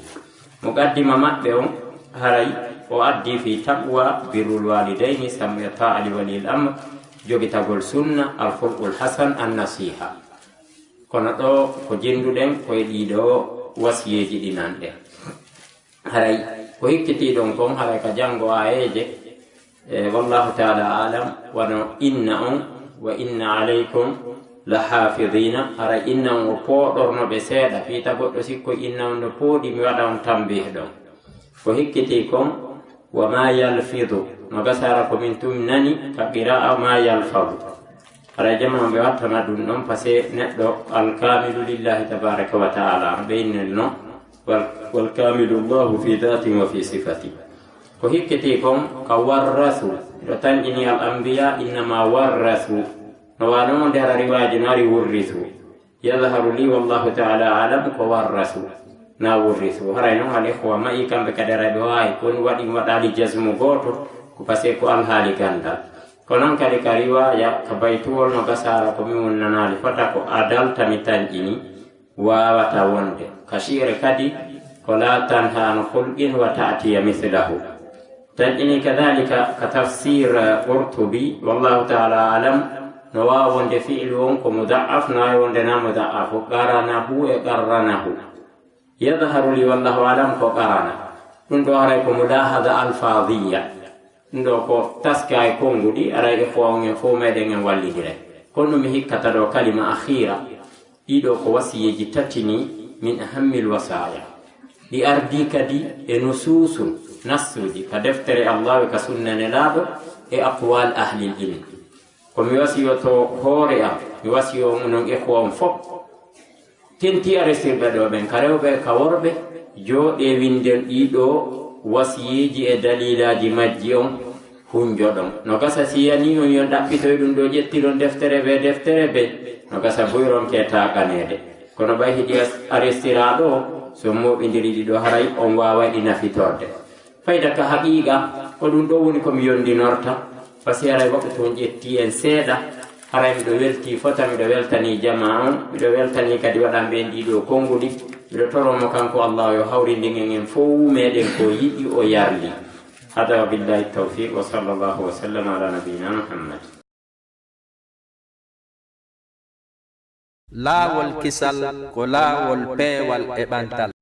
Muqaddima maɓɓe on, haray o addi fi taqwa, birrul walidayni, sam'u e ta'a li waliyil amr, jogitagol sunna, al khulqul hasan, an nasiha. Kono ɗoo ko jennduɗen ko e ɗii ɗoo wasiyeeji ɗi nanɗen. Haray ko hikkitii ɗon kon, haray ka janngo aayeeje, e, wallahu ta'ala a'lam, wano inna on, wa inna alaykum la hafidina, haray inna on o pooɗorno ɓe seeɗa, fii ta goɗɗo sikko inna on no pooɗi, mi waɗa on tambih ɗon. Ko hikkitii kon, wa ma yalfidu, no gasara ko min tun nani ka qira'a ma yalfadu. Haray jama on ɓe wattana ɗum ɗon, parce que neɗɗo alkamilu lillahi tabaraka wa ta'ala, no ɓe innir no, wal, wal kamilu Allahu fi dhati wa fi sifati. Ko hikkiti kon ka warrasu, ɗo tanƴini al anbiya, innama warrasu. No wano mo nder riwaji no ari wurrisu. Yadharu li wallahu ta'ala a'lam ko warrasu, na wurrisu. Haray non al ikhwa ma'i kamɓe kadi aray ɓe waawi, ko waɗi waɗaali jazmu gooto, ko parce que ko alhaali gandal. Ko non kadi ka riwaya, ka baytuwol no gasara ko mi wonnanaali fota ko adal tami tanƴini, waawata wonde. Ka shi're kadi, ko la tanha an khulqin wa ta'tiya mithlahu. Tanƴini kadalika ka tafsir Qurtubi, wallahu taala alam, no waawi wonde fi'lu on ko muda'af, no waawi wonde na muda'afu, qaranahu e qarranahu. Yadharu li, wallahu alam, ko qarana. Ɗum ɗo haray ko mulahada alfadiya. Ɗum ɗo ko taska e konnguɗi, aray e ko on en fof meɗen en wallidire. Kono mi hikkata ɗo kalima akhira. Ɗiɗo ko wasiyeeji tati ni min ahammil wasaya. Ɗi ardii kadi e nusuusu, nassuuji, ka deftere Allah e ka sunna Nelaaɗo e aqwal ahlil ilm. Ko mi wasiyoto hoore am, mi wasiyo onon e ko on fof. Tenti aresirɓe ɗo ɓen, ka rewɓe, ka worɓe, jooɗe winden ɗiɗo wasiyeeji e dalilaaji majji on, hunjoɗon. No gasa si yani on yon ɗaɓɓitoy ɗum ɗo, ƴettiron deftere be deftere be, no gasa buyron ke taqaneede. Kono ɓay hiɗi as-, arestiraaɗo, so moɓindiri ɗiɗo haray on waaway ɗi nafitorde. Fayda ka haqiiqa, ko ɗum ɗo woni ko mi yondinorta, parce que haray waɗtu on ƴetti en seeɗa, haray miɗo welti fota, miɗo weltani jama on, miɗo weltani kadi waɗanɓe en ɗiɗo konnguɗi, miɗo toro mo kanko Allah yo hawrindin en en fow meɗen ko yiɗi o yarli. Hada wa billahi tawfiq wa sallallahu wa sallam ala nabiyina Muhammad. Laawol kisal ko laawol peewal e ɓantal.